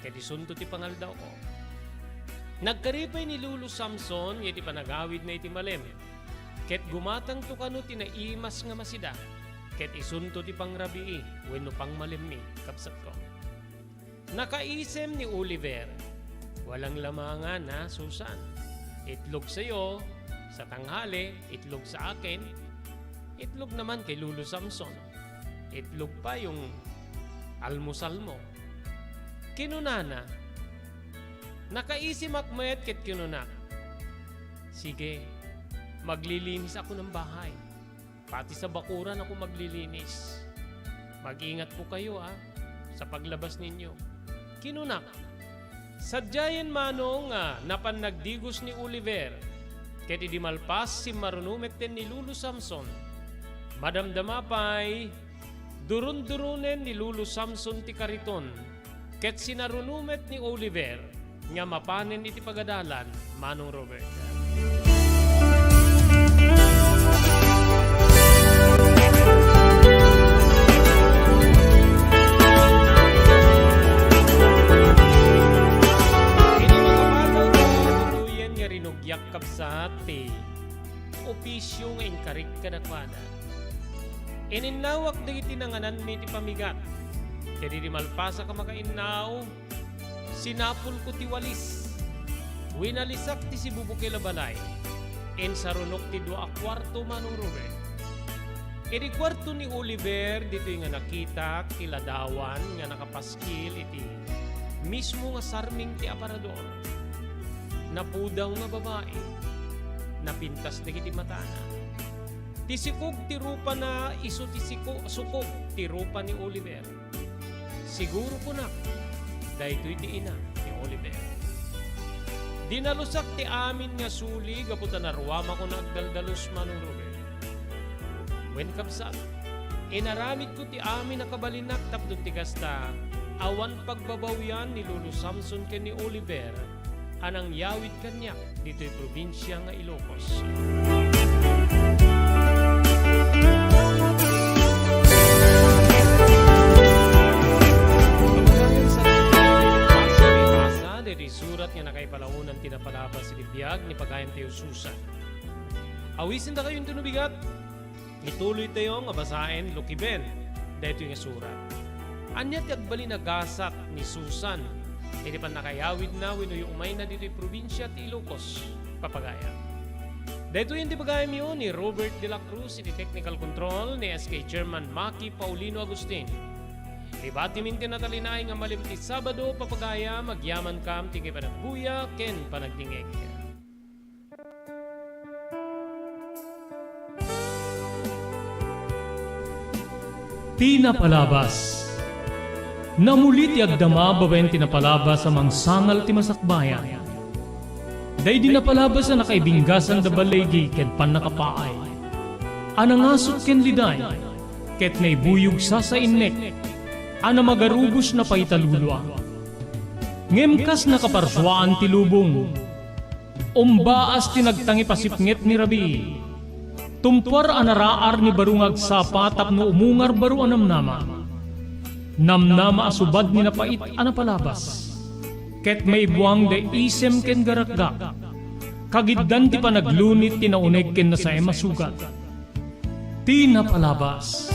ket isunto ti pangaldawko. Nagkari pay ni Lolo Samson iti panagawidna iti malem, ket gumatangto kano ti naimas nga masida, ket isunto ti pangrabii wenno pangmalemmi, kabsatko. Nakaisem ni Oliver, "Walang lamangan, ha, Susan. Itlog sa'yo sa tanghali, itlog sa akin, itlog naman kay Lolo Samson. Itlog pa yung almusal mo." Kinunana, nakaisemak met ket kinunak, "Sige, maglilinis ako ng bahay. Pati sa bakuran ako maglilinis. Mag-ingat po kayo, ah, sa paglabas ninyo." Kinunak, "Sadiayen, Manong, nga napan nagdigos ni Oliver, ket idi malpas, simmaruno metten ni Lolo Samson. Madamdama pay, durunduronen ni Lolo Samson ti kariton." Ket sinaruno met ni Oliver nga mapanen iti pagadalan, Manong Robert. Iti makapadaw, tutuyen nga rinugyak, kabsat, ti opisio nga inkarik kadakuada. Ininnawak dagiti nangananmi ti pamigat. Ket idi malpasak a makainnaw, sinapulko ti walis. Winalisak ti sibubukel a balay. Insarunok ti dua a kuarto, Manong Ruben. Idi kuarto ni Oliver, ditoy nga nakitak ti ladawan nga nakapaskil iti mismo nga sarming ti aparador. Napudaw nga babai. Napintas dagiti matana. Ti sikog ti rupana isu ti siko-, sukog ti rupa ni Oliver. Siguro, kunak, daytoy ti ina ni Oliver. Dinalusak ti amin nga suli gapu ta naruamakon nga agdaldalus, Manong Ruben. Wen, kabsat, inaramidko ti amin a kabalinnak tapno ti kasta, awan pagbabawian ni Lolo Samson ken ni Oliver a nangyawid kaniak ditoy probinsia nga Ilocos. Pagayam sa pagpasa ditoy surat nga nakaipalaonan ti napalabas iti biag ni pagayam ti Susan. Awisin dakayo inton no bigat. Ituloytayo nga basaen, lukiben daytoy nga surat. Ania ti agbalin a gasat ni Susan iti pannakaayawidna wenno umayna ditoy probinsia ti Ilocos, papagayam? Daytoyen ti pagayamyo ni Robert de la Cruz iti technical control, ni S K Chairman Maki Paulino Agustin. Ibati min ti natalinaed nga malem ti Sabado, papagayam, agyamankam ti panagbuya ken panagdingngeg. Ti napalabas. Namuli ti agdama babaen ti napalabas a mangsangal ti masakbayan. Daydi napalabas a nakaibinggasan da baligi ken pannakapaay, a nangasut ken liday, ket naibuyog sasainnek, a namagarubos napaita lulua. Ngem kas nakaparsuaan ti lubong, umbaas ti nagtangipasipnget ni rabii. Tumpuar a naraar ni baro nga agsapa tapno umungar baro a namnama. Namnama a subad ni napait a napalabas. Ket maibuang da isem ken garakgak. Kagiddan ti panaglunit ti nauneg ken nasaem a sugat. Ti napalabas.